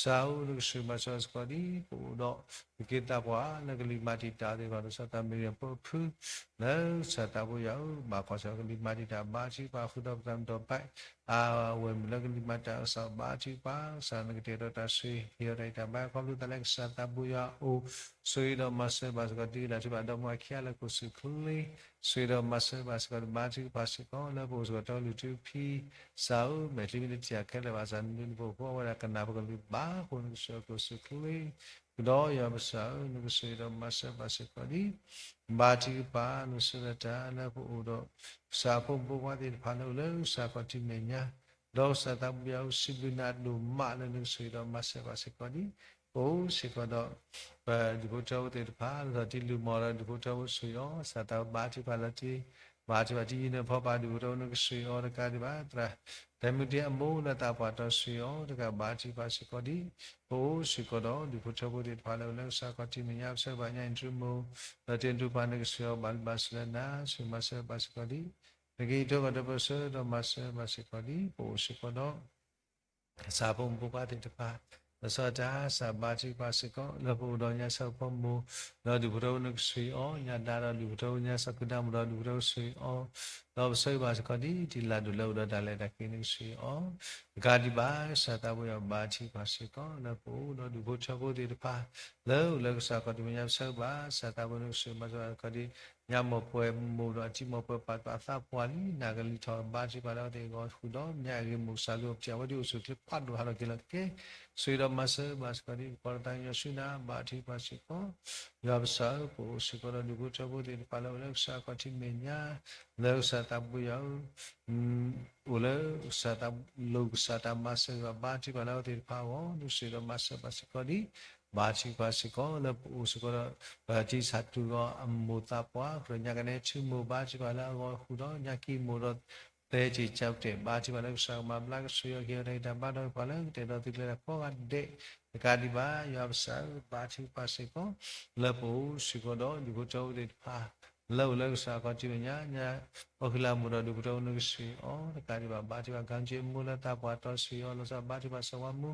စးအိၣ်နကဆိၣ်ဂ့ၤဘၣ်စ့ၢ်ကီးဒံး ပအိၣ်ဒီးပက့သးပှၢ်လၢကလံၤမၤတံာ်တာ်သ့ၣ်တဖၣ်ဒီး ကစၢ်သးမ့ၢ်ဂ့ၤဖိအဖု လၢကစၢ်သးဘိယွၤဧၢ ဘၣ်ကွၢ်ဆၢကလံၤမၤတံာ်တာ်ဘါထုကဖၣ်ဃုာ်ဒီးပသးမံၤဒီးဘၣ် အဝဲမ့ၢ်လၢကလံၤမၤတံာ်တာ် ကစၢ်ဘါထုကဖၣ် ကစၢ်နကတဲာ်ဒီးတၢ်ဆိၣ်ဂ့ၤ ဟ့ၣ်အီၤတၢ်ဂံၢ်တၢ်ဘါခီဖျိသးလၢကစၢ်သးဘိယွၤအအိၣ် ဆိၣ်ဂ့ၤဒီးမၤစၢၤဘၣ်စ့ၢ်ကီး တုၤဒၣ်ထုးဘၣ်ဒီမါဝၤခံဂၤလၢကိၣ်ဆူၣ်ချ့ ဆိၣ်ဂ့ၤဒီးမၤစၢၤဘၣ်စ့ၢ်ကီး ဘါထုကဖၣ်စ့ၢ်ကီး လၢပအိၣ်စ့ၢ်ကီးတၢ်လုၢ်ထူဖံ စးအိၣ်မဲာ်ချံမ့ၢ်တထံၣ်အခဲလၢာ်ဘၣ်ဆၣ် နဒုးနဖိအဃိ အဝဲဒၣ်ကနၣ်ပကလုၢ်ဘၣ်အဃိ နကဆိၣ်ဂ့ၤကိၣ်ဆူၣ်ချ့ ကဒီးယွၤပကစၢ်ဧၢ နကဆိၣ်ဂ့ၤဒီးမၤစၢၤဘၣ်စ့ၢ်ကီးဒံး ဘါထုကဖၣ်လီၤဆီဒၣ်တၢ်လၢပအိၣ်ဒီး ကစၢ်ဖိမုၣ်ဖိခွါသ့ၣ်တဖၣ်လၢအိၣ်လၢကစၢ်ခီၣ်ထံးမဲာ်ညါ ဒီးကစၢ်သးဘိယွၤဧၢ စံးဘျုးနၤဒိၣ်မးလၢနကဆိၣ်ဂ့ၤဒီးမၤစၢၤဘၣ်စ့ၢ်ကီးဒံး ပအိၣ်စ့ၢ်ကီးဒီး ပဒူၣ်ဖိထၢဖိသ့ၣ်တဖၣ် လၢထီၣ်တံၢ်လုၢ်မီၢ်ဒီးဒူၣ်ဖိထၢဖိဆိၣ်ဂ့ၤအီၤ ကစၢ်သးဘိဘါထုကဖၣ်လီၤတံၢ် ဘါထုကဖၣ်တယုၢ်န့ၣ်ဖီပာ်ဒူၣ်ဖိထၢဖိနကစၢ်အံၤအီၤတကးဒံးဘၣ် သရၣ် တဲမုၢ်တ့အမိၢ်လၢသးပှၢ်တီဆှံအံၤအီၤတကး ဘါထုကဖၣ်စ့ၢ်ကီးဒံး ပအိၣ်စ့ၢ်ကီးဒီး ဒူၣ်ဖိထၢဖိသ့ၣ်တဖၣ်လၢအိၣ်လၢကစၢ်ခီၣ်ထံးမဲာ်ညါ ပဆၢဂ့ၤဘၣ်ညါအံၤတရူးမိၢ် ဒီးတ့တရူးပၢ်နကစၢ်အံၤအီၤ ဘၣ်လုၢ်ဘၣ်စၢၤလၢနၤ ဆိၣ်ဂ့ၤမၤစၢၤဘၣ်စ့ၢ်ကီးဒံး နကဟ့ၣ်ထီၣ်ကီၢ်တပၢၢ်ဆၢဒီးမၤစၢၤဘၣ်စ့ၢ်ကီးဒံး ပအိၣ်စ့ၢ်ကီးဒီး ကစၢ်ဖိမုၣ်ဖိခွါသ့ၣ်တဖၣ် လီၤဆီဒၣ်တၢ် ကစၢ်ဘါထုကဖၣ်စ့ၢ်ကီး လၢပအိၣ်ဒီးညါဆၢဖိမိၢ် ဒီးဒူၣ်ဖိထၢဖိနကစၢ်အံၤအီၤ ညါဒါဒီးဒူၣ်ဖိထၢဖိညါဆၢဖုဒါမူဒီး ဒူၣ်ဖိထၢဖိနကစၢ်အံၤအီၤ ဒီးပဆၢဂ့ၤဘၣ်စ့ၢ်ကီးဒံး တံၤလၤဒိၣ်လၢအိၣ်ဒီးတၢ်လဲၤတၢ်က့ၤနကစၢ်အံၤအီၤ တကးဒံးဘၣ် ကစၢ်သးဘိယွၤဘါထုကဖၣ်စ့ၢ်ကီး လၢပအိၣ်ဒီးဒူၣ်ဖိထၢဖိသ့ၣ်တဖၣ် လၢအိၣ်လၢကစၢ်ခီၣ်ထံးမဲာ်ညါ ပဆၢဂ့ၤဘၣ် ကစၢ်သးဘိနကစၢ်အံၤ မၤစၢၤဘၣ်စ့ၢ်ကီးဒံး ညါမိၢ်ပှၢ်မိၢ်ဒီးအတံၤမိၢ်ပှၢ်ပၢ်တဖၣ်အသးပှၢ်လံ နကလုၢ်ထီၣ်ဘါထုကဖၣ်လၢအဝဲသ့ၣ်အဂီၢ်ဃုာ်ဒီး မ့ၢ်အဂ့ၢ်မိၢ်ကစၢ်လုၢ်အီၤပထံၣ် အဝဲသ့ၣ်အိၣ်ဆူၣ်ချ့ဖးဒိၣ်ဟးထီၣ်က့ၤလီၤက့ၤ ဆိၣ်ဂ့ၤဒီးမၤစၢၤဘၣ်စ့ၢ်ကီးဒံး ပကိးလီၤသးကညီၤဆူနၤ ဘါထုကဖၣ်စ့ၢ်ကီး ယွၤပကစၢ်ဧၢ ပအိၣ်စ့ၢ်ကီးဒီးဒူၣ်ဖိထၢဖိသ့ၣ်တဖၣ်လၢအိၣ်လၢကစၢ်ခီၣ်ထံးမဲာ်ညါ လၢကစၢ်သးဘိယွၤဧၢ အိၣ်လၢ လိာ်ကစၢ်တၢ်မၤစၢၤဘၣ် ဘါထုကဖၣ်လၢအဝဲသ့ၣ်တဖၣ်အဂီၢ် နကစၢ်ဒီးမၤစၢၤဘၣ်စ့ၢ်ကီးဒံး ဘါထုကဖၣ်စ့ၢ်ကီး လၢပအိၣ်စ့ၢ်ကီးဒီး ပတံၤဆၣ်တူၢ်ဂီၤအမိၢ်သးပှၢ် ဃုာ်ဒီးညါကနဲထူမိၢ် ဘါထုကဖၣ်လၢအဂီၢ်ဃုာ်ဒီး ညါကံၢ်မိၢ်ဒီး သဲက့ၤကၠီပတဲာ် ဘါထုကဖၣ်လၢကစၢ်ကမၤဘျါ ကစၢ်ယွၤကဟ့ၣ်အီၤတၢ်ဂံၢ်တၢ်ဘါဒီးကပှၤလၢကတဲာ်ဒီးသုးကျဲၤတၢ်ကိးဂၤဒဲး တကးဒံးဘၣ် ယွၤပကစၢ်ဧၢ ဘါထုကဖၣ်စ့ၢ်ကီး လၢပအိၣ်စ့ၢ်ကီးဒီးဒူၣ်ဖိထၢဖိသ့ၣ်တဖၣ် လၢအိၣ်လၢကစၢ်ခီၣ်ထံးမဲာ်ညါ ညါ ပီၣ်ဃံလၤမိၢ်ဒီးဒူၣ်ဖိထၢဖိနကစၢ်အံၤအီၤ တကးဒံးဘၣ် ဘါထုကဖၣ် ကံၢ်မိၢ်လၢသးပှၢ်တီဆှံအံၤအီၤ လီၤဆီဒၣ်တၢ် ဘါထုကဖၣ်စီၤဝါမူ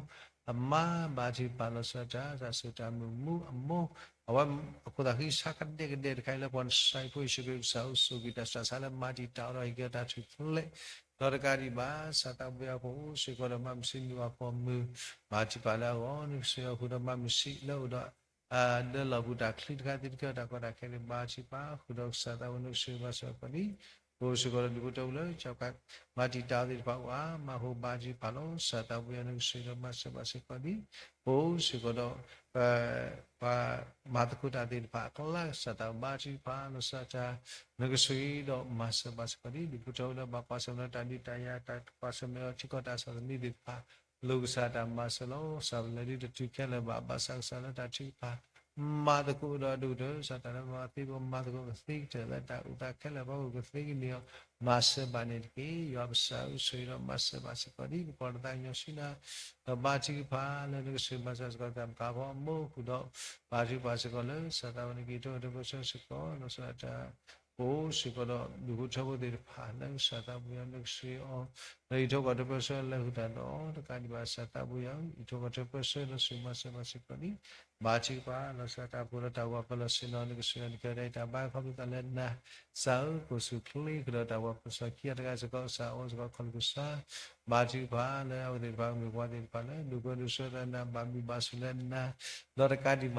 အမါ ဘါထုကဖၣ်လီၤဆီဒၣ်တၢ် တၢ်စိတၢ်မုာ်မူအမိၢ် အဝဲအခိၣ်သးဃံဆါကဒဲကဒဲတခါအံၤလၢပှၤနဆှၢဖိယ့ၣ်ၡူးခရံာ်ကစၢ်အိၣ်ဆိးက့ၤတၢ်ဆှၢဆါလၢမၤတံာ်တာ်အီၤဒီးဟ့ၣ်က့ၤအီၤတၢ်ထူၣ်ဖျဲး ဒီးတကးဒံးဘၣ် ကစၢ်သးဘိယွၤပအိၣ်စ့ၢ်ကီးဒီးမၤမုာ်စံးနုာ်အီၤပိာ်မုၢ် ဘါထုကဖၣ်လၢအဂီၢ် နကစၢ်ယွၤဃုာ်ဒီးမၤမုာ်စံးလၢအိၣ်ဒီး ဒၢလီၢ်ပူၤတၢ်ချံတခါသ့ၣ်တဖၣ် တၢ်ကီတၢ်ခဲန့ၣ် ဘါထုကဖၣ် ဃုာ်ဒီးကစၢ်သးဘိယွၤနကစၢ်ယွၤဘါစ့ၢ်ကီးဒံး ပအိၣ်စ့ၢ်ကီးဒီးဒူၣ်ဖိထၢဖိလၢ ကစၢ်ခါ မၤတံာ်တာ်အီၤသ့ၣ်တဖၣ်အိၣ်ဧါ မၤဟူဘါထုကဖၣ်လီၤ ကစၢ်သးဘိယွၤနကစၢ်ယွၤဒီးမၤစၢၤဘၣ်စ့ၢ်ကီးဒံး ပအိၣ်စ့ၢ်ကီးဒီး ပှၤမၤသကိးတၢ်သ့ၣ်တဖၣ်အကျါ ကစၢ်သးဘိဘါထုကဖၣ်လီၤဆီဒၣ်တၢ် နကစၢ်ယွၤဒီးမၤစၢၤဘၣ်စ့ၢ်ကီးဒံး ဒူၣ်ဖိထၢဖိလၢဘၣ်ကွၢ်ဆၢၣ်မဲာ်ဒီးတၢ်ဒုးတၢ်ယၤ တၢ်ကွၢ်ဆၢၣ်မဲာ်ဒီးထံကီၢ်တၢ်ဆၢသနံးသ့ၣ်တဖၣ် လိာ်ကစၢ်တၢ်မၤစၢၤလီၤ ကစၢ်ပလဲၤဒုးတတုၤခဲလၢာ်ဘၣ် ဘၣ်ဆၣ်ကစၢ်လၢတၢ်ထုကဖၣ် မၤသကိးဒီးဒိၣ်ကတၢၢ် ကစၢ်တၢ်လၢမၤသ့ ပကမၤသကိးကသ့ကတၢၢ်လၢတၢ်အိၣ်သးခဲလၢာ် ပှၤအိၣ်ကသ့ကန့ၢ်အီၤ မၤစၢၤဘၣ်န့ၣ်တက့ၢ် ယွၤပကစၢ်ဧၢ ဆိၣ်ဂ့ၤဒီးမၤစၢၤဘၣ်စ့ၢ်ကီးဒံး ပကိးလီၤသးကညီၤဆူနၤ ဒီးဘါထုကဖၣ်လၢနကစၢ်မၤစၢၤစ့ၢ်ကီး တၢ်မကါဖီအမိၢ်ဃုာ်ဒီး ဘါထုကဖၣ်စ့ၢ်ကီးလၢ ကစၢ်သးဘိနကဟ့ၣ်ထီၣ်ကီၢ်တပၢၢ်ဆၢစ့ၢ်ကီး လီၤဆီဒၣ်တၢ် ပအိၣ်စ့ၢ်ကီးဒီးဒူၣ်ဖိထၢဖိသ့ၣ်တဖၣ် လၢကစၢ်သးဘိယွၤနကစၢ်အံၤအီၤ လၢဟ့ၣ်ထီၣ်ကီၢ်တပၢၢ်ဆၢလၢာ်ဃုာ်တၢ်ဒီးအီၤ တကးဒံးဘၣ် ကစၢ်သးဘိယွၤဧၢ ဟ့ၣ်ထီၣ်ကီၢ်တပၢၢ်ဆၢလၢနကစၢ်မၤစၢၤဘၣ်စ့ၢ်ကီးဒံး ဘါထုကဖၣ်လီၤဆီဒၣ်တၢ် ပှဲၤဒီးတၢ်ဝးပၢၤလီၢ်ဆ့ၣ်နီၤ နကစၢ်ယွၤနကတဲာ်တၢ်ဘါခီဖျိသးလၢနၤ ကစၢ်ဧၢ ကိးဆူၣ်ချ့ဃုာ်ဒီးတၢ်ဝးပၢၤစီဆှံအတဂၤစ့ၢ်ကီး ကစၢ်အီၤစ့ၢ်ကီးခီၣ်လိာ်ကစၢ် ဘါထုကဖၣ်လၢအဝဲသ့ၣ်တဖၣ်မ့ၢ်ပှၤသ့ၣ်တဖၣ်လၢ ဒိၣ်ကဲဒိၣ်ဆၢသးနၤ ဘၣ်မုာ်ဘၣ်ဆူၣ်လၢ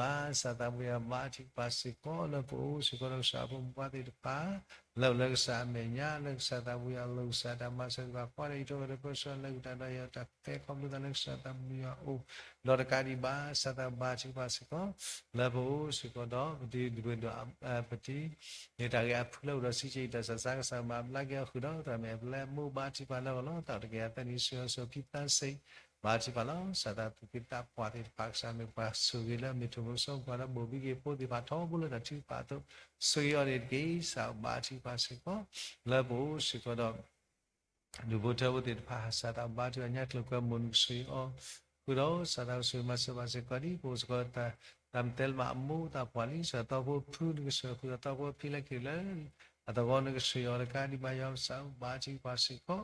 နၤ ဒီးတကးဒံးဘၣ် ကစၢ်သးဘိယွၤဘါထုကဖၣ်စ့ၢ်ကီး လၢပအိၣ်စ့ၢ်ကီးဒီးကစၢ်အဖိမုၣ်ဖိခွါသ့ၣ်တဖၣ် လၢအိၣ်လၢကစၢ်အမဲာ်ညါ လၢကစၢ်သးဘိယွၤလိာ်ကစၢ်တၢ်မၤစၢၤသ့ၣ်တဖၣ် ကွၢ်လၢဟ့ၣ်ထီၣ်ကီၢ်တပၢၢ်ဆၢလၢာ်ဃုာ်တၢ်ဒီး ယွၤတၢ်ဃဲခီဖျိသးလၢကစၢ်သးဘိယွၤအအိၣ် ဒီးတကးဒံးဘၣ် ကစၢ်သးဘိဘါထုကဖၣ်စ့ၢ်ကီး လၢပအိၣ်စ့ၢ်ကီးဒီး ပတံၤဒုၣ်ပှ့ၤဒိၣ် ပတံၤ န့ၣ်တၢ်ဂ့ၢ်အဖုလၢအိၣ်ဒီးစံးဆၢအံၤ တၢ်ဆၢ်စၢ်ကစၢ်မၤဘျါက့ၤအီၤဃုာ်ဒီး သရၣ်မုၣ်အပျဲၢ်မိၢ်ဘါထုကဖၣ်လၢအဂီၢ်လီၤ တၢ်အိၣ်တက့ၢ်အသးနံၣ် ဆှၢအီၤဆှၢဖံသးစ့ၢ် ဘါထုကဖၣ်လီၤ ကစၢ်သးသူၣ်က့သးပှၢ်သ့ၣ်တဖၣ် ကစၢ်မ့ၢ်ပှၤဆိၣ်ဂ့ၤလၢအမ့ၢ်ထိၣ်ဖိစီၤပှၤလၢဘိၣ်ဘံက့ၤဖိသ့ၣ်တဖၣ်ထီဘိလၢတၢ်ထုကဖၣ်အသိး ဆိၣ်ဂ့ၤအီၤန့ၣ်တက့ၢ် ကစၢ်ဘါထုကဖၣ်စ့ၢ်ကီး လၢပအိၣ်စ့ၢ်ကီးဒီး ဒူၣ်ဖိထၢဖိသ့ၣ်တဖၣ် ကစၢ်သးဘိဘါထုကဖၣ်ညါကျိၤကွဲမိၢ်နကစၢ်အံၤအီၤ ဃုာ်ဒီးကစၢ်သးကစၢ်မၤစၢၤဘၣ်စ့ၢ်ကီးဒံး ပအိၣ်စ့ၢ်ကီးတၢ် တၢ်မ့ၢ်တဲလၢမးအမိၢ်သးပှၢ်လံ ကစၢ်သီဖိဖုနကစၢ်ဃုာ်ဒီးသီဖိအဖံလၢခံလၢ အသဝီနကစၢ်အံၤအီၤတကးဒံးဘၣ် ယွၤကစၢ်ဘါထုကဖၣ်စ့ၢ်ကီး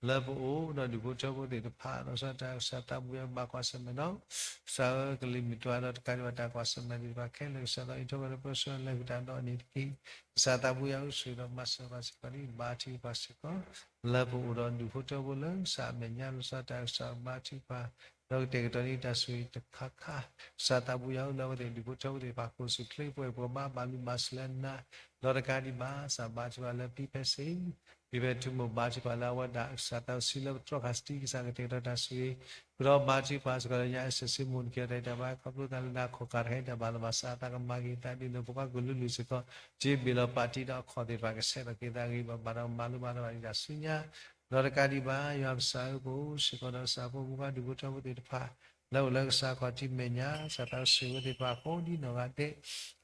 လၢပအိၣ်ဒီးဒူၣ်ဖိထၢဖိသ့ၣ်တဖၣ် လီၤဆီဒၣ်တၢ် ကစၢ်သးဘိယွၤဘၣ်ကွၢ်ဆၢၣ်မဲာ်ဒီး ကစၢ်ဧၢ ကလံၤမုၢ်တွၤဒီးတကးဒံးဘၣ် တၢ်ကွၢ်ဆၢၣ်မဲာ်သ့ၣ်တဖၣ်ခဲလၢာ် ကစၢ်သးဟ့ၣ်ထီၣ်ကီၢ်တပၢၢ်ဆၢလၢာ်ဃုာ်တၢ်ဒီးန့ၣ်တက့ၢ် ကစၢ်သးဘိယွၤဧၢ ဆိၣ်ဂ့ၤဒီးမၤစၢၤဘၣ်စ့ၢ်ကီးဒံး ဘါထုကဖၣ်စ့ၢ်ကီး လၢပအိၣ်ဒီးဒူၣ်ဖိထၢဖိလၢကစၢ်အမဲာ်ညါ လီၤဆီဒၣ်တၢ် ကစၢ်ဘါထုကဖၣ် ဒီးကတဲာ်ကတီၤန့ၢ်တၢ်ဆိၣ်ဂ့ၤတခါခါ ကစၢ်သးဘိယွၤဧၢ လၢအဝဲသ့ၣ်ဒူၣ်ဖိထၢဖိသ့ၣ်တဖၣ် ကိးဆူၣ်ချ့ပှဲၤပှဲၤဘါ ဘၣ်မုာ်ဘၣ်ဆူၣ်လၢနၤ ဒီးတကးဒံးဘၣ် ကစၢ်ဘါထုကဖၣ်လၢပံဖဲစ့ၢ် ပံဖဲထူမိၢ်ဘါထုကဖၣ်လၢအဝဲဒၣ် ကစၢ်သးစီဆှံလၢပတြီခါစတံ ကစၢ်ကတဲာ်ကတီၤတၢ်ဆိၣ်ဂ့ၤ ဃုာ်ဒီးဘါထုကဖၣ်စ့ၢ်ကီးလၢညါအစၢၢ်စ့မိၢ်နကဲထီၣ်တၢ်အံၤတၢ်ဘါ ခီဖျိသးလၢနၤ ခိၣ်ကးတဟဲတၢ်ဘၣ်လီၤဘၣ်စး အသးကမၤက့ၤသးဒ်န့ၣ် ပှၤကိးလူၤလူၤစ့ၢ်ကီး တ့ဘ့ၣ်လီၤပာ်တံၢ်ဒီးအခီၣ်သ့ၣ်တဖၣ် ကဆဲးထီၣ်က့ၤသးဂ့ၤဘၣ်ဘၣ်ဒီးမၤလိဘၣ်ဒီးဘၣ်ဒံးတၢ်ဆူညါ ဒီးတကးဒံးဘၣ် ယွၤကစၢ်ဧၢ ပအိၣ်စ့ၢ်ကီးဒီးကစၢ်ဖိမုၣ်ဖိခွါဒူၣ်ဖိထၢဖိသ့ၣ်တဖၣ် လၢအိၣ်လၢကစၢ်ခီၣ်ထံးမဲာ်ညါ စၢ်သးစီဆှံဝဲသ့ၣ်တဖၣ်ကိးဒ်နီၢ်ဂၤဒဲး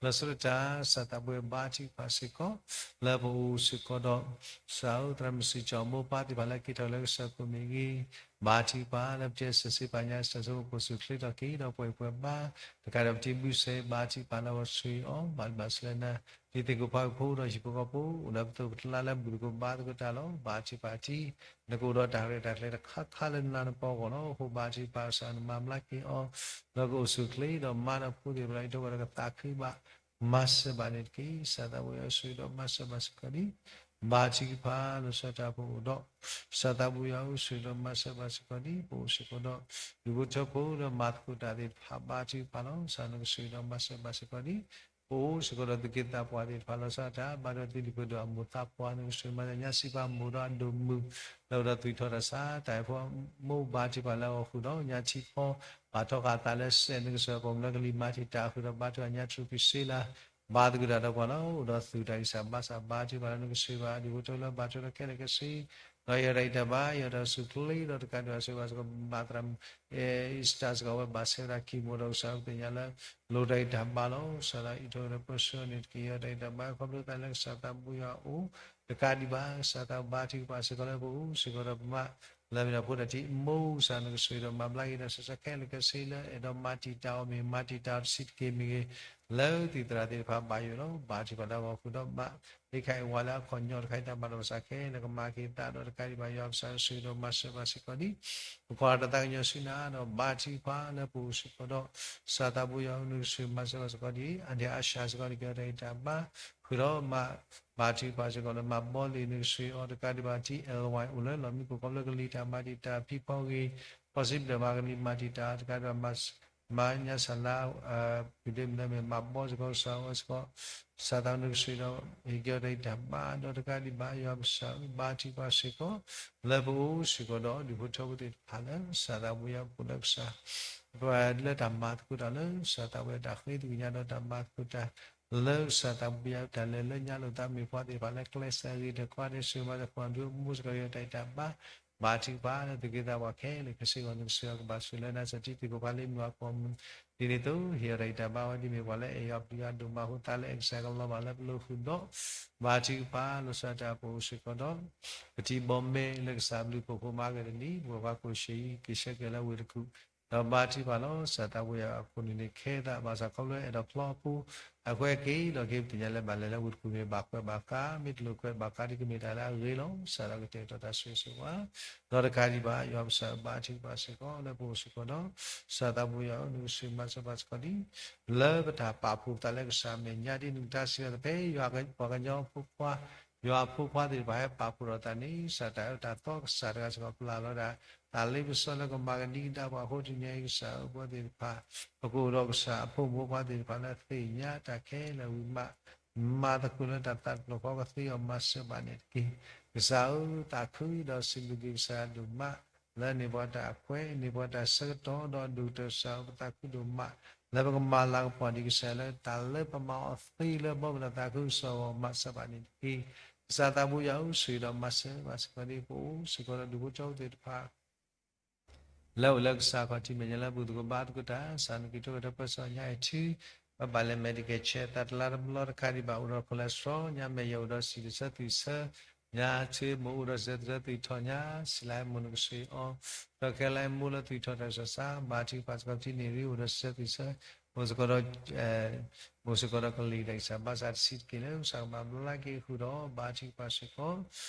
လီၤဆီဒၣ်တၢ် စၢ်သးဘှံးဘါထုကဖၣ်စ့ၢ်ကီး လၢပအိၣ်စ့ၢ်ကီးဒီး စၢ်ဧၢသရၣ်မုၣ်စံၣ်ကၠီၣ်မိၢ်ပၢ်သ့ၣ်တဖၣ်လၢက့ၤထီၣ်လၢကစၢၢ်ခိၣ်မ့ၢ်ဂ့ၤ ဘါထုကဖၣ်လၢပတဲစဲးစ့ပာ်ညါ စၢ်စိကမီၤစိၤချ့ထီၣ်က့ၤဒီးပှဲၤပှဲၤဘါ တကးဒီးပတံၤဘုစဲး ဘါထုကဖၣ်လၢအဝဲဆိအီၤ ဘၣ်လံဘၣ်ဆၢလၢနၤ ဒ်သ့ၣ်ခိၣ်ဖးခိၣ်ဖိဒီးဟံၣ်ဖိဃီဖိ အိၣ်လၢပသိးပကျါလၢဘူၣ်သကိးဘါသကိးတၢ်လီၤ. ဘါထုကဖၣ်တံၢ် နကအိၣ်ဒီးတၢ်ရဲၣ်တၢ်ကျဲၤတခါခါလၢနလၤနပီၤအဂီၢ်လီၤ. အဃိဘါထုကဖၣ်ကစၢ်နမၤဘျါက့ၤအီၤ လၢကအိၣ်ဆူၣ်ချ့ဒီးမါဒီးဖိသ့ၣ်တဖၣ်လၢအံးထွဲကွၢ်ဒီးကသးခုဘၣ် မၤစၢၤဘၣ်န့ၣ်တက့ၢ်. စၢ်သးဘှံးယွၤဆိၣ်ဂ့ၤဒီးမၤစၢၤဘၣ်စ့ၢ်ကီးဒံး ဘါထုကဖၣ်လၢဆီတၢ်ဖိအိၣ်ဒီး စၢ်သးဘှံးယွၤဆိၣ်ဂ့ၤဒီးမၤစၢၤဘၣ်စ့ၢ်ကီးဒံး ပအိၣ်စ့ၢ်ကီးဒီး ဒူၣ်ဖိထၢဖိဒီးမၤသကိးတၢ်သ့ၣ်တဖၣ် ဘါထုကဖၣ်လီၤ. စၢ်နကဆိၣ်ဂ့ၤဒီးမၤစၢၤဘၣ်စ့ၢ်ကီးဒံး ပအိၣ်စ့ၢ်ကီးဒီးသုးက့သးပှၢ်သ့ၣ်တဖၣ်လီၤဆီဒၣ်တၢ် ဘၣ်ဒီးသုးဒူၣ်ဖိဒီးအမိၢ်သးပှၢ် နကဆိၣ်ဂ့ၤမၤစၢၤညါစံးပာ်မိၢ်ဒီးအဒိၣ်မုၢ် လၢအိၣ်ဒီးသွံၣ်ထီၣ်တၢ်ဆါ တၢ်အဲၣ်ဖိမိၢ် ဘါထုကဖၣ်လၢအဂီၢ်ဃုာ်ဒီး ညါထံဖီ ပာ်ထီၣ်ဃာ်အသးလၢစဲး နကစၢ်ပှၤမုၢ်လၢကလံၤမၤတံာ်တာ်ဃုာ်ဒီး ဘါထုကဖၣ်ညါထူၣ်ဖံးစ့လၤ ဘါသကိးတၢ်ဒီးပှၤလီၤ. အိၣ်ဒီးသုးတၢ်ဂံၢ်စၢ်ဘါစၢ် ဘါထုကဖၣ်လၢနကဆိၣ်ဂ့ၤဘၣ် ဒူၣ်ဖိထၢဖိလၢဘါထုကဖၣ်ခဲလၢာ်ခဲဆ့ ဒီးယွၤတၢ်ဂံၢ်တၢ်ဘါ ယွၤတၢ်အိၣ်ဆူၣ်ချ့ဒီးတကးဒံးဘၣ်ဆိၣ်ဂ့ၤဘၣ်စ့ၢ်ကီး မၤသရၣ် အ့စတၢ်စ့ၢ်ကီး အဝဲဘၣ်ဆၢဝဲဒၣ်ကံၢ်မိၢ်ဒီးကစၢ် ပသ့ၣ်ညါလၢ လိၣ်တၢ်ဂံၢ်တၢ်ဘါလီၤ. စၢ်ဒီးအံးထွဲဒီးပၢဆှၢန့ၣ်တက့ၢ် ယွၤတၢ်ဂံၢ်တၢ်ဘါ ခီဖျိသးလၢကစၢ်သးဘှံးယွၤအအိၣ် တကးဒံးဘၣ် ကစၢ်သးဘါထုကဖၣ်စ့ၢ်ကီးလၢပအိၣ်စ့ၢ်ကီးဒီးပမါ လၢမ့ၢ်ဒီးဖိတၢ်ထံၣ်မိၢ် ကစၢ်နကဆိၣ်ဂ့ၤဒီးမၤဘျါက့ၤဒီး စဲးစဲးခဲလၢာ်ခဲဆ့လၢအဲၣ်ဒိးမၤတံာ်တာ်အီၤမ့ၢ် မၤတံာ်တာ်အီၤတဆံးတက့ၢ်မ့ၢ်ဂ့ၤ လၢသံၣ်သရၣ်သ့ၣ်တဖၣ်ဘၣ်ယိၣ်လီၤ. ဘါထုကဖၣ်လၢအဂီၢ်ဃုာ်ဒီးဘၣ် လၢခါအံၤဝဲလၢအခီၣ်ညီတခါအံၤ တၢ်မၤတၢ်မၤစၢၤခဲလၢာ် ကမၤက့ၤသးဒီးတကးဒံးဘၣ် ယွၤကစၢ်နကဆိၣ်ဂ့ၤဒီးမၤစၢၤဘၣ်စ့ၢ်ကီးဒံး ပကွၢ်တၢ်သးကညီၤဆူနၤဒီး ဘါထုကဖၣ်လၢပအိၣ်စ့ၢ်ကီးဒီး ကစၢ်သးဘှံးယွၤနကဆိၣ်ဂ့ၤမၤစၢၤဘၣ်စ့ၢ်ကီးဒံး အဒံၣ်အါရှါစ့ၢ်ကီးန့ၣ် က့ၤတၢ်ဂံၢ်တၢ်ဘါ ဃုာ်ဒီးမၤ ဘါထုကဖၣ်စ့ၢ်ကီးလၢမၤဘီလ့ၤ နကဆိၣ်ဂ့ၤအီၤတကးဒံးဘၣ် ထံၣ်အဲၣ်ဝဲအိၣ်လၢလီၢ်မံခိၣ် ခီဖျိကလံၤတၢ်မၤတံာ်တာ်ဖံဖီဂ့ၤ ဖီစံးပတၢ်မၤကလံၤမၤတံာ်တာ်တကးဒံးဘၣ် မၤညါစၢ်လၢ ဖုဒ့မုၣ်လၢမ့ၢ်မၤဘီစ့ၢ်ကီး ကစၢ်အီၤစ့ၢ်ကီး ကစၢ်သးနကဆိၣ်ဂ့ၤဒီး ဟ့ၣ်က့ၤအီၤတၢ်ဂံၢ်တၢ်ဘါဒီးတကးဒံးဘၣ် ယွၤကစၢ်ဧၢ ဘါထုကဖၣ်စ့ၢ်ကီး လၢပအိၣ်စ့ၢ်ကီးဒီးဒူၣ်ဖိထၢဖိသ့ၣ်တဖၣ်လၢ ကစၢ်သးဘှံးယွၤပူၤလၢကစၢ် ပှၤလၢတၢ်မၤသကိးတၢ်လၢ ကစၢ်သးဘှံးယွၤတၢ်ဃ့သကွံာ်ညါဒီးတၢ်မၤသကိးတၢ် လၢကစၢ်သးဘှံးယွၤတၢ်လဲၤလၢညါလိာ်သးမ့ၢ်ပှၤသ့ၣ်တဖၣ်လၢကျဲစၢဂ့ၤတခွါဒီး ဆိၣ်ဂ့ၤမၤစၢၤပှၤဒိၣ်မူစ့ၢ်ကီး ယွၤတၢ်ဂံၢ်တၢ်ဘါ ဘါထုကဖၣ်လၢသုးက့သးပှၢ်ခဲလၢာ်ခဲဆ့အဂီၢ် နကဆိၣ်ဂ့ၤကဘၣ်ဆိၣ်လၢနၤစၢ်ထံသ့ၣ်ခိၣ်ဖးလ့မုၢ်အကီၢ်မုၢ် ဒ်န့ၣ်အသိး ဟ့ၣ်အီၤတၢ်ဂံၢ်တၢ်ဘါဝဲဒ်မ့ၢ်ပှၤလၢအဲၣ်ယွၤပျံၤယွၤဒိၣ်မးအဃိ သးလၢအဲၣ်ကစၢ်ကလီၤဘၣ်လၢပလိၤဃုာ်ဒီး ဘါထုကဖၣ်လီၤဆီဒၣ်တၢ်ပအိၣ်စ့ၢ်ကီးဒီး ပထံဘီမဲလၢကစၢ်ဘျုးဖှိၣ်ဖိမၤဂ့ၤတနံၤ ပဝဲပှၤကိးဆံးအံၤ က့ၤဆၢက့ၤလၢဝ့ၢ်တကူၣ် ဒီးဘါထုကဖၣ်လီၤ ကစၢ်သးဘှံးယွၤအခိၣ်နူာ်န့ၣ်ခဲသး ဘၣ်ဆၣ်ခီဖျိအဲၣ်ဒိးဖျီအပူၤ အဃိက့ၤဒီးက့ၤပသ့ၣ်ညါလၢဘၣ်လဲၤလၢဝ့ၢ်တကူၣ်မ့ၢ်ဘၣ်ခွဲးဘၣ်ဃး မ့ၢ်တလိၣ်ခွဲးဘၣ်ဃးဒီးကမ့ၢ်တၢ်လၢအဂ့ၤလီၤ ကစၢ်ဒီးကတဲာ်ကတီၤတၢ်ဆိၣ်ဂ့ၤဆိၣ်ဝါ ဒီးတကးဒံးဘၣ် ယွၤကစၢ်ဘါထုကဖၣ်စ့ၢ်ကီးလၢပအိၣ်စ့ၢ်ကီးဒီး ကစၢ်သးဘှံးယွၤဧၢ နကဆိၣ်ဂ့ၤမၤစၢၤဘၣ်စ့ၢ်ကီးဒ် လၢပတၢ်ပာ်ဖှိၣ်ပသးလၢကစၢ်မဲာ်ညါဒ်နကတၢ်စံးဝဲတဖဲ ယွၤပှၤကညီဖိခွါ ယွၤအဖိခွါသ့ၣ်တဖၣ်ဟဲပာ်ဖှိၣ်ဒီးသးန့ၣ် ကစၢ်တၢ်အၢတၢ်သီကစၢ်တဂၤစ့ၢ်ကီးပျၢ်လီၤဒၣ် တၢ်လ့ပစီလၢကမၤကဒံကဒါပှၤအဃိ တနံၤအံၤကစၢ်ဧၢ ပဝဲသ့ၣ်တဖၣ် ပကအိၣ်ဒီးကစၢ်အဖိမုၣ်ဖိခွါသ့ၣ်တဖၣ်လၢသ့ၣ်ညါတၢ်ခဲလၢာ်ဝံၤမး မၤသကိးလၢတၢ်သးတဖျၢၣ်ဃီကသ့အီၤမၤစၢၤဘၣ်န့ၣ်တက့ၢ်. ကစၢ်ဧၢ သးခုဒီးစံးဘျုးက့ၤကစၢ်ဒိၣ်မး လၢန့ၢ်ပှၤတၢ်အခွဲး န့ၢ်ပှၤတၢ်ဆၢကတီၢ်ဒီးဒိၣ်ကတၢၢ် ကစၢ်ဧၢ ပသးခုဒိၣ်မး လၢပကမၤလၤကပီၤဒံးကစၢ်လၢတၢ်လၢပမၤအီၤသ့လၢဘီမုၢ်ဒီးသးခုကစီၣ်အဂီၢ် မၤစၢၤဘၣ်န့ၣ်တက့ၢ်. ကစၢ်သးဘှံးယွၤဧၢ ဆိၣ်ဂ့ၤဒီးမၤစၢၤဘၣ်စ့ၢ်ကီးဒ်ပအိၣ်စ့ၢ်ကီးဒီးဒူၣ်ဖိထၢဖိသ့ၣ်တဖၣ် လၢအိၣ်လၢကစၢ်ခီၣ်ထံးမဲာ်ညါလၢဘူၣ်သကိးဘါသကိးတၢ် ကစၢ်နက့ၤထီၣ်က့ၤဒီးပၢဆှၢညါအံၤထံ ဘၣ်ဘၣ်လၢ Medicare check သးတလါတဘျီတခါဒံးဘၣ် အိၣ်ဒီး cholesterol ညါမဲာ်ယဲၢ်အိၣ်ဒီးစံၣ်တဆၢသွံၣ်ဆၢ ညါဆ့မိၢ်အိၣ်ဒီးစံၣ်တဆၢသွံၣ်ထီၣ်ညါ ဆံးလါမိၢ်နကဆှံအီၤ ဒီးခဲလၢာ်မိၢ်လၢသွံၣ်ထီၣ်တၢ်ကစီၣ်စး ဘါထုကဖၣ်စ့ၢ်ကီးပထံၣ်န့ၢ်ရံ အိၣ်ဒီးစံၣ်တဆၢသွံၣ်ဆၢ အိၣ်စ့ၢ်ကီးဒီး အိၣ်စ့ၢ်ကီးဒီးကလံၤတၢ်ဂံၢ်စၢ်ဘါစၢ်တဆံးတက့ၢ်လၢ ကစၢ်ကမၤဘျါက့ၤဃုာ်ဒီး ဘါထုကဖၣ်စ့ၢ်ကီး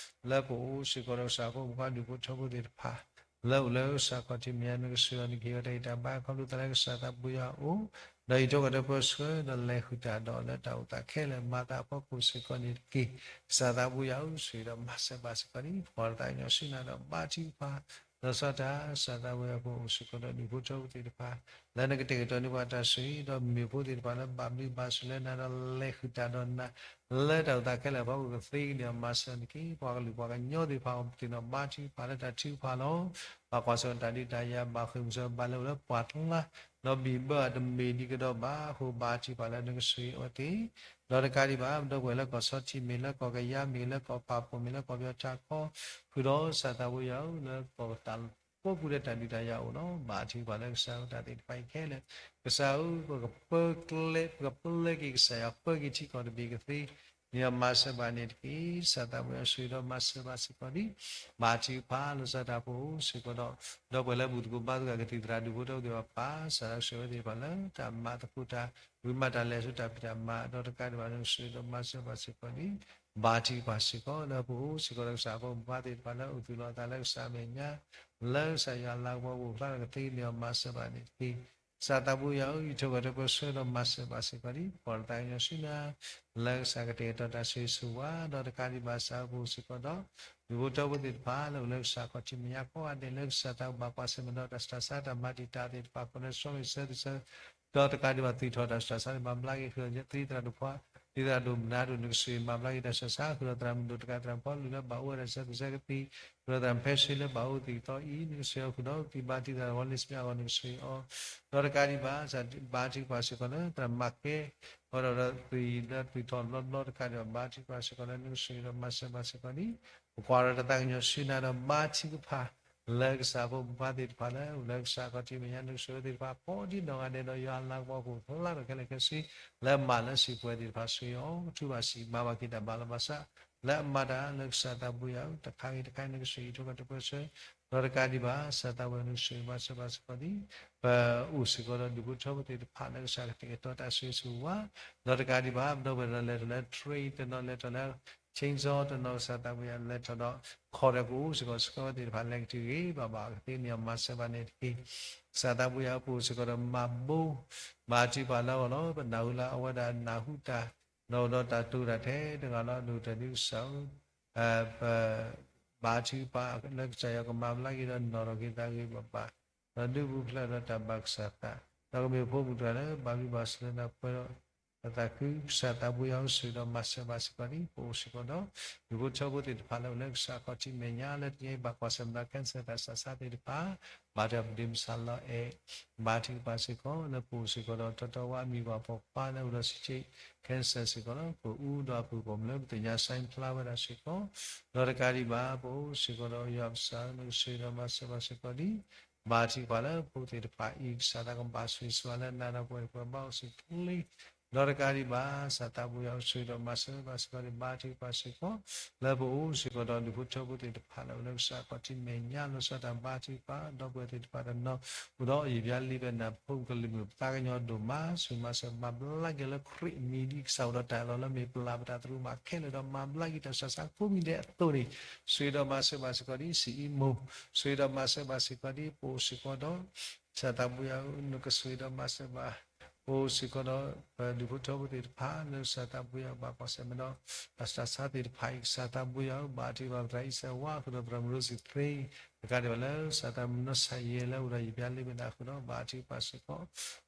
လၢပအိၣ်စ့ၢ်ကီးဒီးကစၢ်ဖိမုၣ်ဖိခွါဒူၣ်ဖိထၢဖိသ့ၣ်တဖၣ် လၢအိၣ်လၢကစၢ်ခီၣ်ထံးမဲာ်ညါ နကဆိၣ်ဂ့ၤအီၤ နကဟ့ၣ်အီၤတၢ်ဂံၢ်တၢ်ဘါ ခီဖျိသးလၢကစၢ်သးဘှံးယွၤအအိၣ် ဒီးအံးထွဲကွၢ်ထွဲပၢဆှၢ ဒီးလဲၤဃုာ်တၢ်ဒီးလၢတၢ်အိၣ်သးခဲလၢာ် မၤသးအဖီခိၣ်စ့ၢ်ကီးန့ၣ်တက့ၢ်. ကစၢ်သးဘှံးယွၤဧၢ ဆိၣ်ဂ့ၤဒီးမၤစၢၤဘၣ်စ့ၢ်ကီးန့ၣ် ပှၤတၢ်ကညီၤဆူနၤဒီးဘါထုကဖၣ် လီၤဆီဒၣ်တၢ် ကစၢ်သးဘှံးယွၤပအိၣ်စ့ၢ်ကီးဒီး ဒူၣ်ဖိထၢဖိသ့ၣ်တဖၣ် လၢနကတဲာ်ကတီၤန့ၢ်ပှၤတၢ်ဆိၣ်ဂ့ၤ ဒီးမ့ၢ်ဖိသ့ၣ်တဖၣ်လၢဘၣ်ဘျုးဘၣ်ဆိၣ်လၢနၤဒီးလဲၤဃုာ်တၢ်ဒီးနၤ လၢတၢ်အိၣ်သးခဲလၢာ်အဖီခိၣ်ကသ့ကန့ၢ်အီၤ မၤစၢၤန့ၣ်တက့ၢ်. ပှၤကလုာ်ပှၤကညီသ့ၣ်တဖၣ်အံၤသ့ၣ်နီၣ်ဘါထုကဖၣ်လၢတၢ်ထုကဖၣ်လီၤ. ဘၣ်ကွၢ်ဆၢၣ်တၢ်ဒုးတၢ်ယၤ ဘၣ်ဃ့ၢ်မှံဟးဖျိးဘၣ်လၢအိၣ်လၢပှၢ်ကျါ ဒီးဘံၣ်ဘၢအတမ့ၢ်ဒံးကဒီးဘၣ်အဃိ ဘါထုကဖၣ်လၢနကဆိၣ်ဂ့ၤအီၤသ့ ဒီးတကးဒံးဘၣ် ပဒီပုၢ်ဝဲၢ်လၢကီၢ်ဆီထံးမ့ၢ်ဂ့ၤ လၢကီၢ်ကယၤမ့ၢ်ဂ့ၤ လၢကီၢ်ပၢ်ဖှိၣ်မ့ၢ်ဂ့ၤ လၢကီၢ်ပယီၤထးခီ ဃုာ်ဒီးကစၢ်သးဘှံးယွၤဧၢ လၢကီၢ်တၢ် ပှၤလၢအအိၣ်လၢဟံၣ်ဃီဖိပူၤဒီးတၢ်ဒုးတၢ်ယၤအိၣ်လီၤ. ဘါထုကဖၣ်လၢကစၢ်အတၢ်သ့ၣ်တဖၣ်အံၤခဲလၢာ်, ကစၢ်ဧၢ, ပကပၢကျဲ, ပကပၢက့ၤကစၢ်ယွၤ ပၢက့ၤထံကီၢ်တဘ့ၣ်ကသ့, နမၤစၢၤဘၣ်န့ၣ်တက့ၢ်. ကစၢ်သးဘိယွၤဆိၣ်ဂ့ၤဒီးမၤစၢၤဘၣ်စ့ၢ်ကီးလံ. ဘါထုကဖၣ်လီၤဆီဒၣ်တၢ် ပအိၣ်စ့ၢ်ကီးဒီး ဒီပုၢ်ဝဲၢ်လၢဘူၣ်သကိးဘါသကိးကသံၣ်သရၣ်ဒူၣ်ဖိထၢဖိသ့ၣ်တဖၣ် ပာ်စၢၤဒၣ်ဆိၣ်ဂ့ၤဝဲသ့ၣ်တဖၣ်လၢတၢ်မၤသကိးတၢ် ဝံမၤတၢ်လဲၤဆူတၢ်ဖံးတၢ်မၤ ဒီးတကးဒံးဘၣ် နဆိၣ်ဂ့ၤဒီးမၤစၢၤဘၣ်စ့ၢ်ကီးလံ. ဘါထုကဖၣ်စ့ၢ်ကီးလၢပအိၣ်စ့ၢ်ကီးဒီးကစၢ်အဖိမုၣ်ဖိသ့ၣ်တဖၣ်လၢအိၣ်သူၣ်လီၤအသးလၢကစၢ်အမဲာ်ညါ, လၢကစၢ်ယွၤလၤကပီၤပူၤဖျါဒီးကသ့န့ၢ်အီၤ မၤစၢၤဘၣ်န့ၣ်တက့ၢ်. ကစၢ်သးဘိယွၤဧၢ, အံးထွဲကွၢ်ထွဲပၢဆှၢဒီးမၤစၢၤဘၣ်စ့ၢ်ကီးလံ. ပှၤတသးကညီၤဆူနၤ လၢကစၢ်ကတဲာ်ကတီၤတၢ်ဆိၣ်ဂ့ၤဆိၣ်ဝါ ဒီးတကးဒံးဘၣ် ကစၢ်အပူၤစ့ၢ်ကီးဒီး ဒူၣ်ဖိထၢဖိသ့ၣ်တဖၣ်လၢအိၣ်လၢကစၢ်ခီၣ်ထံးမဲာ်ညါကိးဂၤဒဲး လၢကစၢ်တၢ်ဘၣ်ကွၢ်ဆၢၣ်မဲာ်ဒီးတၢ်ဆူးတၢ်ဆါတၢ်မၤတံာ်တာ်သ့ၣ်တဖၣ် ကိးနၢ်ဆီမ့ၢ်ဆၢသုဆၢ ဒီးတကးဒံးဘၣ် သုးထီၣ်တၢ်ဆူးတၢ်ဆါန့ၣ် မၤဘျါက့ၤဃုာ်ဒီးသရၣ်ဒိၣ်ဖီ သရၣ်ဒိၣ်မနုၤဒိၣ် နကဆိၣ်ဂ့ၤမၤဘျါက့ၤတၢ်ဆူးတၢ်ဆါ ဃုာ်ဒီးသရၣ်မုၣ်ဒိၣ်တကး သရၣ်ဖီလူၤလၢဘၣ်အိၣ်ဝဲဒၣ်ဆၢသုဆၢကသံၣ် ဃုာ်ဒီးသရၣ်ဖဲဆှ့လၢဘၣ်အိၣ်သ့ၣ်ကသီအံၤ နကဆိၣ်ဂ့ၤအီၤဃုာ်ဒီး သုဘါထုကဖၣ်သရၣ်ဝီလ့ၣ်စမ့အဂီၢ် နကဆိၣ်ဂ့ၤအီၤ ဒီးတကးဒံးဘၣ် ဘါထုကဖၣ်စ့ၢ်ကီးလၢသရၣ်မၤကဲ ဃုာ်ဒီးဒီးသုးလၢသုးထီၣ်ဘျီဘျီတကးဒံးဘၣ် ဘါထုကဖၣ်စ့ၢ်ကီးလၢနကဆိၣ်ဂ့ၤဒီးမၤစၢၤဘၣ်စ့ၢ်ကီးလံ. ပကွၢ်ဒီးတသးကညီၤဆူနၤဒီးဘါထုကဖၣ် လၢကစၢ်ဖိမုၣ်ဖိသ့ၣ်တဖၣ်လၢ အိၣ်လၢကစၢ်ခီၣ်ထံးမဲာ်ညါ နကဆိၣ်ဂ့ၤသ့ၣ်တဖၣ် ကိးဒံနီၢ်ဂၤဒဲးဒီး ယွၤအလၤကပီၤကအိၣ်ဖျါထီၣ်ခဲလၢာ်ခဲဆ့ လၢအမၤလၢစံးပဝဲသ့ၣ်တဖၣ် ဆိၣ်ဂ့ၤအီၤ ကထူးဘၣ်စံး မၤဘၣ်က့ၤတၢ်ဘၣ်လီၤဘၣ်စး လၢအမၤတၢ်လၢကစၢ်သးဘိယွၤဧၢ တခါဂ့ၤတခါ နကဆိၣ်ဂ့ၤအံးထွဲကွၢ်ထွဲပၢဆှၢ ဒီးတကးဒံးဘၣ် ကစၢ်သးဘိယွၤ နကဆိၣ်ဂ့ၤမၤစၢၤဘၣ်စ့ၢ်ကီးလံ. ပအိၣ်စ့ၢ်ကီးဒီးဒူၣ်ဖိထၢဖိသ့ၣ်တဖၣ်လၢကစၢ်ကတဲာ်ကတီၤတၢ်ဆိၣ်ဂ့ၤဆိၣ်ဝါ ဒီးတကးဒံးဘၣ် ပဒီပုၢ်ဝဲၢ်တနီၤလဲၤထီၣ်လၢ train တနီၤလဲၤထီၣ်လၢ Chainsaw တနီၤ ကစၢ်သးဘိယွၤလဲၤထီၣ်ဒီး ခီၣ်ဒီးကအိၣ်စ့ၢ်ကီး ဆှၢဝဲသ့ၣ်တဖၣ်လဲၤကတုၤဂ့ၤ ဘၣ်ဘၣ်ကသ့န့ၢ်အီၤ မၤစၢၤဘၣ်န့ၣ်တက့ၢ်. ကစၢ်သးဘိယွၤဧၢ ပအိၣ်စ့ၢ်ကီးဒီးမၤဘိ ဘါထုကဖၣ်လၢအဂီၢ်လီၤ. ပနၢ်ဟူလၢအဝဲဒၣ်နၢ်ဟူတၢ် ဒီးအိၣ်ဒီးတၢ်တိာ်တၢ်ထဲတဂၤလီၤ. ဒိၣ်တၢ်ဒုးကစၢ်ဧၢ ပ ဘါထုကဖၣ်လၢကစၢ်ယွၤကမၤဘျါက့ၤဒီးနီၢ်ထီၣ်က့ၤသးဂ့ၤဘၣ်ဘၣ် ဒီးဒုးပူၤဖျဲးဒီးတၢ်ဘၣ်ကစၢ်သး ဒီးကမ့ၢ်ဖိမုၣ်တဂၤလၢဘၣ်ဘျုးဘၣ်ဆိၣ်လၢနၤပှဲၤဒီး ပသးခု ကစၢ်သးဘိယွၤဧၢ ဆိၣ်ဂ့ၤဒီးမၤစၢၤဘၣ်စ့ၢ်ကီးလံ. ပအိၣ်စ့ၢ်ကီးဒီး ဒူၣ်ဖိထၢဖိသ့ၣ်တဖၣ်လၢအိၣ်လၢကစၢ်ခီၣ်ထံးမဲာ်ညါ လၢတနံၤအံၤဘၣ်ကွၢ်ဆၢၣ်မဲာ်ဒီး cancer တၢ်ဆူးတၢ်ဆါသ့ၣ်တဖၣ် ဘၣ်တၢ်ပဒ့မုၣ်စၢ်လီၤအဲၣ် ဘါထုကဖၣ်စ့ၢ်ကီး လၢပအိၣ်စ့ၢ်ကီးဒီး တီတီဝါအမံၤပှၢ်ပိာ်ခွါလၢအိၣ်ဒီး စံးက့ cancer စ့ၢ်ကီးလီၤ. ပအူဒီးအပုၢ်ပိာ်မုၣ်လၢပသ့ၣ်ညါ sign ဖျါဝဲဒၣ်စ့ၢ်ကီး ဒီးတကးဒံးဘၣ် ပအိၣ်စ့ၢ်ကီးဒီးယွၤပကစၢ် နကဆိၣ်ဂ့ၤဒီးမၤစၢၤဘၣ်စ့ၢ်ကီးလံ. ဘါထုကဖၣ်လၢဖိသ့ၣ်တဖၣ်အံၤ ကစၢ်သးကဘၣ်ဆိၣ်ဂ့ၤဆိၣ်ဝါလၢနၤဒီးပဝဲပှၤဘါအိၣ်စ့ၢ်ကီးလံ. ဒီးတကးဒံးဘၣ် ကစၢ်သးဘိယွၤ နကဆိၣ်ဂ့ၤဒီးမၤစၢၤဘၣ်စ့ၢ်ကီးလံ. ဘါထုကဖၣ်စ့ၢ်ကီး လၢပအိၣ်စ့ၢ်ကီးဒီးဒူၣ်ဖိထၢဖိသ့ၣ်တဖၣ်လၢအိၣ်လၢကစၢ်ခီၣ်ထံးမဲာ်ညါ လီၤဆီဒၣ်တၢ်ဘါထုကဖၣ် ဒီပုၢ်ဝဲၢ်သ့ၣ်တဖၣ်တနီၤ အိၣ်ဒီးယံာ်ဘျါလံဘဲနၤ ပဖိမုၣ်ကလုာ်မုၣ် ပသးကညီၤဒိၣ်မး ဆိၣ်ဂ့ၤမၤစၢၤမၤဘျါက့ၤလၢခရံာ်အမံၤ ဒ်ကစၢ်အိၣ်ဒီးတၢ်အၢၣ်လီၤလၢမ့ၢ်ပျၢ်ပတၢ်သရူးမးခဲလၢာ်ဒီး မၤဘျါက့ၤတၢ်ဆူးတၢ်ဆါကိးမံၤဒဲးအသိးန့ၣ် ဆိၣ်ဂ့ၤဒီးမၤစၢၤဘၣ်စ့ၢ်ကီးဒ်စံးအံၤမိၢ် ဆိၣ်ဂ့ၤဒီးမၤစၢၤဘၣ်စ့ၢ်ကီးဒ်ပအိၣ်စ့ၢ်ကီးဒီး ကစၢ်သးဘိယွၤဧၢ နကဆိၣ်ဂ့ၤဒီးမၤစၢၤဘၣ် ပအိၣ်စ့ၢ်ကီးဒီး ပဒူၣ်ဖိထၢဖိသ့ၣ်တဖၣ် လၢကစၢ်သးဘိယွၤဘၣ်ကွၢ်ဆၢၣ်မဲာ်ဒီး တၢ်ဆူးတၢ်ဆါသ့ၣ်တဖၣ်အံၤ ကစၢ်သးဘိယွၤဧၢ ဘါထုကဖၣ်ပသရၣ်အံၣ်စၢၤဝါ ဃုာ်ဒီးသရၣ်မုၣ်ရိစံၣ်သ့ တကးဒံးဘၣ်လၢ ကစၢ်သးမုၣ်နီၢ်ဆၣ်ယဲလၢအိၣ်ဒီးယံာ်ဘျါလံဘဲနၤဃုာ်ဒီး ဘါထုကဖၣ်စ့ၢ်ကီး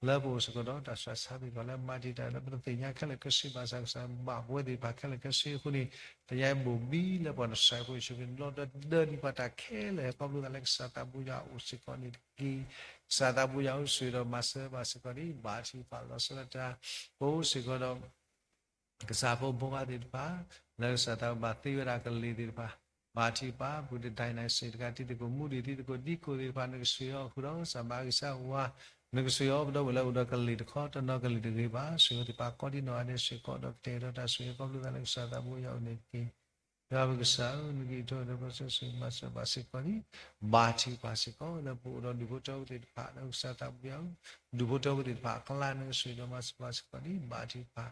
လၢပအိၣ်စ့ၢ်ကီးဒီးတၢ်ဆူးတၢ်ဆါသ့ၣ်တဖၣ်လၢမၤတံာ်တာ်လၢပတသ့ၣ်ညါခဲလၢာ်ခဲဆ့ဘၣ်ဆၣ် ကစၢ်ဘၣ်ပဝဲသ့ၣ်တဖၣ်ခဲလၢာ်ခဲဆ့အဃိန့ၣ် တနံၤအံၤဘိၣ်ဘံလၢပှၤနစၢ်ဖိယ့ၣ်ၡူးခရံာ် လီၤဒီးဒၢနံၤပှၤတၢ်ခဲလၢာ် ခီဖျိသးလၢကစၢ်သးဘိယွၤအိၣ်စ့ၢ်ကီးန့ၣ်တက့ၢ်. ကစၢ်သးဘိယွၤဧၢ ဆိၣ်ဂ့ၤဒီးမၤစၢၤဘၣ်စ့ၢ်ကီးဒ် ဘါထုကဖၣ်လီၤဆီဒၣ်တၢ် ပအိၣ်စ့ၢ်ကီးဒီး ကစၢ်ဖိမုၣ်ဖိခွါသ့ၣ်တဖၣ် လၢကစၢ်သးဘၣ်သ့ဝဲဒၣ်ကလံၤသ့ၣ်တဖၣ် ဘါထုကဖၣ် ပှၤဒိးဒိးန့ၢ်စ့ၢ်တကး တံၤသကိးမူဒံး တံၤသကိးဒံကိးသ့ၣ်တဖၣ် နကဆိၣ်ဂ့ၤအီၤဃုာ်ဒီး ကစၢ်မၤကစၢ်ဝါ နကဆိၣ်ဂ့ၤအီၤ ပဒီပုၢ်ဝဲၢ်လၢအိၣ်ဒီးကလံၤတခီ တနီၤကလံၤတဂ့ၤဘၣ် ဆိၣ်ဂ့ၤအီၤသ့ၣ်တဖၣ်ကိးဒံနီၢ်ဂၤဒဲးစ့ၢ်ကီး ဒီးကတဲာ်ကတီၤတၢ်ဆိၣ်ဂ့ၤခီဖျိသးလၢကစၢ်သးဘိယွၤအိၣ်န့ၣ်တက့ၢ်. ယွၤပကစၢ်ဧၢ နကအံးထွဲဒီးပၢဆှၢဆိၣ်ဂ့ၤမၤစၢၤဘၣ်စ့ၢ်ကီးလံ. ဘါထုကဖၣ်စ့ၢ်ကီး လၢပအိၣ်ဒီးဒူၣ်ဖိထၢဖိသ့ၣ်တဖၣ် လၢကစၢ်သးဘိယွၤဧၢ ဒူၣ်ဖိထၢဖိသ့ၣ်တဖၣ်အကျါ နကဆိၣ်ဂ့ၤဒီးမၤစၢၤဘၣ်စ့ၢ်ကီးလံ. ဘါထုကဖၣ်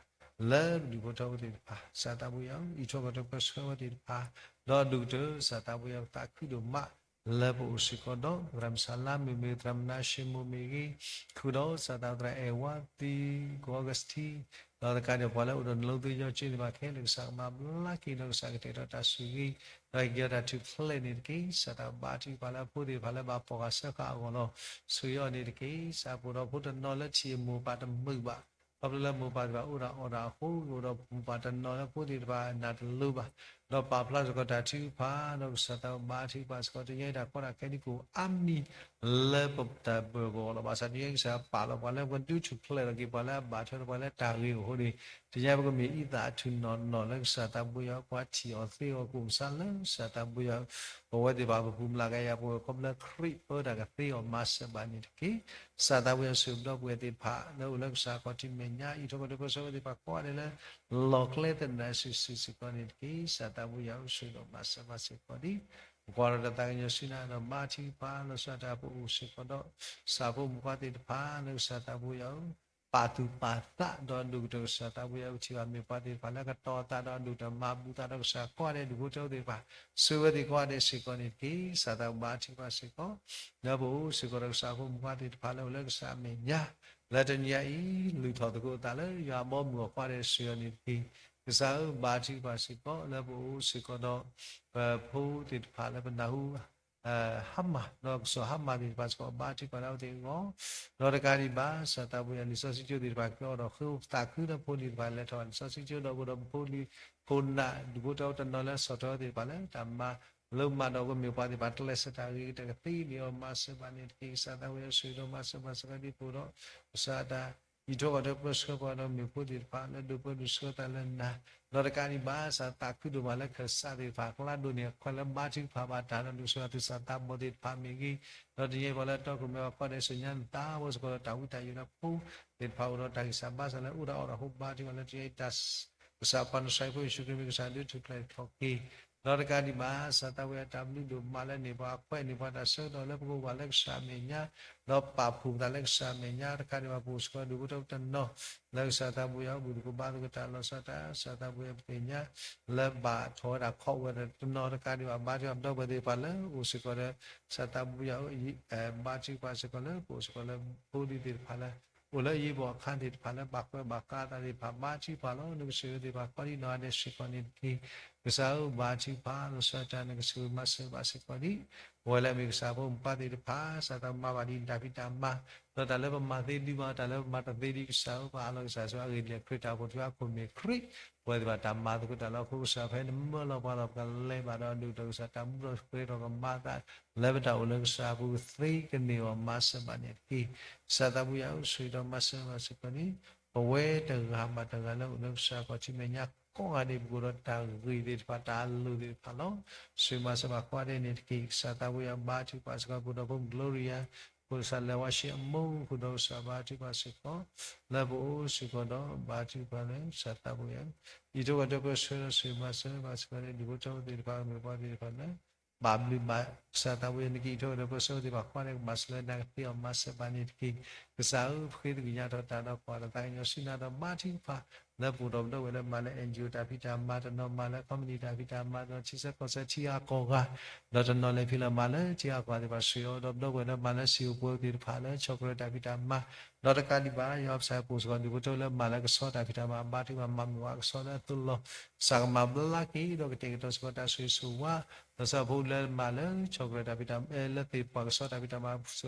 လၢဒူၣ်ဖိထၢဖိသ့ၣ်တဖၣ် ကစၢ်သးဘိယွၤဧၢ အံးထွဲကွၢ်ထွဲပၢဆှၢဝဲသ့ၣ်တဖၣ် ဒီးဒူၣ်ကတၢၢ် ကစၢ်သးဘိယွၤ ပသးခုဒိၣ်မး လၢပအိၣ်စ့ၢ်ကီးဒီး သရၣ်မုၣ်စၢ်လါမ့ၢ်ဂ့ၤ သရၣ်မုၣ်နါၡ့မိၢ်မ့ၢ်ဂ့ၤ ဃုာ်ဒီး ကစၢ်သး သရၣ်အဲၣ်ဝါသံ ကီၢ်အီကူးစတံ ဒီးတကးဒံးပှၤလၢအိၣ်ဒီးနလီသယီကၠ့န့ၣ်ဘၣ်ခဲလၢာ် ကစၢ်ကမၤဘျါက့ၤဒီး ကစၢ်ကတဲာ်ကတီၤတၢ်ဆိၣ်ဂ့ၤ ဒီးကကဲထီၣ်တၢ်ထူၣ်ဖျဲးန့ၣ်တက့ၢ်. ကစၢ်သးဘါထုကဖၣ်လၢအဖိသ့ၣ်တဖၣ်လၢဘၣ်ပိာ်ဃာ်စၢဃာ်အဂီၢ်လီၤ. ဆိၣ်ဂ့ၤအီၤန့ၣ်တက့ၢ်. ကစၢ်ပအိၣ်ဒီးဖိတနီၤလၢထံၣ်အမိၢ်ပၢ်တမုာ်ဘၣ် ခီဖျိလၢမိၢ်ပၢ်သ့ၣ်တဖၣ်အိၣ်ဒီးအီၣ်ဒီးအဃိ အိၣ်ဒီးမိၢ်ပၢ်တနီၤလၢဖိသ့ၣ်တဖၣ် နၢ်တလိၤဘၣ် ဒီးပာ်ဖျါစ့ၢ်ကီးတၢ်ထုကဖၣ်, ဒီးကစၢ်သးဘါထုကဖၣ်စ့ၢ်ကီး တနံၤအံၤတၢ်ကီတၢ်ခဲဒ်ကအိၣ်အါမံၤ လၢပတၢ်ပၢၤကီၢ်လီၤ. ဘၣ်ဆၣ်တနံၤအံၤ ကစၢ်ပာ်လီၤပှၤလၢပကဒုးထူၣ်ဖျဲးထီၣ်က့ၤ ပှၤလၢအဘၣ်ထွဲဒီးပှၤလၢတၢ်ဂ့ၤအဃိန့ၣ်, တနံၤအံၤပကမ့ၢ်အံသၣ်အထူၣ်နီၢ်နီၢ်လၢကစၢ်သးဘိယွၤ ပှၤထံၣ်အီၤသ့အီၤကအိၣ်မဆါလၢကစၢ်သးဘိယွၤ ပဝဲသ့ၣ်တဖၣ်ပပူၤမလၤကယၤပဝဲ ခီဖျိလၢခရံာ်ပၢတၢ်ကသ့အီၤမၤစၢၤဘၣ်န့ၣ်တက့ၢ်. ကစၢ်သးဘိယွၤ ဆိၣ်ဂ့ၤပဒီပုၢ်ဝဲၢ်သ့ၣ်တဖၣ် လၢအိၣ်လၢကစၢ်ခီၣ်ထံးမဲာ်ညါ အံးထွဲကွၢ်ထွဲပၢဆှၢဝဲသ့ၣ်တဖၣ်ကိးဂၤဒဲးလၢ လီၢ်ကျဲသနၢၣ်စုာ်စုာ်စ့ၢ်ကီးန့ၣ်တက့ၢ်. ကစၢ်သးဘိယွၤ ဆိၣ်ဂ့ၤဒီးမၤစၢၤဘၣ်စ့ၢ်ကီးဒံး ပကွၢ်ဒီးတၢ်သးကညီၤဆူနၤဒီး ဘါထုကဖၣ်လီၤဆီဒၣ်တၢ် ပအိၣ်စ့ၢ်ကီးဒီး ကစၢ်ဖိမုၣ်ဖိသ့ၣ်တဖၣ်လၢကစၢ်သးဘိယွၤဧၢ, ပာ်သူၣ်ပာ်သးဒီးအဒိၣ်ကတၢၢ် ကစၢ်သးဘိယွၤ ပထံၣ်ဘၣ်မ့ၢ်ပှၤသ့ၣ်တဖၣ်လၢကတီၤသးဒီးအဒိၣ်ကတၢၢ် မၤဘူၣ်သးဒီးကစၢ်ကိးဂၤဒဲး ဒူၣ်ဖိထၢဖိသ့ၣ်တဖၣ် ဆိၣ်ဂ့ၤဝဲသ့ၣ်ကိးဂၤဒဲးစ့ၢ်ကီးန့ၣ်တက့ၢ်. ကစၢ်သးဘိဘါထုကဖၣ်စ့ၢ်ကီး လၢပအိၣ်စ့ၢ်ကီးဒီးကစၢ်ဖိမုၣ်ဖိသ့ၣ်တဖၣ်လၢအိၣ်လၢကစၢ်အမဲာ်ညါ လၢတနံၤအံၤ လုၢ်ထီၣ်သကိးအသးလၢယွၤအဘီအမုၢ်အဃိဒီး ဆိၣ်ဂ့ၤအီၤန့ၣ်တက့ၢ်. ကစၢ်ဧၢ ဘါထုကဖၣ်စ့ၢ်ကီး လၢပအိၣ်စ့ၢ်ကီးဒီး ပဖိသ့ၣ်တဖၣ်လၢပနၢ်ဟူ ဟါမၢ် ဒီးကစီၣ်ဟါမၢ်သ့ၣ်တဖၣ်စ့ၢ်ကီး ဘါထုကဖၣ်လၢအဝဲသ့ၣ်အဂီၢ်, ဒီးတကးဒံးဘၣ် ကစၢ်သးဘိယွၤ လံာ်စီဆှံကၠိသ့ၣ်တဖၣ်ကအိၣ်ဒီး ဃ့သးခုဒီးဖိလံၤသ့ၣ်တဖၣ် လဲၤထီၣ်လံာ်စီဆှံကၠိဒီး အိၣ်ဒီးပဖိလံၤ ဖိနး ဒူၣ်ဖိထၢဖိတနီၤလၢဆီၣ်ထွဲသ့ၣ်တဖၣ်လၢ တၢ်မၤလိမၤဒိးကမ့ၢ်ပှၤသ့ၣ်တဖၣ် ကျဲးစၢးတၢ်ဂ့ၤကတၢၢ်ကသ့န့ၣ်အီၤ မၤစၢၤဘၣ်န့ၣ်တက့ၢ်. ကစၢ်သးဘိယွၤ ဆိၣ်ဂ့ၤဒီးမၤစၢၤဘၣ်စ့ၢ်ကီးဒ်ပအိၣ်ဒီး ကစၢ်တၢ် အံးထွဲကွၢ်ထွဲပၢဆှၢပှၤဒီးမ့ၢ်ဖိသ့ၣ်တဖၣ်လၢဒိးပၢဒိးဆှၢသးလၢနၤ, ဒီးတကးဒံးဘၣ် ကစၢ်သးခုဒိၣ်မးလၢခၢၣ်စးသ့ၣ်တဖၣ် ကျါဒိၣ်န့ၢ်အခွဲးလၢဘါထုကဖၣ်ဘၣ်တၢ်ဒီး ဒိးဆှၢအသုးစၢ်သးဘီၣ်သ့ၣ်တဖၣ်မ့ၢ်ဂ့ၤ, ဒီးတနံၤအံၤပှၤလၢအတီခိၣ်မဲာ်အဃိဒီး ဆူညါနသးဝဲစ့ၢ်ကီးဒီးတၢ်ဝံတၢ်ယိးလၢဖိသ့ၣ်တဖၣ် အိၣ်ဒီးတၢ်ဂံၢ်စၢ်ဘါစၢ်လၢအိၣ်ဒီးအီၤဒီး ဟိဘါထုကဖၣ်လၢတနံၤအံၤ တၢ် ကစၢ်ပှၤနၤစၤရ့းဖိယ့ၣ်ၡူးခရံာ်မ့ၢ်ကစၢ်ဒုးထူၣ်ဖျဲးထီၣ်က့ၤ, ဒီးတကးဒံးဘၣ် ကစၢ်သးဘိယွၤ တၢ်ဘျုးဒိၣ်မးလၢန့ၢ်ပှၤအခွဲးန့ၢ်ပှၤ တၢ်ဆၢကတီၢ်လၢပကဝၤလၢကစၢ်အမဲာ်ညါ, ဒီးပာ်ဖှိၣ်ပသးလၢကစၢ်အမဲာ်ညါ တကးဒံးဘၣ် ပအိၣ်စ့ၢ်ကီးဒူၣ်ဖိထၢဖိတနီၤ လၢကစၢ်သးဘိယွၤ ဘူၣ်သကိးဘါသကိးတၢ်လီၤဆီဒၣ်တၢ် ကစၢ်သးဘိယွၤ ပသ့ၣ်ညါ လၢဘၣ်ထီၣ်ဝဲဒၣ်ခီၣ်ဝဲဒၣ်တနီၤ တကးဒံးဘၣ် ဘါထုကဖၣ်ပဒီပုၢ်ဝဲၢ်သ့ၣ်တဖၣ်လၢအိၣ်စ့ၢ်ကီးဒီး ကစၢ်သးဘိယွၤ ဘါထုကဖၣ်စ့ၢ်ကီးလၢ ပအိၣ်စ့ၢ်ကီးလၢဖိလံၤသ့ၣ်တဖၣ်လၢ အိၣ်လၢအယံၤဘီၣ်အခါသ့ၣ်တဖၣ်လၢ ဘၣ်ကွဲဘၣ်ကါသးသ့ၣ်တဖၣ် ဘါထုကဖၣ်လီၤ နကဆိၣ်ဂ့ၤသ့ၣ်တဖၣ် ကိးဒံးနီၢ်ဂၤဒဲးစ့ၢ်ကီးန့ၣ်တက့ၢ်. ကစၢ်ဧၢ ဘါထုကဖၣ်လီၤဆီဒၣ်တၢ် နကဆိၣ်ဂ့ၤမၤစၢၤဘၣ်စ့ၢ်ကီးဒံး ပဝဲလၢအမ့ၢ်ကစၢ်ဖိမုၣ်ဖိသ့ၣ်တဖၣ် ကစၢ်သးမၤဘၣ်ဒံးတၢ်ဖံးတၢ်မၤ ဒီးတၢ်လၢပမၤသ့ဒံးဘၣ် တၢ်လၢပမၤတသ့ဒံး ကစၢ်ဧၢ ပအးလီၤကစၢ်ဆိအဂ့ၢ်ဒ်လဲၣ် ခရံာ်တၢ်အိၣ်ဖှိၣ်ထူအခိၣ်မ့ၢ်ခရံာ် ပဝဲသ့ၣ်တဖၣ်တၢ်မၤသကိးတၢ်လၢဟီၣ်ခိၣ်ကစၢ် ဖဲနမၢလီၤပှၤလီၤ ပကလဲၤဘၣ်ဒီးအဒိၣ်ကတၢၢ် ကစၢ်တၢ်မူထီၣ်ကရ့ထီၣ်ကမၤသး လၢပတၢ်အိၣ်လၢကစၢ်အပူၤကသ့ကန့ၢ်အီၤ မၤစၢၤဘၣ်န့ၣ်တက့ၢ်. ကစၢ်သးဘိယွၤဧၢ ဆိၣ်ဂ့ၤဒီးမၤစၢၤဘၣ်စ့ၢ်ကီးန့ၣ် ပဝဲတဂၤဘၣ်တဂၤလၢအိၣ်လၢကစၢ်ခီၣ်ထံးမဲာ်ညါကိးဂၤဒဲး ပကအိၣ်ဒီးတၢ်ဂ့ၤသ့ၣ်တဖၣ် တၢ်အလိၣ်သ့ၣ်တဖၣ်လီၤ. ဆိၣ်ဂ့ၤမၤစၢၤဘၣ်ကိးဂၤဒဲးန့ၣ်တက့ၢ်. ကစၢ်သးဘိယွၤ ဘါထုကဖၣ်စ့ၢ်ကီး ပဒီပုၢ်ဝဲၢ် Gloria ဖိဒိၣ်ကစၢ်လဲၤဝါရှ့အမိၢ် ဃုာ်ဒီးကစၢ်ဘါထုကဖၣ်စ့ၢ်ကီး လၢပအိၣ်စ့ၢ်ကီးဒီး ဘါထုကဖၣ်လၢကစၢ်သးဘိယွၤ အံးထွဲကွၢ်ထွဲပၢဆှၢဒီး ဆိၣ်ဂ့ၤမၤစၢၤဘၣ်စ့ၢ်ကီးန့ၣ် ဒူၣ်ဖိထၢဖိသ့ၣ်တဖၣ် မ့ၢ်ပှၤသ့ၣ်တဖၣ်လၢ ဘၣ်ဘျုးဘၣ် ကစၢ်သးဘိယွၤ နကအံးထွဲကွၢ်ထွဲပၢဆှၢသ့ၣ်တဖၣ် ပှၤန့ၣ် ကမၤစၢၤလၢနကသ့အီၤ မၤစၢၤဘၣ်န့ၣ်တက့ၢ်. ကစၢ်ဧၢ ပဃ့သကွံာ်ညါထီၣ်တၢ်ဒီး ပတၢ်သးကညီၤဆူနၤဒီး ဘါထုကဖၣ် လၢပအိၣ်ဒီးပဒီပုၢ်ဝဲၢ်လၢမၤလၢ NGO တၢ်ဖံးတၢ်မၤ တနီၤမၤလၢ company တၢ်ဖံးတၢ်မၤ တနီၤထံဆၢကီၢ်ဆၢထံဂၤကီၢ်ဂၤ ဒီးတနီၤလဲၤဖံးလဲၤမၤလၢထံဂၤကီၢ်ဂၤသ့ၣ်တဖၣ် ဆိၣ်ဂ့ၤအီၤဒီးပဒီပုၢ်ဝဲၢ်လၢမၤလၢ စံာ်အိၣ်ပှဲၤအိၣ်သ့ၣ်တဖၣ်လၢ ဆီၣ်ကရၢတၢ်ဖံးတၢ်မၤ ဒီးတကးဒံးဘၣ် ယွၤပစၢ်ပအိၣ်စ့ၢ်ကီး ဒူၣ်ဖိထၢဖိလၢမၤလၢကဆီတၢ်ဖံးတၢ်မၤ ဘါထုကဖၣ်မၤမုာ်ဝဲကဆီလၢအသိးလီၤ. ကစၢ်ကမၤဘျါက့ၤဒီးကတဲာ်ကတီၤစ့ၢ်ကီးတၢ်ဆိၣ်ဂ့ၤဆိၣ်ဝါ လီၤဆီဖိလၢမၤလၢ ဆီၣ်ကရၢတၢ်ဖံးတၢ်မၤ လၢသ့ၣ်ပှၢ်ကဆီတၢ်ဖံးတၢ်မၤ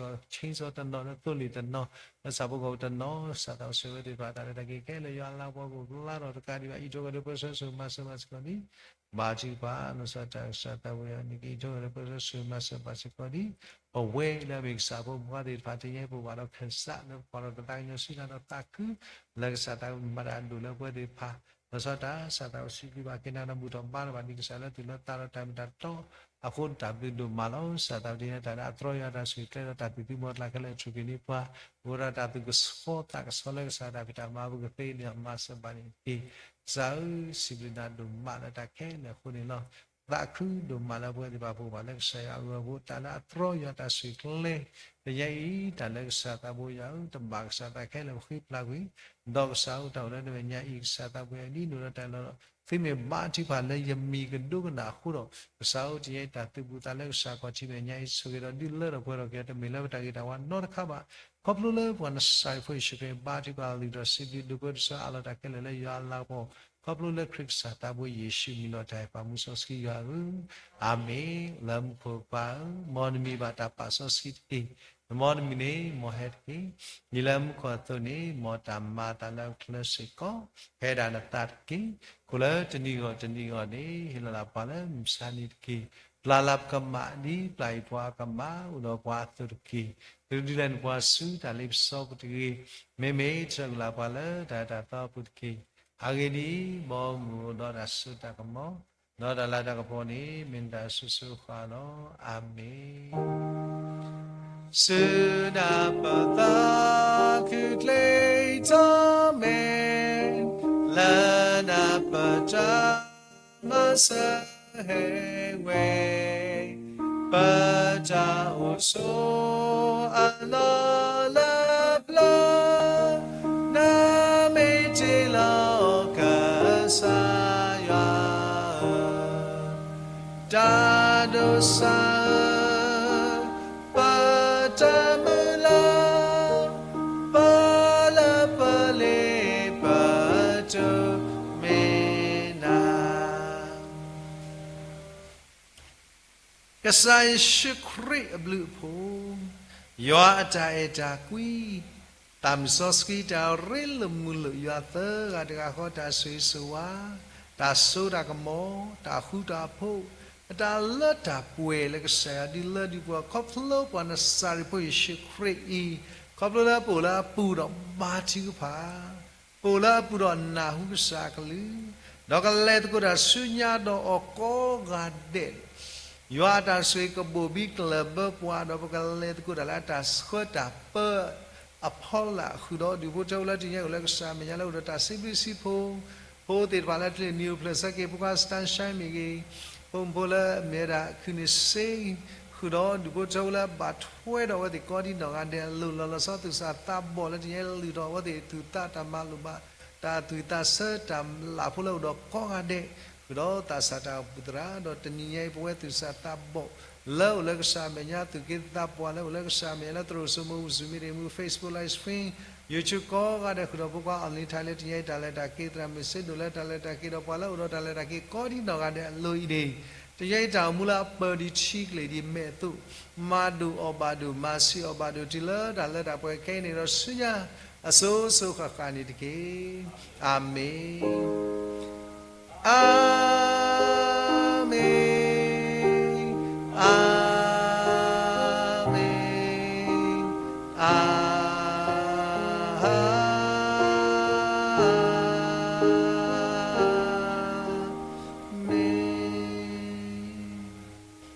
chainsaw တနီၤ လၢသိလ့ၣ်တနီၤ လၢဆၣ်ဖိကီၢ်ဖိတနီၤ ကစၢ်သးအိၣ်ဆိၣ်ဂ့ၤသ့ၣ်တဖၣ် တၢ်လဲၤတၢ်က့ၤခဲလၢာ် ယွၤအလၤကပီၤကအိၣ်ဖျါထီၣ် တကးဒံးဘၣ် အံးထွဲကွၢ်ထွဲပၢဆှၢ ဆိၣ်ဂ့ၤမၤစၢၤဘၣ်စ့ၢ်ကီးန့ၣ် ဘါထုကဖၣ်လီၤဆီဒၣ်တၢ် ကစၢ်သးဘိယွၤ နကအံးထွဲကွၢ်ထွဲပၢဆှၢ ဆိၣ်ဂ့ၤမၤစၢၤဘၣ်စ့ၢ်ကီးန့ၣ် ပဝဲလၢအမ့ၢ်ကစၢ်ဖိမုၣ်ဖိသ့ၣ်တဖၣ် တနံၤအံၤ ပဘၣ်ဒီးခၢၣ်စးလၢပကွၢ်ဒီးပသးကညီၤဆူနၤဒီးသးခု လၢကစၢ်တၢ်မၤတၢ်အဒိၣ်လၢပဝဲသ့ၣ်တဖၣ် လီၤဆီဒၣ်တၢ် ကစၢ်သးအိၣ်စံးဘျုးဘၣ်က့ၤနၤဒီး ဘူၣ်ထီၣ်ဘါထီၣ်ဘၣ်ဒံးကစၢ်လၢသုးလၢသးဒီးတၢ်မ့ၢ်တၢ်တီ အဃိတၢ်ဘျုးဒိၣ်မးလီၤ. ကစၢ်သးပတ့ၢ်လၢတၢ်လၢအတြီယွၤတၢ်ဆိၣ်ဂ့ၤကျဲဒီးတၢ်သူၣ်ဖှံသးညီကျါခဲလၢာ် အဆိၣ်ဂ့ၤန့ၢ်ပှၤ ပဝဲဒၣ်တၢ်သူၣ်ကဆီသးကဆီလၢကစၢ်တၢ်ဖံးတၢ်မၤ ပကသ့န့ၢ်အီၤ မၤစၢၤဘၣ်န့ၣ်တက့ၢ်. ကစၢ်ဧၢ စံးဘျုးနၤဒိၣ်မးလၢတၢ်ခဲလၢာ်အဃိန့ၣ်လီၤ. သးခုဒိၣ်မးလၢပဝဲသ့ၣ်တဖၣ်ပအိၣ်ဘၣ်လၢကစၢ်ယွၤအဂီၢ်အဃိ တၢ်လၢအတြီယွၤတၢ်ဆိၣ်ဂ့ၤကျဲ တနံၤအံၤ တၢ်လၢကစၢ်သးဘိယွၤဧၢ တဘၣ်ကစၢ်သးခဲလၢာ် ပဃ့ပျၢ်ကွံာ် ဒီးကစၢ်ဧၢ တၢ်အိၣ်လၢနမဲာ်ညါအံၤ ကစၢ်သးဘိယွၤ ဒ်နုာ်လီၤတၢ်အံၤလီၤ. သုမ့ၢ်ဘါထုကဖၣ်လၢ ယမံၤကဒိကနၣ်အဃိဒီး ကစၢ်ဧၢ တနံၤအံၤ တၢ်သူၣ်ဘူၣ်သးလၢကစၢ်ခီၣ်ထံးမဲာ်ညါအံၤ ဆိၣ်ဂ့ၤဒီးဒုးလၢထီၣ်ပှဲၤထီၣ်က့ၤ တမ့ၢ်လၢပတၢ်ဂ့ၤတၢ်ဝါနီတခါဘၣ်. ခီဖျိလၢပှၤနၤစၤရ့းဖိယ့ၣ်ၡူးခရံာ် ဘါထုကဖၣ်လီၤတံၢ်ဒီးစံးဘျုးဒိၣ်ပၢဒိၣ်ဆၢအးလီၤတၢ်ခဲလၢာ်လၢယွၤအလၤကပီၤ ခီဖျိလၢခရံာ်ကစၢ်သးဘိယ့ၣ်ၡူးမံၤလီၤတၢ်အံၤ ပၢ်မူစီဆှံယွၤဧၢ, အၤမ့ၣ်. လၢမူခိၣ်ပၢ်ဧၢ, မ်နမံၤဘၣ်တၢ်ပာ်စီဆှံတက့ၢ်. တမီတမံၤန့ၣ် မ်ဟဲတက့ၢ်. ဒ်လၢမူခိၣ်အသိးန့ၣ် မ်တၢ်မၤအသးလၢအချၢစ့ၢ်ကီး ဟဲဒၣ်နသးတက့ၢ်. အဃိလၢတနံၤဂီၢ်တနံၤဂီၢ်န့ၣ် ဟ့ၣ်လီၤလၢ်ပှၤလၢမုၢ်မဆါနံၤတက့ၢ်. ပျၢ်လၢ်ပကမၣ်ဒ်ပျၢ်အီၤပှၤအကမၣ် အိၣ်ဒီးပှၤအသိးတက့ၢ်. သုဒုးလဲၤနုာ်ပှၤဆူတၢ်လ့ပစီပူၤတဂ့ၤ. မ့မ့ၢ်တၢ်အုၣ်လၢ်ပှၤလၢတၢ်အဲၣ်တၢ်သီပူၤတက့ၢ်. အဂ့ၢ်ဒ်အံၤ, ဘီမုၢ်အိၣ်ဒီးတၢ်စိတၢ်ကမီၤ, ဒီးတၢ်လၤတၢ်ကပီၤန့ၣ် မ့ၢ်နတၢ်ဆိၣ်ဂ့ၤဆိၣ်ဝါလီၤ. အၤမ့ၣ်. စူၢ်နၤပသးခုၣ်ကျ့ထီၣ်မဲာ်, လၢနပတၢ်မၤစၢၤဟဲဝဲ, ပတၢ်အိၣ်ဆိးအလီၢ်လၢပျၢၤ, နမ့ၢ်တ့လီၤကစၢ်ယွၤဧၢ, တၢ်ဒိးစၢ်ဧၢ, ပတၢ်မုၢ်လၢ်, ပလၢပလ့ပတိၢ်မ့ၢ်နၤ. ကစၢ်ယ့ၣ်ၡူးခရံာ်အဘျုးအဖှိၣ်, ယွၤအတၢ်အဲၣ်တၢ်ကွံ, သးမုၢ်စီဆှံတၢ်ရ့လိာ်မုာ်လိာ် ယွၤသၢဂၤတဂၤဃီ တၢ်ဆိၣ်ဂ့ၤဆိၣ်ဝါ, တၢ်စိတၢ်ကမီၤ, တၢ်ဃူတၢ်ဖိး, အတၢ်လၢတၢ်ပှဲၤလၢကစၢ်ယွၤဒုးလၢဒုးပှၤ ခီဖျိပှၤနစၤရ့းဖိယ့ၣ်ၡူးခရံာ်အံၤ, ခီဖျိလၢပအိၣ်လၢအပူၤဒီးဘါထုကဖၣ် ပအိၣ်လၢအပူၤဒီးနၢ်ဟူကစၢ်အကလုၢ်, ဒီးကလဲၤသကိးတၢ်ဆူညါဒီးအီၤကိးဂၤဒဲး, ယွၤအတၢ်ဆိၣ်ဂ့ၤကဘိၣ်ဘံကလၢၢ်ဘၢပှၤ ဒီးပကလဲၤသကိးတၢ်လၢအတၢ်ဆှၢတၢ်ပၢအဖီလာ် ဃုာ်ဒီးဒူၣ်ဖိထၢဖိလၢတနံၤညါအံၤလၢကစၢ်အမဲာ်ညါလၢအိၣ်ဒီးတၢ်စံးဘျုးစံးဖှိၣ်, ဖိသ့ၣ်တဖၣ်လၢအတ့ၢ်နံၤအိၣ်ဖျဲၣ်ဆၢက့ၤ ဖိခွါ Sunshine မ့ၢ်ဂ့ၤ, ဖိမုၣ်ဖိလၢအမ့ၢ်ဝဲဒၣ်ခုၣ်န့ၣ်စ့ ဃုာ်ဒီးဒူၣ်ဖိထၢဖိလၢအဘၣ်ထွဲဒီးအဝဲသ့ၣ်ကိးဒံနီၢ်ဂၤဒဲးအလိၤ လီၤလီၤဆီဆီသူၣ်စၢ်သးဘီၣ်လၢတနံၤညါအံၤ လုၢ်ထီၣ်အဝဲသ့ၣ်သူၣ်သးတၢ်မၤလိာ်ဘၣ် တၢ်သူၣ်ဝံၣ်သးဆၢတၢ်လၢ်ဖိလၢအိၣ်ဒီးကိးဂၤဒဲး, ဃုာ်ဒီးသးစၢ်တၢ်အိၣ်ဖှိၣ်သရၣ် ဒီးတနံၤညါအံၤ ပဝဲသူၣ်စၢ်သးဘီၣ်လၢအိၣ်လၢကစၢ်အမဲာ်ညါ သူၣ်က့သးပှၢ်လၢအိၣ်လၢကစၢ်အမဲာ်ညါလၢသရိာ်စိမိၤ Zoom meeting မူ Facebook live stream YouTube ကိးဂၤဒဲး ဃုာ်ဒီးဖိခွါ online ထါလၢတနံၤညါအံၤ တၢ်လဲၤတၢ်က့ၤသရၣ်မုၣ်စ့ဒိၣ်လၢတၢ်လဲၤတၢ်က့ၤဒီးပှၤလၢအိၣ်ဒီးတၢ်လဲၤတၢ်က့ၤကိးဒံနီၢ်ဂၤဒဲးအလိၤအံၤန့ၣ်, တနံၤညါအံၤတၢ်အိၣ်မူလၢအပၢၢ်ဒံးထံကလ့ၢ်ဒံးမဲာ်အသိး, မၤဒိၣ်အီၣ်ဘၣ်ဒိၣ် မၤဆံးအီၣ်ဘၣ်ဒိၣ် တုၤလၢတၢ်လၢတၢ်ပှဲၤခဲအံၤန့ၣ်ဒီးဆူညါ အစိၤစိၤဃၣ်ဃၣ်န့ၣ်တက့ၢ်. အၤမ့ၣ်, အၤမ့ၣ်, အၤမ့ၣ်, အၤမ့ၣ်.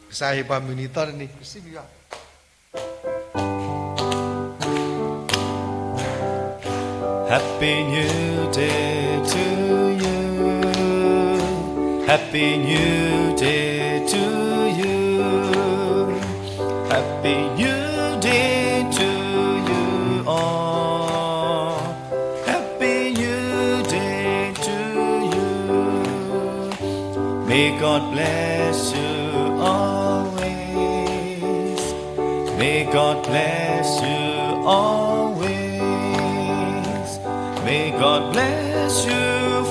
ကစၢ်ဟ့ၣ်ပှၤမုၢ်နံၤသီတနံၤ ပစံးဘျုးယွၤ. Happy New Day to you. Happy New Day to you. Happy New Day to you all. Happy New Day to you. May God bless you always. May God bless you always. May God bless you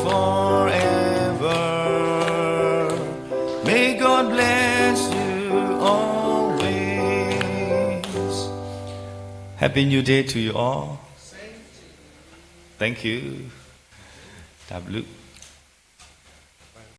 forever. May God bless you always. Happy New Day to you all. Thank you. တၢ်ဘျုး